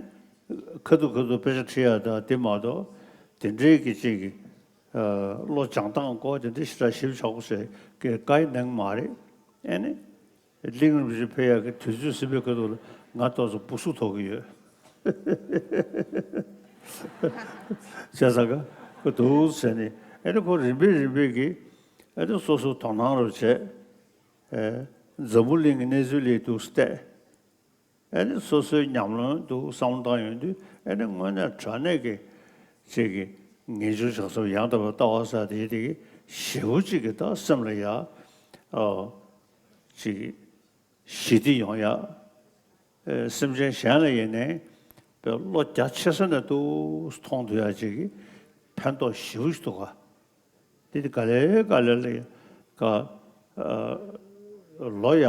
ཁ་ཐུག་ཁ་ཐུག་དཔེ་ཆ་ཁྲིད་ཡ་ད་དེ་མ་གཏོགས། དེ་འདྲའི་གི་ཅིག་གི། བློ་སྦྱང་སྟངས་སྐོར་དེ་འདྲ་ཞེ་དྲག་ཞིབ་ཆགས་པོ་ཞིག་གི་བཀའ་ཡི་གནང་མ་རེད། ཨེ་ནི། གླིང་རིན་པོ་ཆེ་ཕེབས་ཡག་གི་དུས་ཚོད་ཟིན་པའི་ཁ་ཐུག་ལ་ང་ཏོག་ཙམ་སྦུ་སུབ་ཐོག་གི་ཡོད། བྱས་ཙང་ཀ་ཁོ་འདུག་ཟེར་ནས། ཨེ་ནི་ཁོ་རིམ་པས་རིམ་པས་ཀྱིས་ཨེ་ནི་སོ་སོ་དོ་སྣང་རུ་བྱས། ཨེ། འཛམ་བུ་གླིང་གི་གནས་ཚུལ་ལ་འདུག་སེ་བལྟས། ཨེ་ནི་སོ་སོའི་ཉམས་ལེན་འདུག་བསམ་བློ་བཏང་ཡོང་དུས། ཨེ་ནི་དངོས་གནས་དྲང་གནས་ཀྱི་ཅིག་གི་ངེས་འབྱུང་བྱང་སེམས་ཡང་དག་པར་ལྟ་བ་ཟེར་དེ་དེ་གི་ཞེ་པོ་ཅིག་གི་ད་སེམས་ལ་ཡ། ཨོ། ཅིག་གི་ཞི་བདེ་ཡོང་ཡ། ཨེ་སེམས་ཅན་གཞན་ལ་ཡིན་ནའི་དཔེ་བློ་རྒྱ་ཆེ་ས་ནས་ཏོག་ཙམ་མཐོང་ཐུབ་ཡ་ཅིག་གི་ཕན་ཐོགས་ཞེ་པོ་ཞིག་འདུག་ག། དེ་དེ་ག་ལེ་ག་ལེ་ལ་ག་ཨ་ལོ་ཡ་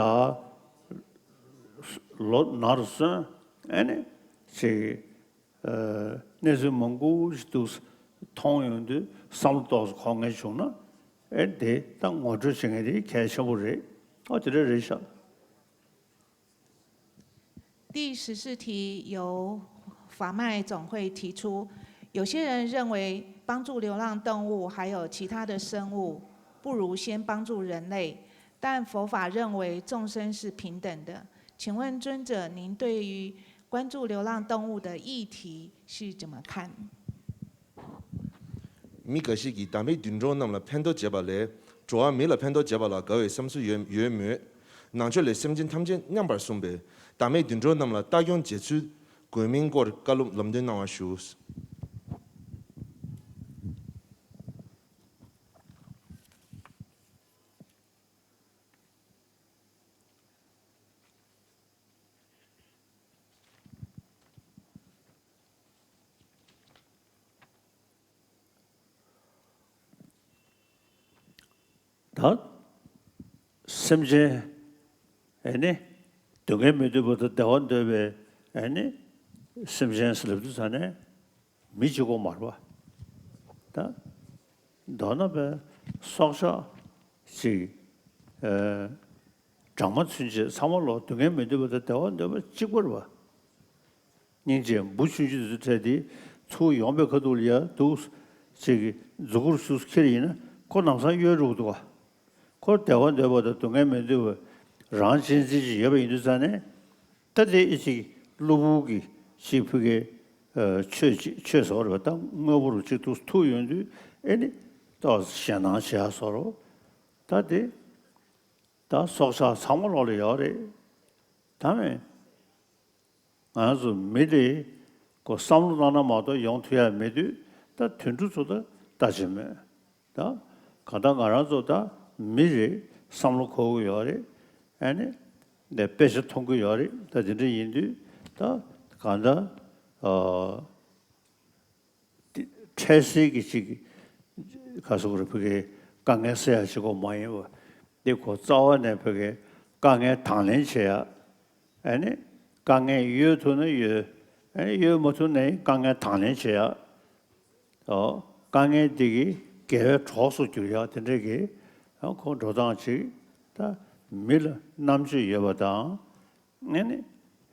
ལོ་ནར་སོན་ཨེ་ནི་ཅིག་ཨ་གནས་ཚུལ་མང་པོ་ཞིག་འདུག་མཐོང་ཡོང་དུས་བསམ་བློ་ཏོག་ཙམ་འཁོར་མཁན་བྱུང་ན་ཨེ་དེ་ད་ངོ་སྤྲོད་བྱེད་མཁན་དེ་གལ་ཆེན་པོ་རེད། ཨ་དེ་འདྲ་རེད་ཤག། 第十四题由法麦总会提出，有些人认为帮助流浪动物还有其他的生物，不如先帮助人类，但佛法认为众生是平等的。请问尊者，您对于关注流浪动物的议题是怎么看？ མི་འགའ་ཞིག་གིས་བདག་མེད་དུད་འགྲོ་རྣམས་ལ་ཕན་ཐོགས་བྱེད་པ་ལས་འགྲོ་བ་མི་ལ་ཕན་ཐོགས་བྱེད་པ་ལ་དགའ་བའི་བསམ་ཚུལ་ཡོད་ཡོད་མོད། ནང་ཆོས་ལས་སེམས་ཅན་ཐམས་ཅད་མཉམ་པར་གསུངས་པས་བདག་མེད་དུད་འགྲོ་རྣམས་ལ་ལྟ་སྐྱོང་བྱེད་ཚུལ་དགོས་མིན་སྐོར་བཀའ་སློབ་ལམ་སྟོན་གནང་བ་ཞུ། ད་སེམས་ཅན་ཨེ་ནི་སྡུག་བསྔལ་མི་འདོད་པ་དང་བདེ་བ་འདོད་པའི་ཨེ་ནི་སེམས་ཅན་ཟེར་ལབ་དུས་ཙ་ནས་མི་གཅིག་པོ་མ་རེད་པ། ད་མདོར་ན་པའི་སྲོག་ཆགས་ཅིག་ཨེ་སྦྲང་མ་ཚུན་ཆད་ཚང་མ་ལོ་སྡུག་བསྔལ་མི་འདོད་པ་དང་བདེ་བ་འདོད་པ་གཅིག་པ་རེད་པ། སྙིང་རྗེ་འབུ་ཆུང་ཆུང་དེ་ཚོ་འཕྲད་དེ་ཚུར་ཡོང་པའི་ཁ་ཐུག་ལ་ཡ་འདུག་ཅིག་གི་མཛུ་གུར་ཤུགས་ཁྱེར་ཡིན་ན་ཁོ་ལམ་སང་གཡོལ་འགྲོ་གི་འདུག་ག། ཁོ་བདེ་བ་འདོད་པ་དང་སྡུག་བསྔལ་མི་འདོད་པ་རང་གཅེས་འཛིན་ཅིག་ཡོད་པ་ཡིན་དུས་ཙ་ནས་ད་དེ་ཨེ་ཅིག་གློ་བུར་གྱི་ཅིག་ཕ་གི་ཆོས་ཅིག་ཆོས་ཟེར་བ་རེད་པ། ད་དངོས་པོ་རུ་ཅིག་ཏུ་ཐུག་ཡོང་དུས་ཨེ་ནི་ཏོག་ཙམ་ཞེད་སྣང་བྱེད་ཡ་བཟོ་འདྲ། ད་དེ་ད་སྲོག་ཆགས་ཚང་མ་ལོག་ལ་ཡོད་རེད། ད་མེད། ང་རང་ཚོ་མི་དེ་ཁོ་བསམ་བློ་བཏང་ན་མ་གཏོགས་ཡོང་ཐུབ་ཡ་མེད་དུས་ད་དུད་འགྲོ་ཚོ་ད་ལྟ་ཅི་མེད། ད་གང་ལྟར་ང་རང་ཚོ་ད་མི་རེད། བསམ་བློ་འཁོར་གི་ཡོད་རེད། ཨ་ནི་འདི་དཔེ་ཆ་མཐོང་གི་ཡོད་རེད། ད་དེ་འདྲ་ཡིན་དུས་ད་གང་ལྟར་ཨ། འཕྲལ་སེལ་གྱི་ཅིག་ག་སོག་རེ་ཕ་གིའི་དཀའ་ངལ་སེལ་ཡ་ཅིག་གོ་མ་ཡིན་པ། འདི་གོ་རྩ་བ་ནས་ཕ་གིའི་དཀའ་ངལ་དང་ལེན་བྱེད་ཡ། ཨ་ནི་དཀའ་ངལ་ཡོད་ཐུབ་ན་ཡོད། ཨ་ནི་ཡོད་མ་ཐུབ་ན་དཀའ་ངལ་དང་ལེན་བྱེད་ཡ། ཨོ་དཀའ་ངལ་འདི་གི་དགེ་བའི་གྲོགས་སུ་གྱུར་ཡ་དེ་འདྲ་གི་ཨ་ཁོ་འགྲོ་སྟངས་ཅིག་ད་མི་ལ་རྣམ་དཔྱོད་ཡོད་པ་དང་། ཨེ་ནི།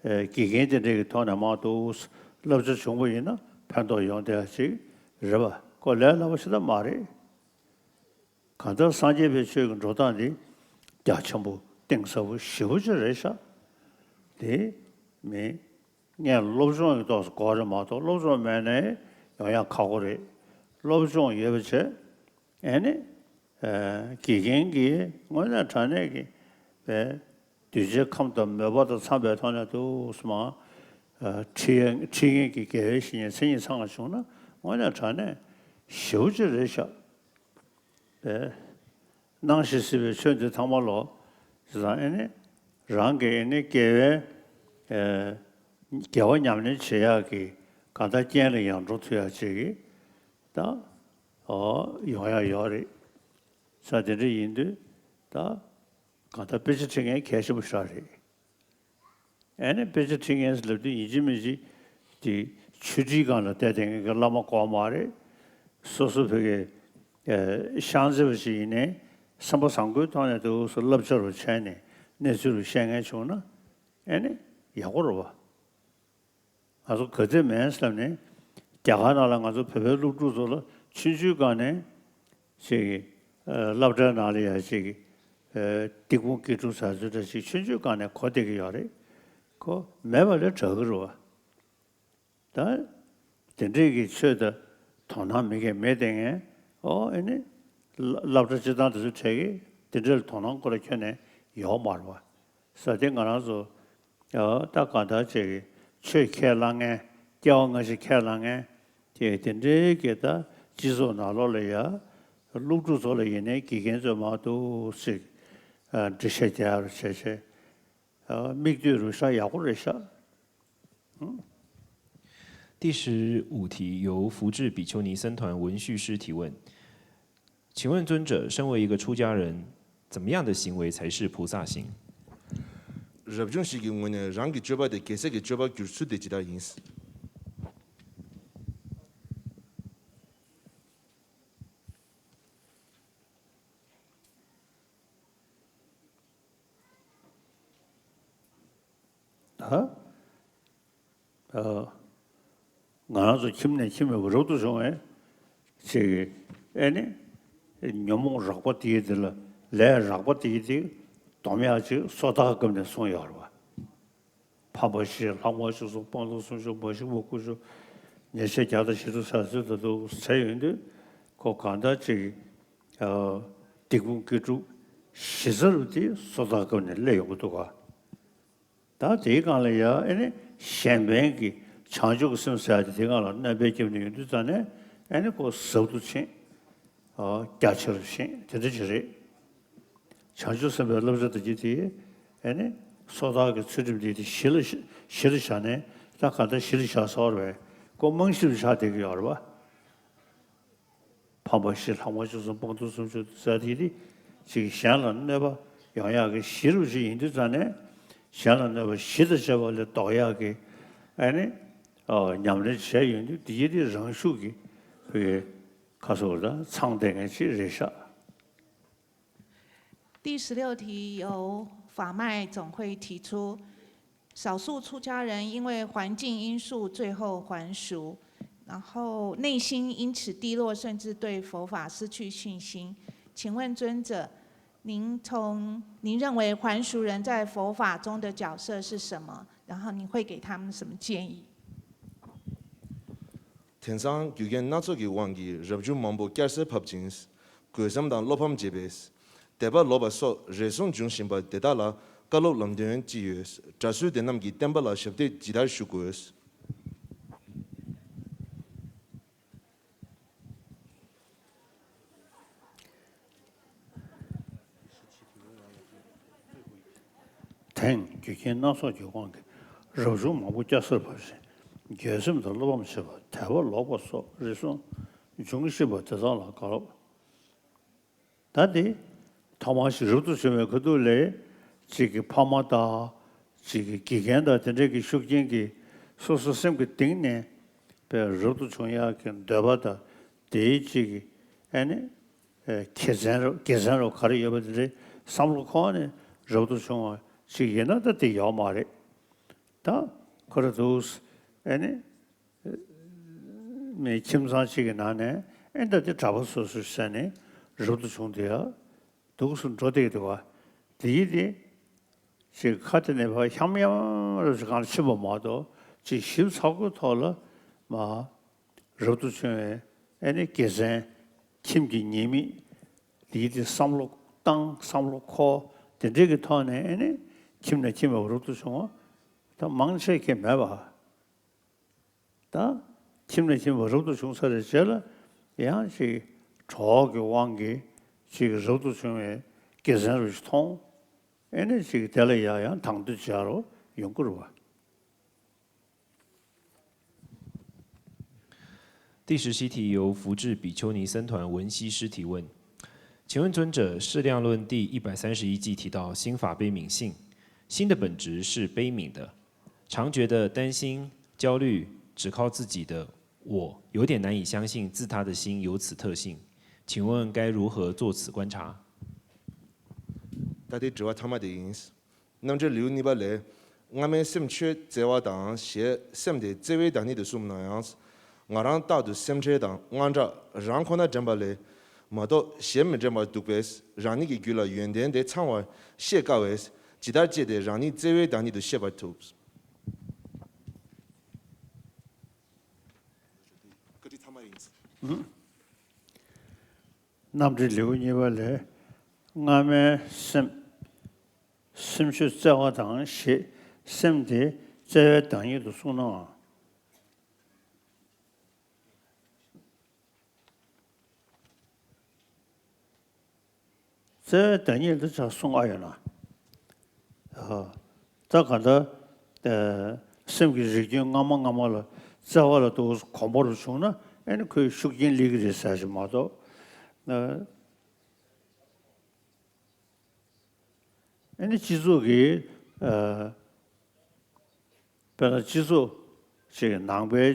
དགེ་རྒན་དེ་འདྲའི་གི་ཐོག་ནས་མར་དུ་བསླབ་བྱ་བྱུང་བ་ཡིན་ན་ཕན་ཐོགས་ཡོང་བསྡད་ཡ་ཅིག་རེད་པ། ཁོ་ལས་སླ་པོ་ཞིག་ད་མ་རེད། གང་ལྟར་སངས་རྒྱས་པའི་ཆོས་ཀྱི་འགྲོ་སྟངས་འདི་རྒྱ་ཆེན་པོ་གཏིང་ཟབ་པོ་ཞེ་པོ་ཅིག་རེད་ཤག། དེ་མི་ངས་སློབ་སྦྱོང་གི་ཐོག་སྐོར་རེ་མ་གཏོགས་སློབ་སྦྱོང་མེད་ནས་ཡོང་ཡ་ཁག་པོ་རེད། སློབ་སྦྱོང་ཡོད་པ་བྱས། ཨེ་ནི། དགེ་རྒན་གྱིས་དངོས་གནས་དྲང་གནས་ཀྱི་བའི་གདུལ་བྱའི་ཁམས་དང་མོས་པ་དང་འཚམས་པའི་ཐོག་ནས་དུ་སུ་མ་ཁྲིད་ཁྲིད་མཁན་གྱི་དགེ་བའི་བཤེས་གཉེན་མཚན་ཉིད་ཚང་བ་བྱུང་ན་དངོས་གནས་དྲང་གནས་ཞེ་པོ་ཅིག་རེད་ཤག་པས། སྣང་ཞིང་སྲིད་པའི་ཆོས་འདི་ཚང་མ་ལོ། ཅི་ཙང་ཨེ་ནི། རང་གི་ཨེ་ནི་དགེ་བའི་དགེ་བ་ཉམས་ལེན་བྱེད་ཡག་གི་གང་ལྟར་རྐྱེན་ལ་ཡང་འགྲོ་ཐུབ་ཡག་ཅིག་གི་ད་ཨོ་ཡོང་ཡག་ཡོད་རེད། ས་དེ་འདྲ་ཡིན་དུས་ད་གང་ལྟར་དཔེ་ཆ་ཁྲིད་མཁན་གལ་ཆེན་པོ་ཞིག་རེད། ཨེ་ནི་དཔེ་ཆ་ཁྲིད་མཁན་ཟེར་ལབ་དུས་ཡིན་གཅིག་མིན་གཅིག་དེ་ཆོས་ཁྲིད་སྒང་ལ་བསྡད་བསྡད་མཁན་གྱི་བླ་མ་དགོས་མ་རེད། སོ་སོ་བོད་ཀྱི་ཤང་རྩེ་བ་ཞིག་ཡིན་ནའི་སེམས་པ་བཟང་པོའི་ཐོག་ནས་དུ་སོ་བསླབ་བྱ་རུ་བྱས་ནས་གནས་ཚུལ་རུ་བཤད་མཁན་བྱུང་ན་ཨེ་ནི་ཡག་པོ་རེད་པ། ང་ཚོ་ག་ཚོད་མེད་ཟེར་ནས་རྒྱ་གར་ནང་ལ་ང་ཚོ་བོད་པའི་སློབ་ཕྲུག་ཚོ་ལ་ཆུང་ཆུང་སྒང་ནས་ཅིག་སློབ་གྲྭའི་ནང་ལ་ཡ་ཅིག་སྡིག་སྤོང་དགེ་སྒྲུབ་བྱ་ཚུལ་འདྲ་ཅིག་ཆུང་ཆུང་སྒང་ནས་གོ་བསྡད་ཀྱི་ཡོད་རེད། ཁོ་མེད་པ་ལས་དྲག་གི་རེད་པ། ད་དེ་འདྲས་ཀྱི་ཆོས་དང་དོ་སྣང་མེད་མཁན་མེད་བསྡད་མཁན་ཨོ་ཨེ་ནི་སློབ་གྲྭ་སྤྱི་བཏང་དེ་ཚོ་གྲས་ཀྱི་དེ་འདྲས་ལ་དོ་སྣང་ཁོ་ར་ཁྱོན་ནས་ཡོད་མ་རེད་པ། ས་དེ་ང་རང་ཚོ་ཨོ་ད་གང་ལྟར་བྱས་ཀྱི་ཆོས་ཁས་བླངས་མཁན་སྐྱེ་བ་སྔ་ཕྱི་ཁས་བླངས་མཁན་དེ་དེ་འདྲས་ཀྱི་ད་སྤྱི་ཚོགས་ནང་ལོགས་ལ་ཡ་སློབ་ཕྲུག་ཚོ་ལ་ཡིན་ནའི་དགེ་རྒན་ཚོས་མང་དུ་ཞིག་འགྲེལ་བཤད་རྒྱག་རུ་བྱས་བྱས། མིག་ལྟོས་རུ་ཤ་ཡག་པོ་རེད་ཤག། 第十五题由福智比丘尼僧团文序师提问：请问尊者，身为一个出家人，怎么样的行为才是菩萨行？རབ་བྱུང་ཞིག་གི་ངོས་ནས་རང་གི་སྤྱོད་པ་དེ་རྒྱལ་སྲས་ཀྱི་སྤྱོད་པར་འགྱུར་ཚུལ་དེ་ཇི་ལྟར་ཡིན། ད། ཨ། ང་རང་ཚོ་ཁྱིམ་ནས་ཁྱིམ་མེད་པར་རབ་ཏུ་བྱུང་བའི་ཅིག་ཨེ་ནི། ཉོན་མོངས་རགས་པ་དེའི་དེ་ལ་ལས་རགས་པ་དེའི་དེ་སྡོམ་ཡག་ཅིག་སོ་ཐར་སྐབས་ནས་གསུངས་ཡོད་རེད་བ། ཕམ་པ་བཞི་ལྷག་མ་བཅུ་གསུམ་སྤངས་རྟོགས་སུམ་ཅུ་མ་ཞིག་པ་དགུ་ཅུ་ཉེས་བྱས་བརྒྱ་དང་བཞི་བཅུ་ཟེར་ཚུལ་དུ་འདུག་ཟེར་ཡོང་དུས་ཁོ་གང་ལྟར་ཅིག་ཨ། སྡིག་སྤོང་དགེ་སྒྲུབ་གཞི་རྩ་རུ་དེ་སོ་ཐར་སྐབས་ནས་སླེབས་ཡོང་གི་འདུག་ག་ད་དེའི་སྒང་ལ་ཡང་ཨེ་ནི་གཞན་ཕན་གྱི་བྱང་ཆུབ་ཀྱི་སེམས་ཟེར་ཡ་དེ་དེའི་སྒང་ལ་སྣོན་པ་བརྒྱབ་ནས་ཡོང་དུས་ཙང་ནས་ཨེ་ནི་ཁོ་ཟབ་ཏུ་ཕྱིན། ཨ། རྒྱ་ཆེ་རུ་ཕྱིན་དེ་འདྲ་ཅིག་རེད། བྱང་ཆུབ་སེམས་དཔའི་བསླབ་བྱ་དང་བཅས་ཏེ་ཨེ་ནི་སོ་ཐར་གྱི་ཚུལ་ཁྲིམས་དེ་དེ་གཞི་ལ་གཞི་ལ་བཞག་ནས་ད་ག་ད་གཞི་ལ་བཞག་ཟེར་བ་རེད་པས། ཁོ་རྨང་གཞི་ལ་བཞག་བསྡད་ཀྱི་ཡོད་རེད་པ། ཕམ་པ་བཞི་ལྷག་མ་བཅུ་གསུམ་སྤངས་རྟོགས་སུམ་ཅུ་ཟེར་དེ་དེ་ཅིག་གཞན་ལ་གནོད་པ་ཡོང་ཡག་གི་གཞི་རུ་ཞིག་ཡིན་དུས་ཙང་ནས་གཞན་ལ་གནོད་པ་བཞི་དང་བཅས་པ་ལས་ལྡོག་ཡག་གི་ཨ་ནི་ཨ་ཉམས་ལེན་བྱས་ཡོང་དུས་དེ་དེ་རང་ཤུགས་ཀྱིས་ཁོའི་ཁ་སོར་དང་ཚང་བསྡད་མཁན་ཅིག་རེད་ཤག། 第十六题由法脉总会提出，少数出家人因为环境因素最后还俗，然后内心因此低落，甚至对佛法失去信心。请问尊者，您从您认为还俗人在佛法中的角色是什么？然后你会给他们什么建议？ དེང་སང་རྒྱུ་རྐྱེན་སྣ་ཚོགས་ཀྱི་དབང་གིས་རབ་བྱུང་མང་པོ་བསྐྱར་གསོས་ཕབ་ཅིང་། དགོས་བསམ་དང་བློ་ཕམ་བྱེད་པས། དད་པ་ལོག་པ་སོགས་རེ་ཟུང་འབྱུང་བཞིན་པ་དེ་དག་ལ་བཀའ་སློབ་ལམ་སྟོན་ཅི་ཡོད། དྲག་ཤུལ་དེ་རྣམས་ཀྱི་བསྟན་པ་ལ་ཞབས་འདེགས་ཇི་ལྟར་ཞུ་དགོས། དེང་རྒྱུ་རྐྱེན་སྣ་ཚོགས་ཀྱི་དབང་གིས་རབ་བྱུང་མང་པོ་བསྐྱར་གསོས་ཕབ་ཅིང་། དགོས་བསམ་དང་བློ་ཕམ་བྱེད་པ། དད་པ་ལོག་པ་སོགས་རེ་ཟུང་འབྱུང་བཞིན་པ་དེ་དག་ལ་བཀའ་སློབ། ད་དེ་ཐོག་མར་ཞིག་རབ་ཏུ་བྱུང་བའི་ཁ་ཐུག་ལས་གཅིག་གི་ཕ་མ་དང་གཅིག་གི་དགེ་རྒན་དང་དེ་འདྲའི་གི་ཤུགས་རྐྱེན་གྱིས་སོ་སོ་སེམས་ཀྱི་གཏིང་ནས་པའི་རབ་ཏུ་བྱུང་ཡག་གི་འདོད་པ་དང་དེའི་གཅིག་གི་ཨ་ནི་ཨེ་དགེ་མཚན་རུ་དགེ་མཚན་རུ་ག་རེ་ཡོད་པ་དེ་འདྲའི་བསམ་བློ་ཁོག་ནས་རབ་ཏུ་བྱུང་བ་ཅིག་ཡིན་ན་ད་དེ་ཡོད་མ་རེད། ད་ཁོ་ར་འདུག་ཨ་ནི། མི་ཁྱིམ་ཚང་གཅིག་གི་ནང་ནས་ཨེ་ད་དེ་གྲྭ་པ་སོ་སོ་ཟེར་ནས་རབ་ཏུ་བྱུང་དེ་ཡ་འདུག་སུ་འགྲོ་བསྡད་འདུག་བ། དེ་ཡིན་དེ་ཅིག་ཁ་དེ་ནས་ཕར་ཤམ་ཡམ་རབ་ཅིག་གང་ཕྱིན་པ་མ་གཏོགས་ཅིག་ཞིབ་ཚགས་པོའི་ཐོག་ལ་མ་རབ་ཏུ་བྱུང་བའི་ཨེ་ནི་དགེ་མཚན་ཁྱིམ་གྱི་ཉེས་དམིགས་དེ་ཡིན་དེ་བསམ་བློ་བཏང་བསམ་བློ་འཁོར་དེ་འདྲས་ཀྱི་ཐོག་ནས་ཨེ་ནི་ཁྱིམ་ནས་ཁྱིམ་མེད་པར་རབ་ཏུ་བྱུང་བ་ད་མང་ཆེ་གི་མེད་པ། ད་ཁྱིམ་ནས་ཁྱིམ་པ་རབ་ཏུ་བྱུང་ཚར་བའི་རྗེས་ལ་ཡང་ཅིག་གྲོགས་ཀྱི་དབང་གིས་ཅིག་རབ་ཏུ་བྱུང་བའི་དགེ་མཚན་རུ་ཞིག་མཐོང་། ཨེ་ནས་ཅིག་དེ་ལ་ཡང་ཡང་དང་དོད་བྱ་རུ་ཡོང་གི་རེད་བ། 第十七题由福智比丘尼僧团文西师提问：请问尊者，《释量论》第一百三十一偈提到心法悲悯性，心的本质是悲悯的，常觉得担心、焦虑，只靠自己的我，有点难以相信自他的心有此特性，请问该如何做此观察？ ད་དེ་དྲི་བ་མཐའ་མ་དེ་ཡིན། རྣམ་འགྲེལ་ལེའུ་གཉིས་པ་ལས། སྔ་མའི་སེམས་ཆོས་བཙལ་བ་དང་ཞེས་སེམས་དེ་བཙལ་བའི་བདག་ཉིད་དུ་གསུངས་ན་ཡང་། ང་རང་རྟག་ཏུ་སེམས་ཁྲལ་དང་དངངས་སྐྲག་རང་ཁོ་ན་དྲན་པ་ལས་མ་གཏོགས་གཞན་མི་དྲན་པར་འདུག་པས། རང་ཉིད་ཀྱི་རྒྱུད་ལ་ཡོན་ཏན་དེ་ཚང་བར་ཤེས་དཀའ་བས། ཇི་ལྟར་དཔྱད་དེ་རང་ཉིད་བཙལ་བའི་བདག་ཉིད་དུ་ཤེས་པར་ཐུབ། བཀའ་ཁྲིད་ཚང་མ་ཡིན། རྣམ་འགྲེལ་ལེའུ་གཉིས་པ་ལས། སྔ་མའི་སེམས། སེམས་ཆོས་བཙལ་བ་དང་ཞེས་སེམས་དེ་བཙལ་བའི་བདག་ཉིད་དུ་གསུངས་ནའང་། བཙལ་བའི་བདག་ཉིད་དུ་ཆ་གསུང་ཨ་ཡོད་ན། ཨ། ད་ག་ད། ཨ། སེམས་ཀྱི་རིགས་རྒྱུད་སྔ་མ་སྔ་མ་ལ་བརྩེ་བ་ལ་དུ་གོམས་པ་རུ་བྱུང་ན། ཨེ་ནི་ཁོའི་ཤུགས་རྐྱེན་སླེབས་ཀྱི་རེད་ཟེར་ཞིག་མ་གཏོགས། ཨེ་ནི་སྤྱི་ཚོགས་ཀྱི་ཨ། དཔེར་ན་སྤྱི་ཚོགས་ཅིག་ནང་པའི་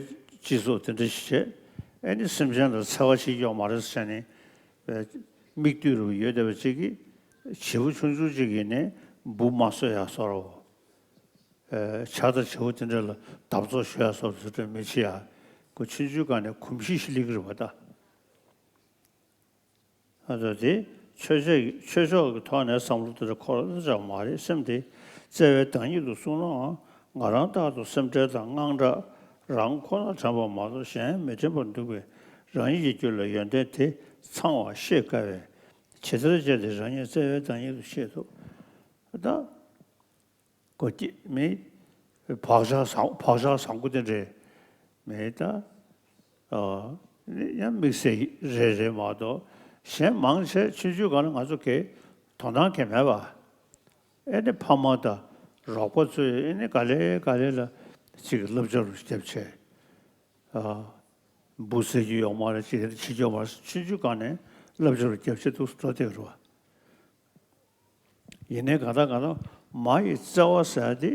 སྤྱི་ཚོགས་དེ་འདྲ་ཞིག་བྱས། ཨེ་ནི་སེམས་ཅན་ལ་འཚེ་བ་བྱེད་ཀྱི་ཡོད་མ་རེད་ཟེར་ནས་མིག་ལྟོས་རུ་ཡོད་བསྡད་པ་ཅིག་གིས། བྱིའུ་ཆུང་ཆུང་ཅིག་ཡིན་ནའི་འབུ་མ་གསོད་ཡག་བཟོ་འདྲ་བོ། ཨེ། བྱ་དང་བྱིའུ་དེ་འདྲ་ལ་བརྡབ་གསིག་ཞུ་ཡག་བཟོ་འདྲ་མི་བྱེད་ཡག། ཁོ་ཆུང་ཆུང་སྒང་ནས་གོམས་གཤིས་ཤིག་སླེབས་ཀྱི་རེད་པ་ད། ཨ་ཙི། དེ་ཆོས་ཕྱོགས་ཆོས་ཕྱོགས་ཀྱི་ཐོག་ནས་བསམ་བློ་དེ་འདྲ་འཁོར་ཡག་མ་རེད། སེམས་དེ་བརྩེ་བའི་བདག་ཉིད་དུ་བཟུང་ན། ང་རང་རྟག་ཏུ་སེམས་ཁྲལ་དང་དངངས་སྐྲག་རང་ཁོ་ན་དྲན་པ་མ་གཏོགས་གཞན་མི་དྲན་པར་འདུག་པས། རང་ཉིད་ཀྱི་རྒྱུད་ལ་ཡོན་ཏན་དེ་ཚང་བ་ཤེས་དཀའ་བས། ཇི་ལྟར་བྱས་ཏེ་རང་ཉིད་བརྩེ་བའི་བདག་ཉིད་དུ་ཤེས་ཐུབ། ད། གོ་སྐྱེ་མེད། བག་ཆགས་བཟང་བག་ཆགས་བཟང་པོ་དེ་འདྲས་མེད་ད། ཨ། ཡང་དམིགས་བསལ་རེ་རེ་མ་གཏོགས། གཞན་མང་ཆེ་ཆུང་ཆུང་སྒང་ལ་ང་ཚོ་གས་དོ་སྣང་གས་མེད་པ། ཨེ་ནི་ཕ་མ་དང་རོགས་པ་ཚོས་ཨེ་ནི་ག་ལེ་ག་ལེ་ལ་ཅིག་བསླབ་བྱ་རུ་བརྒྱབ་བྱས། ཨ། འབུ་བསད་རྒྱུ་ཡོད་མ་རེད། ཅིག་བྱེད་རྒྱུ་ཡོད་མ་རེད། ཆུང་ཆུང་སྒང་ནས་བསླབ་བྱ་རུ་བརྒྱབ་བྱས་འདུག་སེ་འགྲོ་བསྡད་ཀྱི་རེད་པ། ཡིན་ནའི་གང་ལྟར་གང་ལྟར་མ་ཡི་བརྩེ་བ་ཟེར་ཡག་དེ་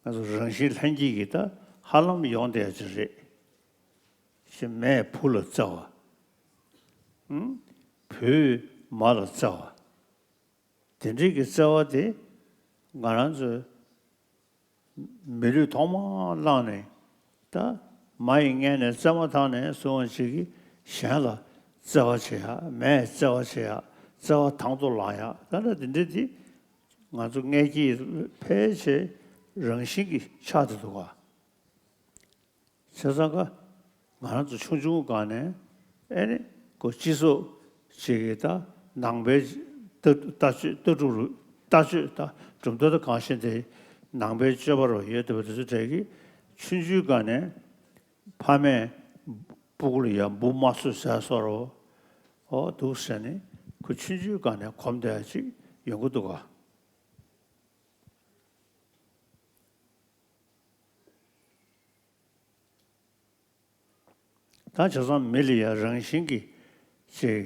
ང་ཚོ་རང་བཞིན་ལྷན་སྐྱེས་ཀྱི་ད་ཧ་ལམ་ཡོང་བསྡད་ཡག་ཅིག་རེད། ཞེས་མས་བུ་ལ་བརྩེ་བ། ཨུམ། བུས་མ་ལ་བརྩེ་བ། དེ་འདྲའི་གི་བརྩེ་བ་དེ་ང་རང་ཚོས་མི་ལུས་ཐོག་མར་བླངས་ནས། ད་མ་ཡི་མངལ་ནས་བཙས་མ་ཐག་ནས་བཟུང་བ་ཅིག་གིས་གཞན་ལ་བརྩེ་བ་བྱེད་ཡག། མས་བརྩེ་བ་བྱེད་ཡག། བརྩེ་བ་དང་དུ་བླང་ཡག། ད་ལྟ་དེ་འདྲ་དེ་ང་ཚོ་མངལ་སྐྱེས་ཕལ་ཆེར་རང་བཞིན་གྱིས་ཆགས་བསྡད་འདུག་ག། བྱས་ཙང་ཀ་ང་རང་ཚོ་ཆུང་ཆུང་སྒང་ནས་ཨེ་ནི་ཁོ་སྤྱི་ཚོགས་ཅིག་གི་ད་ནང་པའི་ལྟ་ལྟ་སྤྱོད་ལྟ་གྲུབ་རུ་ལྟ་སྤྱོད་ད་གྲུབ་མཐའ་དང་གང་ཤེས་དེ་ནང་པའི་སྤྱོད་པ་རུ་ཡོད་བསྡད་པ་དེ་ཚོ་གྲས་ཀྱིས་ཆུང་ཆུང་སྒང་ནས་ཕ་མས་སྤུ་གུ་ལ་ཡ་འབུ་མ་གསོད་ཟེར་བཟོ་འདྲ་བོ། འོ་འདུག་ཟེར་ནས་ཁོ་ཆུང་ཆུང་སྒང་ནས་གོམས་བསྡད་ཡག་ཅིག་ཡོང་གི་འདུག་ག། ད་བྱས་ཙང་མི་ལ་ཡ་རང་བཞིན་གྱིས་ཅིག་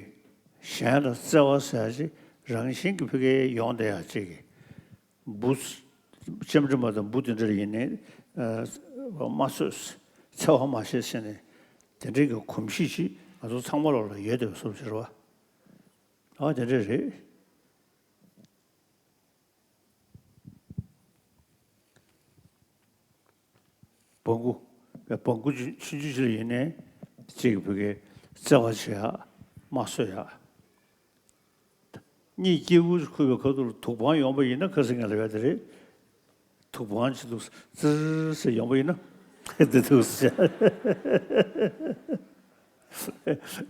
གཞན་ལ་བརྩེ་བ་ཟེར་ཡག་ཅིག་རང་བཞིན་གྱིས་ཕ་གིར་ཡོང་བསྡད་ཡག་ཅིག་གི། འབུ་ལྕེམ་དྲི་མ་དང་འབུ་དེ་འདྲ་ཡིན་ནའི་མ་གསོད། འཚེ་བ་མ་བྱེད་ཟེར་ནས་དེ་འདྲའི་གི་གོམས་གཤིས་ཤིག་ང་ཚོ་ཚང་མ་ལོག་ལ་ཡོད་བསྡད་པ་བཟོ་འདྲ་བྱེད་རེད་པ། ཨ། དེ་འདྲ་རེད། སྦྲང་ཁུ། སྦྲང་ཁུ་ཆུང་ཆུང་ཞིག་ལ་ཡིན་ནའི་གཅིག་ཕ་གིར་བརྩེ་བ་བྱེད་ཡག། མ་གསོད་ཡག། གཉིད་སྐྱིད་པོ་ཁུག་པའི་ཁ་ཐུག་ལ་དུག་སྦྲང་ཡོང་པ་ཡིན་ན། ཁ་སང་ངས་ལབ་ཡག་དེ་རེད། དུག་སྦྲང་ཅིག་འདུག་ཙིར་ཟེར་ཡོང་པ་ཡིན་ན། འདི་འདུག་ཟེར་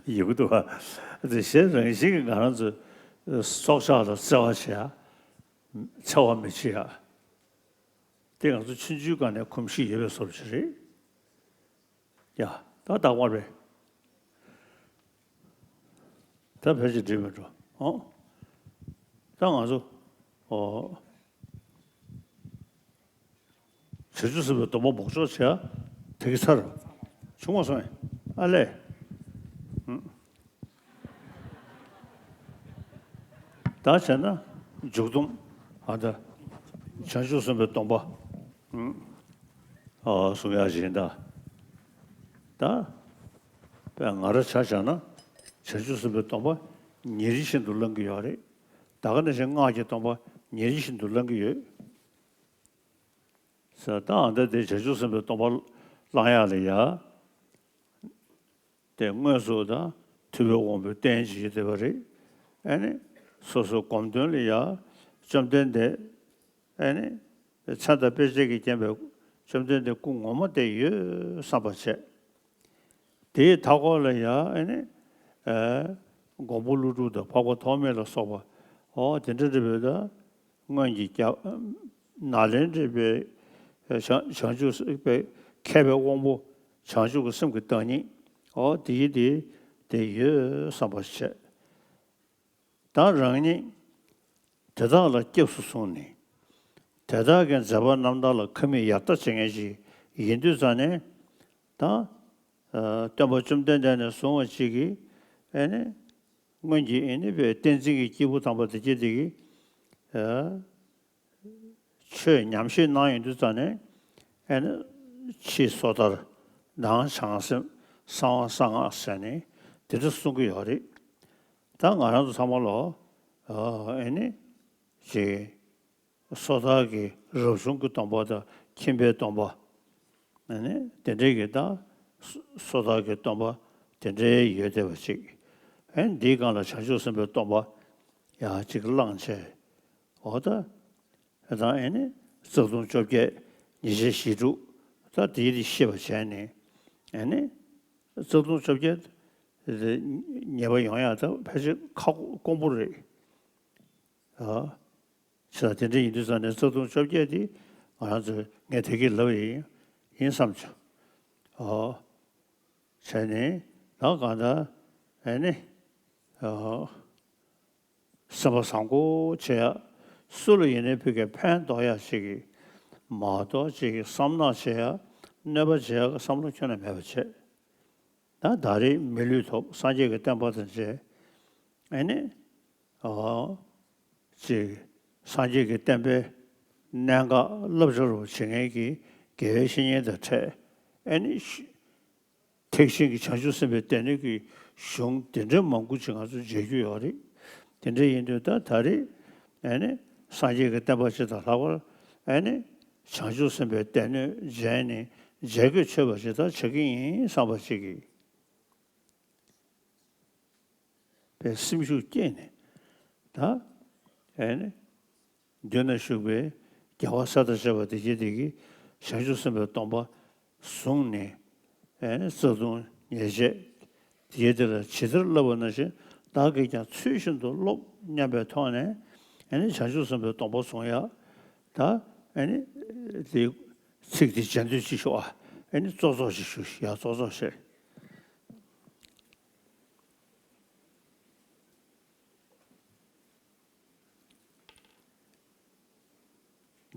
ཡོང་གི་འདུག་པ། དེ་གཞན་རང་བཞིན་གྱིས་ང་རང་ཚོའི་སྲོག་ཆགས་ལ་བརྩེ་བ་བྱེད་ཡག། འཚེ་བ་མི་བྱེད་ཡག། དེ་ང་ཚོ་ཆུང་ཆུང་སྒང་ནས་གོམས་གཤིས་ཡོད་པའི་བཟོ་འདྲ་ཅིག་རེད། ཡ། ད་རྟག་པར་རེད། ད་ཕལ་ཆེར་འགྲིག་མི་འགྲོ། ཨོ། ད་ང་ཚོ། ཨོ། བྱང་ཆུབ་སེམས་དཔའི་སྡོམ་པ་འབོགས་ཆོག་བྱས། དེ་གི་ཚར། ཆུང་མ་སོང་ཡ། ཨ་ལས། ཨུ། ད་བྱས་ན་མཇུག་སྡོམ། ཨ། ད་བྱང་ཆུབ་སེམས་དཔའི་སྡོམ་པ། ཨུ། ཨ། གསུང་ཡག་ཅིག་ཡིན་ད། ད་དཔེར་ང་རང་ཆ་བཞག་ན་བྱང་ཆུབ་སེམས་དཔའི་སྡོམ་པ་ཉིན་རེ་བཞིན་དུ་བླང་གི་ཡོད་རེད། ད་ག་ནང་བཞིན་སྔགས་ཀྱི་སྡོམ་པ་ཉིན་རེ་བཞིན་དུ་བླང་གི་ཡོད། ཟེར། ད་ཨ། ད་དེ་བྱང་ཆུབ་སེམས་དཔའི་སྡོམ་པ་བླང་ཡག་ལ་ཡ། དེ་དངོས་སུ་ད་ཐུབ་པའི་དབང་པོས་བསྟན་བྱས་བསྡད་པ་རེད། ཨ་ནི་སོ་སོའི་སྒོམ་དོན་ལ་ཡ་བཅོམ་ལྡན་འདས། ཨ་ནི་མཚན་དང་དཔེ་བྱད་ཀྱིས་བརྒྱན་པའི་བཅོམ་ལྡན་འདས་སྐུ་ངོ་མ་དེ་ཡོད་བསམ་པ་བྱས། དེའི་མཐའ་འཁོར་ལ་ཡ། ཨ་ནི་ཨ། མགོན་པོ་ཀླུ་སྒྲུབ་དང་འཕགས་པ་ཐོགས་མེད་ལ་སོགས་པ། ཨོ། དེ་འདྲ་འདྲ་བའི་ད་སྔོན་གྱི་རྒྱ་ནཱ་ལེནྡྲའི་བྱང་བྱང་ཆུབ་པའི་མཁས་པའི་དབང་པོ། བྱང་ཆུབ་ཀྱི་སེམས་ཀྱི་བདག་ཉིད། ཨོ། དེའི་དེ་དེ་ཡོད་བསམ་པ་བྱས། ད་རང་ཉིད་དེ་དག་ལ་སྐྱབས་སུ་སོང་ནས། དེ་དག་གི་མཛད་པ་རྣམ་དག་ལ་ཁ་མིག་ཡར་ལྟ་བྱེད་མཁན་ཞིག་ཡིན་དུས་ཙང་ནས། ད་ཨ་སྟོན་པ་བཅོམ་ལྡན་འདས་ནས་བཟུང་བ་ཅིག་གིས་ཨེ་ནི་སྔོན་གྱི་ཨེ་ནི་བསྟན་འཛིན་གྱི་སྐྱེས་བུ་དམ་པ་དེ་སྐྱེས་དེ་གིས་ཨ་ཆོས་ཉམས་བཞེས་གནང་ཡོང་དུས་ཙང་ནས། ཨེ་ནི་ཕྱིས་སོ་ཐར་ནང་བྱང་སེམས་གསང་བ་གསང་སྔགས་ཟེར་ནས་དེ་འདྲ་གསུང་གི་ཡོད་རེད། ད་ང་རང་ཚོ་ཚང་མ་ལོ་ཨ་ཨེ་ནི་ཅིག་སོ་ཐར་གྱི་རབ་བྱུང་གི་སྡོམ་པ་དང་ཁྱིམ་པའི་སྡོམ་པ། ཨ་ནི་དེ་འདྲའི་གི་ད་སོ་སོ་ཐར་གྱི་སྡོམ་པ་དེ་འདྲའི་ཡོད་བསྡད་པ་ཅིག་ཨ་ནི་འདིའི་སྒང་ལ་བྱང་ཆུབ་སེམས་དཔའི་སྡོམ་པ་ཡང་ཅིག་བླངས་བྱས། འོ་ད་ད་ཨ་ནི་རྩ་ལྟུང་བཅོ་བརྒྱད། ཉེས་བྱས་བཞི་དྲུག་ད་དེའི་རིགས་ཤེས་པ་བྱས་ནས། ཨ་ནི་རྩ་ལྟུང་བཅོ་བརྒྱད་ཉེས་པ་ཡོང་ཡག་ད་ཕལ་ཆེར་ཁག་དཀོན་པོ་རེད། ཨ། བྱས་ཙང་དེ་འདྲ་ཡིན་དུས་ཙང་ནས་རྩ་ལྟུང་བཅོ་བརྒྱད་དེ་ང་རང་ཚོས་ངས་དེ་གི་ལབ་ཡིན་ཡིན་བསམ་བྱུང་། ཨོ། བྱས་ནས་ད་གང་ལྟར་ཨེ་ནི་ཨོ། སེམས་པ་བཟང་པོ་བྱེད་ཡ། སུ་ལ་ཡིན་ནའི་ཕི་གའི་ཕན་འདོགས་ཡ་ཞིག་གི་མ་གཏོགས་ཅིག་གི་བསམ་ནག་བྱེད་ཡ། གནོད་པ་བྱེད་ཡ་བསམ་བློ་ཁྱོན་ནས་མེད་པ་བྱས། ད་ད་རེས་མི་ལུས་ཐོབ། སངས་རྒྱས་ཀྱི་བསྟན་པ་དང་མཇལ། ཨེ་ནི། ཨོ། ཅིག་སངས་རྒྱས་ཀྱི་བསྟན་པའི་གནད་འགག་བསླབ་བྱ་རུ་བྱེད་མཁན་གྱི་དགེ་བའི་བཤེས་གཉེན་དང་འཕྲད། ཨེ་ནི་ཤ་ཐེག་ཆེན་གྱི་བྱང་ཆུབ་སེམས་དཔའི་སྡེ་སྣོད་ཀྱི་གཞུང་འདི་འདྲའི་མང་པོ་ཅིག་ང་ཚོ་མཇལ་རྒྱུ་ཡོད་རེད། དེ་འདྲ་ཡིན་དུས་ད་ད་རེས་ཨེ་ནི་སངས་རྒྱས་ཀྱི་བསྟན་པ་སྤྱི་དང་ལྷག་པར་ཨེ་ནི་བྱང་ཆུབ་སེམས་དཔའི་སྡེ་སྣོད་མཇལ་ནས་མཇལ་དགོས་ཆོད་པ་ཞིག་ད་ཆགས་ཀྱི་ཡིན་བསམ་པ་ཅིག་གིས། པའི་སེམས་ཤུགས་བསྐྱེད་ནས། ད་ཨེ་ནི་མདུན་ན་བཞུགས་པའི་རྒྱལ་བ་སྲས་དང་བཅས་པ་དེ་སྐྱེས་དེ་གིས་བྱང་ཆུབ་སེམས་དཔའི་སྡོམ་པ་བཟུང་ནས། ཨེ་ནི་རྩ་ལྟུང་ཉེས་བྱས་དེ་སྐྱེས་དེ་ལ་ཇི་ལྟར་བསླབ་པ་ནང་བཞིན་བདག་གིས་ཀྱང་ཚུལ་བཞིན་དུ་སློབ་སྙམ་པའི་ཐོག་ནས། ཨེ་ནི་བྱང་ཆུབ་སེམས་དཔའི་སྡོམ་པ་བཟུང་ཡ། ད་ཨེ་ནི་དེ་ཚིག་དེ་སྦྱང་འདོད་ཅིག་ཞུ་ཨ། ཨེ་ནི་ཙོག་ཙོག་ཅིག་ཞུ་ཡ། ཙོག་ཙོག་བྱས།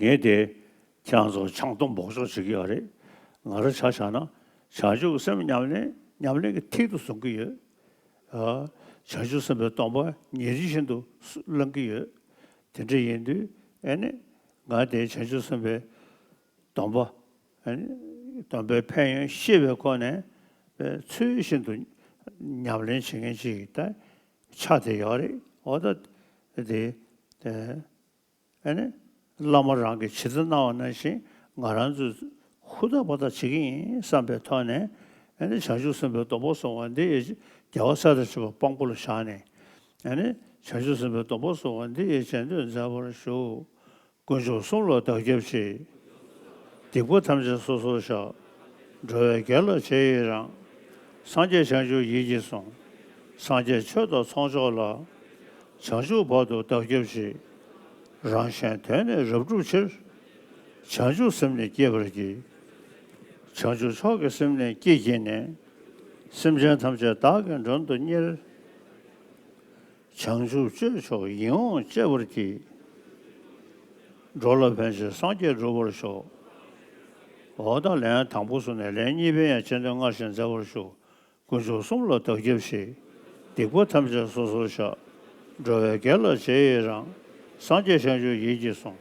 ངས་དེ་ཁྱེད་རང་ཚོར་ཆང་འཐུང་འབོགས་ཆོག་བྱེད་ཀྱི་ཡོད་རེད། ང་རང་ཆ་བཞག་ན་བྱང་ཆུབ་སེམས་ཉམས་ལེན་ཉམས་ལེན་གྱི་མཐིལ་དུ་བཟུང་གི་ཡོད། ཨ། བྱང་ཆུབ་སེམས་དཔའི་སྡོམ་པ་ཉིན་རེ་བཞིན་དུ་བླང་གི་ཡོད། དེ་འདྲ་ཡིན་དུས་ཨེ་ནི་ང་དེ་བྱང་ཆུབ་སེམས་དཔའི་སྡོམ་པ། ཨ་ནི་སྡོམ་པའི་ཕན་ཡོན་ཤེས་པའི་སྒོ་ནས་ཚུལ་བཞིན་དུ་ཉམས་ལེན་བྱེད་མཁན་ཅིག་ད་ཆགས་བསྡད་ཡོད་རེད། འོ་ད་དེ་དེ་ཨ་ནི་བླ་མ་རང་གིས་ཇི་ལྟར་གནང་བ་ནང་བཞིན་ང་རང་ཚོས་ཧུར་ཐག་འབད་ཐག་བྱེད་ཀྱི་ཡིན་བསམ་པའི་ཐོག་ནས། ཨ་ནི་བྱང་ཆུབ་སེམས་དཔའི་སྡོམ་པ་བཟུང་བ་འདི་ཡི་རྒྱལ་བ་སྲས་དང་བཅས་པ་དཔང་པོ་ལ་བཞག་ནས། ཨ་ནི་བྱང་ཆུབ་སེམས་དཔའི་སྡོམ་པ་བཟུང་བ་འདི་ཡི་རྗེས་ཟློས་མཛད་པར་ཞུ། དཀོན་མཆོག་གསུམ་ལ་བདག་སྐྱབས་མཆི། སྡིག་པ་ཐམས་ཅད་སོ་སོར་བཤགས། འགྲོ་བའི་དགེ་ལ་རྗེས་ཡི་རང་། སངས་རྒྱས་བྱང་ཆུབ་ཡིད་ཀྱིས་བཟུང་། སངས་རྒྱས་ཆོས་དང་ཚོགས་མཆོག་ལ། བྱང་ཆུབ་བར་དུ་བདག་སྐྱབས་མཆི། རང་གཞན་དོན་ནི་རབ་བསྒྲུབ་ཕྱིར། བྱང་ཆུབ་སེམས་ནི་བསྐྱེད་པར་བགྱི། བྱང་ཆུབ་མཆོག་གི་སེམས་ནི་བསྐྱེད་བགྱིས་ནས། སེམས་ཅན་ཐམས་ཅད་བདག་གིས་མགྲོན་དུ་གཉེར། བྱང་ཆུབ་སྤྱོད་མཆོག་ཡིད་འོང་སྤྱད་པར་བགྱི། འགྲོ་ལ་ཕན་ཕྱིར་སངས་རྒྱས་འགྲུབ་པར་ཤོག། འོ་ད་ལན་དང་པོ་སོང་ནས་ལན་གཉིས་པའི་ཡང་རྗེས་ཟློས་སྔར་བཞིན་མཛད་པར་ཞུ། དཀོན་མཆོག་གསུམ་ལ་བདག་སྐྱབས་མཆི། སྡིག་པ་ཐམས་ཅད་སོ་སོར་བཤགས། འགྲོ་བའི་དགེ་ལ་རྗེས་ཡི་རང་། སངས་རྒྱས་བྱང་ཆུབ་ཡིད་ཀྱིས་བཟུང་།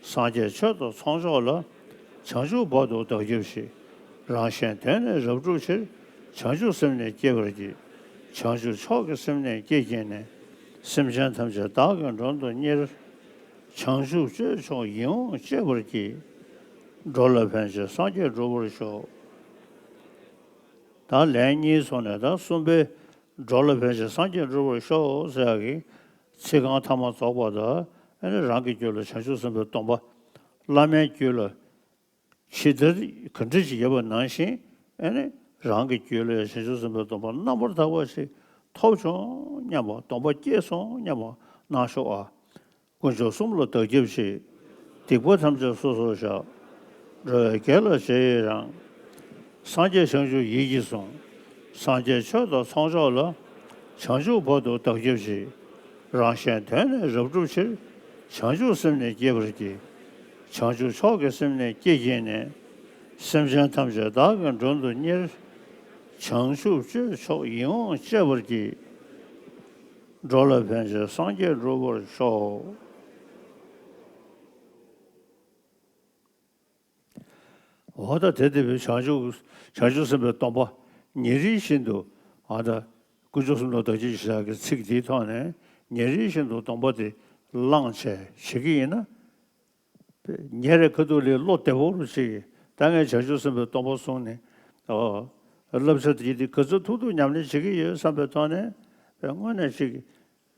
སངས་རྒྱས་ཆོས་དང་ཚོགས་མཆོག་ལ། བྱང་ཆུབ་བར་དུ་བདག་སྐྱབས་མཆི། རང་གཞན་དོན་ནི་རབ་བསྒྲུབ་ཕྱིར། བྱང་ཆུབ་སེམས་ནི་བསྐྱེད་པར་བགྱི། བྱང་ཆུབ་མཆོག་གི་སེམས་ནི་བསྐྱེད་བགྱིས་ནས། སེམས་ཅན་ཐམས་ཅད་བདག་གིས་མགྲོན་དུ་གཉེར། བྱང་ཆུབ་སྤྱོད་མཆོག་ཡིད་འོང་སྤྱད་པར་བགྱི། འགྲོ་ལ་ཕན་ཕྱིར་སངས་རྒྱས་འགྲུབ་པར་ཤོག། ད་ལན་གཉིས་སོང་ནས་ད་གསུམ་པའི་འགྲོ་ལ་ཕན་ཕྱིར་སངས་རྒྱས་འགྲུབ་པར་ཤོག་ཟེར་ཡག་གི་ཚིག་རྐང་ཐ་མ་རྫོགས་པ་དང་། ཨ་ནི་རང་གི་རྒྱུད་ལ་བྱང་ཆུབ་སེམས་དཔའི་སྡོམ་པ་བླ་མའི་རྒྱུད་ལ་ཇི་ལྟར་ག་འདྲ་ཞིག་ཡོད་པ་ནང་བཞིན། ཨ་ནི་རང་གི་རྒྱུད་ལ་བྱང་ཆུབ་སེམས་དཔའི་སྡོམ་པ་རྣམ་པར་དག་པ་ཞིག་ཐོབ་བྱུང་སྙམ་པ། སྡོམ་པ་སྐྱེས་སོང་སྙམ་པ་གནང་ཤོག་ཨ། དཀོན་མཆོག་གསུམ་ལ་བདག་སྐྱབས་མཆི། སྡིག་པ་ཐམས་ཅད་སོ་སོར་བཤགས། འགྲོ་བའི་དགེ་ལ་རྗེས་ཡི་རང་། སངས་རྒྱས་བྱང་ཆུབ་ཡིད་ཀྱིས་བཟུང་། སངས་རྒྱས་ཆོས་དང་ཚོགས་མཆོག་ལ། བྱང་ཆུབ་བར་དུ་བདག་སྐྱབས་མཆི། རང་གཞན་དོན་ནི་རབ་བསྒྲུབ་ཕྱིར། བྱང་ཆུབ་སེམས་ནི་བསྐྱེད་པར་བགྱི། བྱང་ཆུབ་མཆོག་གི་སེམས་ནི་བསྐྱེད་བགྱིས་ནས། སེམས་ཅན་ཐམས་ཅད་བདག་གིས་མགྲོན་དུ་གཉེར། བྱང་ཆུབ་སྤྱོད་མཆོག་ཡིད་འོང་སྤྱད་པར་བགྱི། འགྲོ་ལ་ཕན་ཕྱིར་སངས་རྒྱས་འགྲུབ་པར་ཤོག། འོ་ད་དེ་དེ་བས་བྱང་ཆུབ་བྱང་ཆུབ་སེམས་དཔའི་སྡོམ་པ་ཉིན་རེ་བཞིན་དུ། ཨ་ད་དཀོན་མཆོག་གསུམ་ལ་བདག་རྐྱེན་ཞེས་བྱ་བའི་ཚིག་འདིའི་ཐོག་ནས་ཉིན་རེ་བཞིན་དུ་སྡོམ་པ་དེ་བླངས་བྱས་བྱེད་ཀྱི་ཡིན་ན། ཉེ་རེ་ཁ་ཐུག་ལས་བློ་བདེ་བོ་རུ་ཅིག་ད་ངས་བྱང་ཆུབ་སེམས་དཔའི་སྡོམ་པ་བཟུང་ནས། ཨོ། བསླབ་བྱ་འདི་འདི་ག་ཚོད་ཐུབ་ཐུབ་ཉམས་ལེན་བྱེད་ཀྱི་ཡོད་བསམ་པའི་ཐོག་ནས་དངོས་གནས་ཅིག་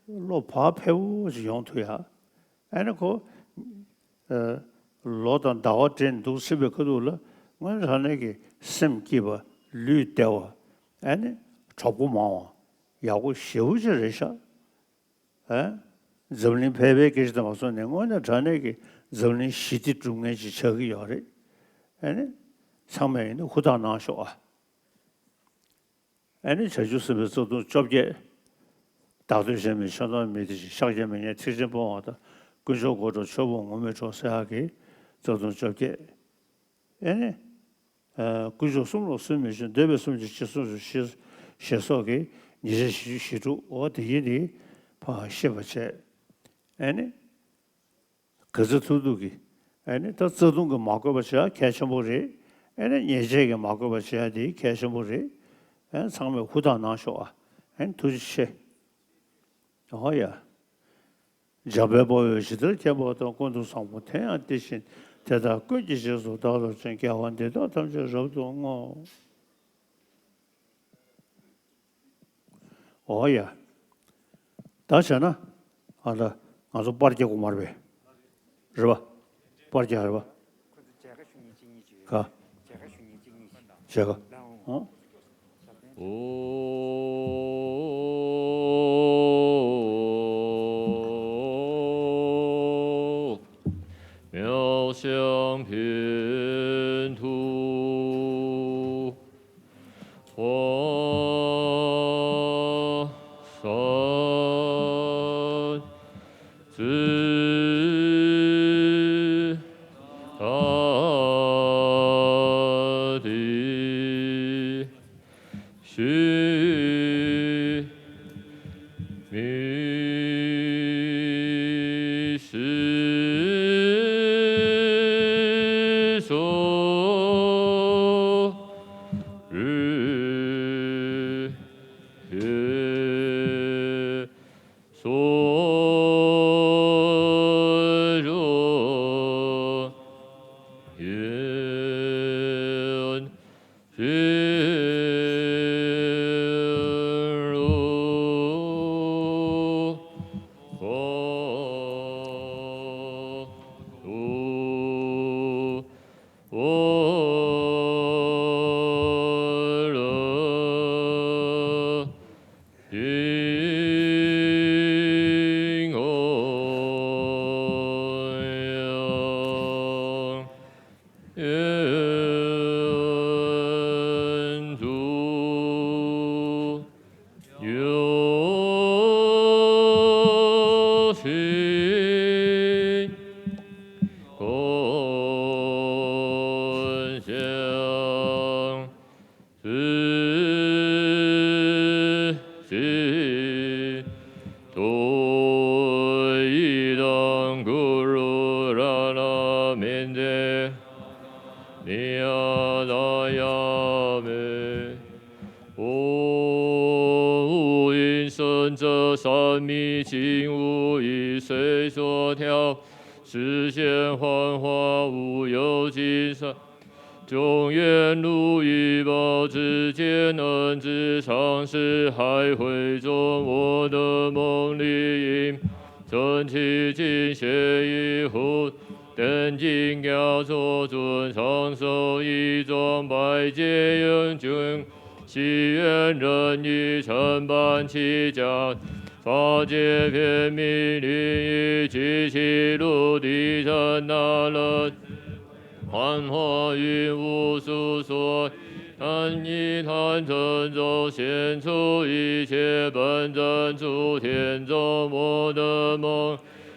བློ་བག་ཕེབས་པོ་ཞིག་ཡོང་ཐུབ་ཡ། ཨ་ནི་ཁོ། ཨ། ལོ་དང་ཟླ་བ་འདྲེས་འདུག་ཟིན་པའི་ཁ་ཐུག་ལ་དངོས་གནས་དྲང་གནས་ཀྱི་སེམས་སྐྱིད་པ་ལུས་བདེ་བ། ཨ་ནི་གྲོགས་པོ་མང་བ་ཡག་པོ་ཞེ་པོ་ཅིག་རེད་ཤག་ཨ། འཛམ་གླིང་ཕལ་པའི་སྐད་ཆ་དེ་མ་སོང་ནས་དངོས་གནས་དྲང་གནས་ཀྱི་འཛམ་གླིང་ཞི་བདེ་སྒྲུབ་མཁན་ཅིག་ཆགས་ཀྱི་ཡོད་རེད། ཨ་ནི། ཚང་མས་ཡིན་ན་ཧུར་ཐག་གནང་ཤོག་ཨ། ཨ་ནི་བྱང་ཆུབ་སེམས་དཔའི་རྩ་ལྟུང་བཅོ་བརྒྱད། བདག་བསྟོད་གཞན་མིན་ཆོས་སྟོན་མི་བདེ་ཞིང་། ཤཱཀྱ་མི་སྙན་ཐེག་ཆེན་སྤོང་བ་དང་། དཀོན་མཆོག་གོ་འགྲོ་ཆོས་སྤོང་ངུ་མི་འཕྲོག་ཟེར་ཡག་གི་རྩ་ལྟུང་བཅོ་བརྒྱད། ཨེ་ནི། ཨ། དཀོན་མཆོག་གསུམ་ལ་སུན་མི་འབྱིན། འདོད་པས་སུན་འབྱིན་ཅིང་སུན་འབྱིན་ཞེས་ཞེས་སོགས་ཀྱི་ཉེས་བྱས་བཞི་བཅུ་ཞེ་དྲུག་འོ་དེ་ཡིན་ཏེ་ཕར་ཤེས་པར་བྱས། ཨེ་ནི། ག་ཚོད་ཐུབ་ཐུབ་ཀྱིས། ཨེ་ནི་ད་རྩ་ལྟུང་གིས་མ་གོས་པ་བྱེད་ཡ་གལ་ཆེན་པོ་རེད། ཨེ་ནི་ཉེས་བྱས་ཀྱིས་མ་གོས་པ་བྱེད་ཡ་དེ་གལ་ཆེན་པོ་རེད། ཨེ་ཚང་མས་ཧུར་ཐག་གནང་ཤོག་ཨ། ཨེ་ནི་ཐུགས་རྗེ་ཆེ། འོ་ཡ། འཇམ་དཔལ་དཔའ་བོས་ཇི་ལྟར་མཁྱེན་པ་དང་། ཀུན་ཏུ་བཟང་པོ་དེ་ཡང་དེ་བཞིན་ཏེ། དེ་དག་ཀུན་གྱི་རྗེས་སུ་བདག་སློབ་ཅིང་། དགེ་བ་འདི་དག་ཐམས་ཅད་རབ་ཏུ་བསྔོ། འོ་ཡ། ད་བྱས་ན། ཨ་ད་ང་ཚོ་པར་རྒྱག་དགོས་མ་རེད་པས། རེད་པ། པར་རྒྱག་རེད་པ། ག། མཇལ་ཁ་ཨོ།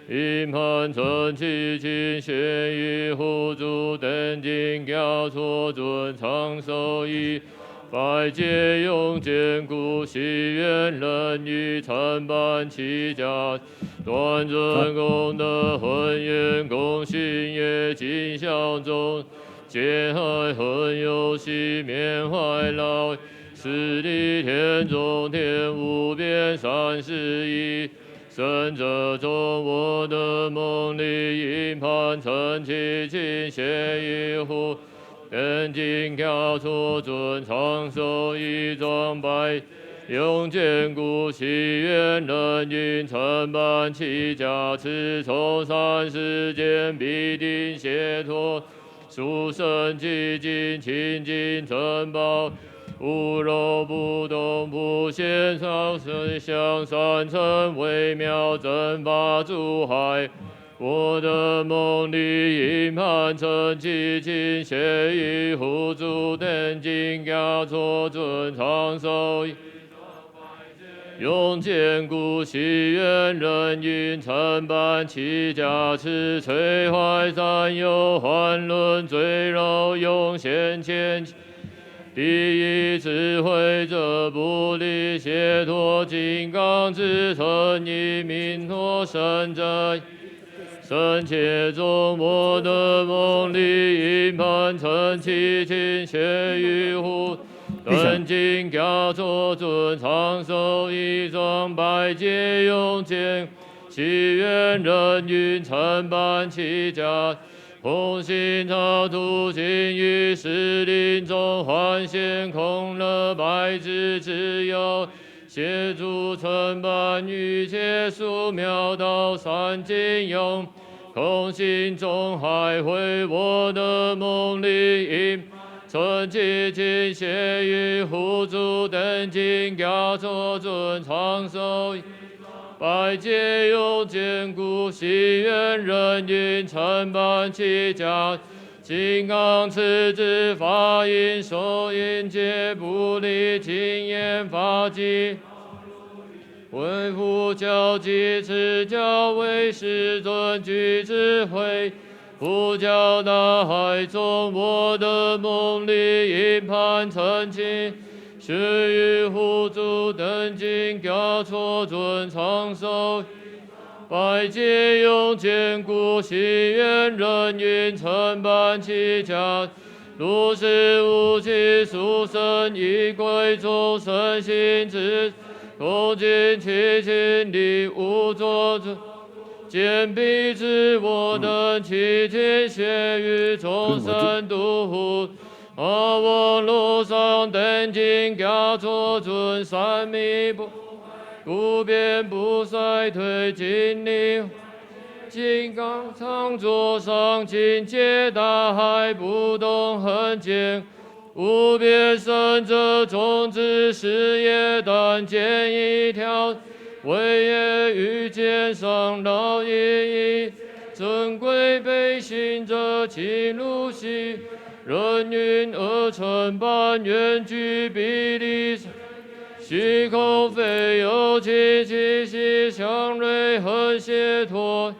因判称其情，咸鱼护主等尽，交错尊长守一，百劫永坚固，誓愿人与，承办其家。 断正功德，恒愿共行业，尽孝终，兼爱恒有，息免怀劳，十地天中天，无边三世一。圣者众，我等梦里，因判称其情，咸鱼护等尽，交错尊长守一，装拜 永坚固，誓愿人与，承办其家。此中三世间，必定解脱，殊胜寂静，清净珍宝，无漏不动，普现上生，象三乘微妙，蒸发诸海。 我的梦里，因判称其情，咸鱼护主等尽，交错尊长守一，永坚固，誓愿人与，承办其家。此摧坏三有，幻轮坠绕，涌现千千 第一智慧者，不离解脱，金刚之身一，名脱生者，圣且中。我的梦里，因判称其情，咸鱼护等尽，交错尊长守一，装百劫永坚，誓愿人与，承办其家。 空行超度，尽于石林中，幻现空乐，百智之友，协助承办，一切寺庙道，三经用，空行中海会。我的梦里，因称其情，咸鱼护主等尽，交错尊长守一， 百劫永坚固，誓愿人与，承办其家。金刚持之法印，手印皆不离，金言法即，为护教及持教为师尊，具智慧 普教大海中。我的梦里，因判称其情，咸鱼护主等尽，交错尊长守一，百劫永坚固，誓愿人与，承办其家。如是悟其殊胜，亦贵众生心智，恭敬其情，礼无作者， 见彼之我等，其情咸鱼，众生度护。阿波罗上等尽，交错尊三昧不坏，不变不衰退，金刚常坐上，境界大海，不动恒静。 无边圣者，种子事业，但见一条，惟愿欲见长老一一，尊贵悲心者，即汝昔。人云何称般，愿具臂利，虚空非有，其气息祥瑞，恒解脱。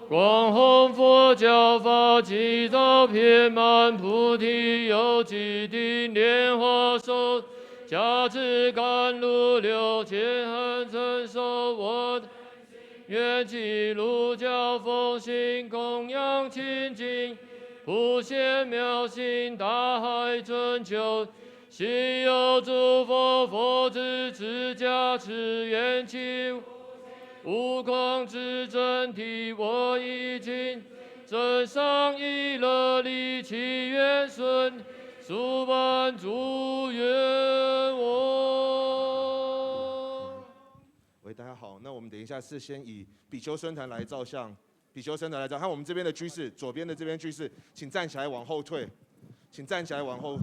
广弘佛教法，即照遍满菩提，有几地莲花手，加持甘露流，皆恒成熟。我愿及汝教风行，供养清净，普显妙心，大海春秋。 悉有诸佛，佛子之家，持愿起无，无空至真諦。我以今增上一热力，祈愿顺，速满诸愿望。喂，大家好，那我们等一下是先以比丘僧团来照相。 比丘僧团来照，看我们这边的居士，左边的这边居士，请站起来往后退，请站起来往后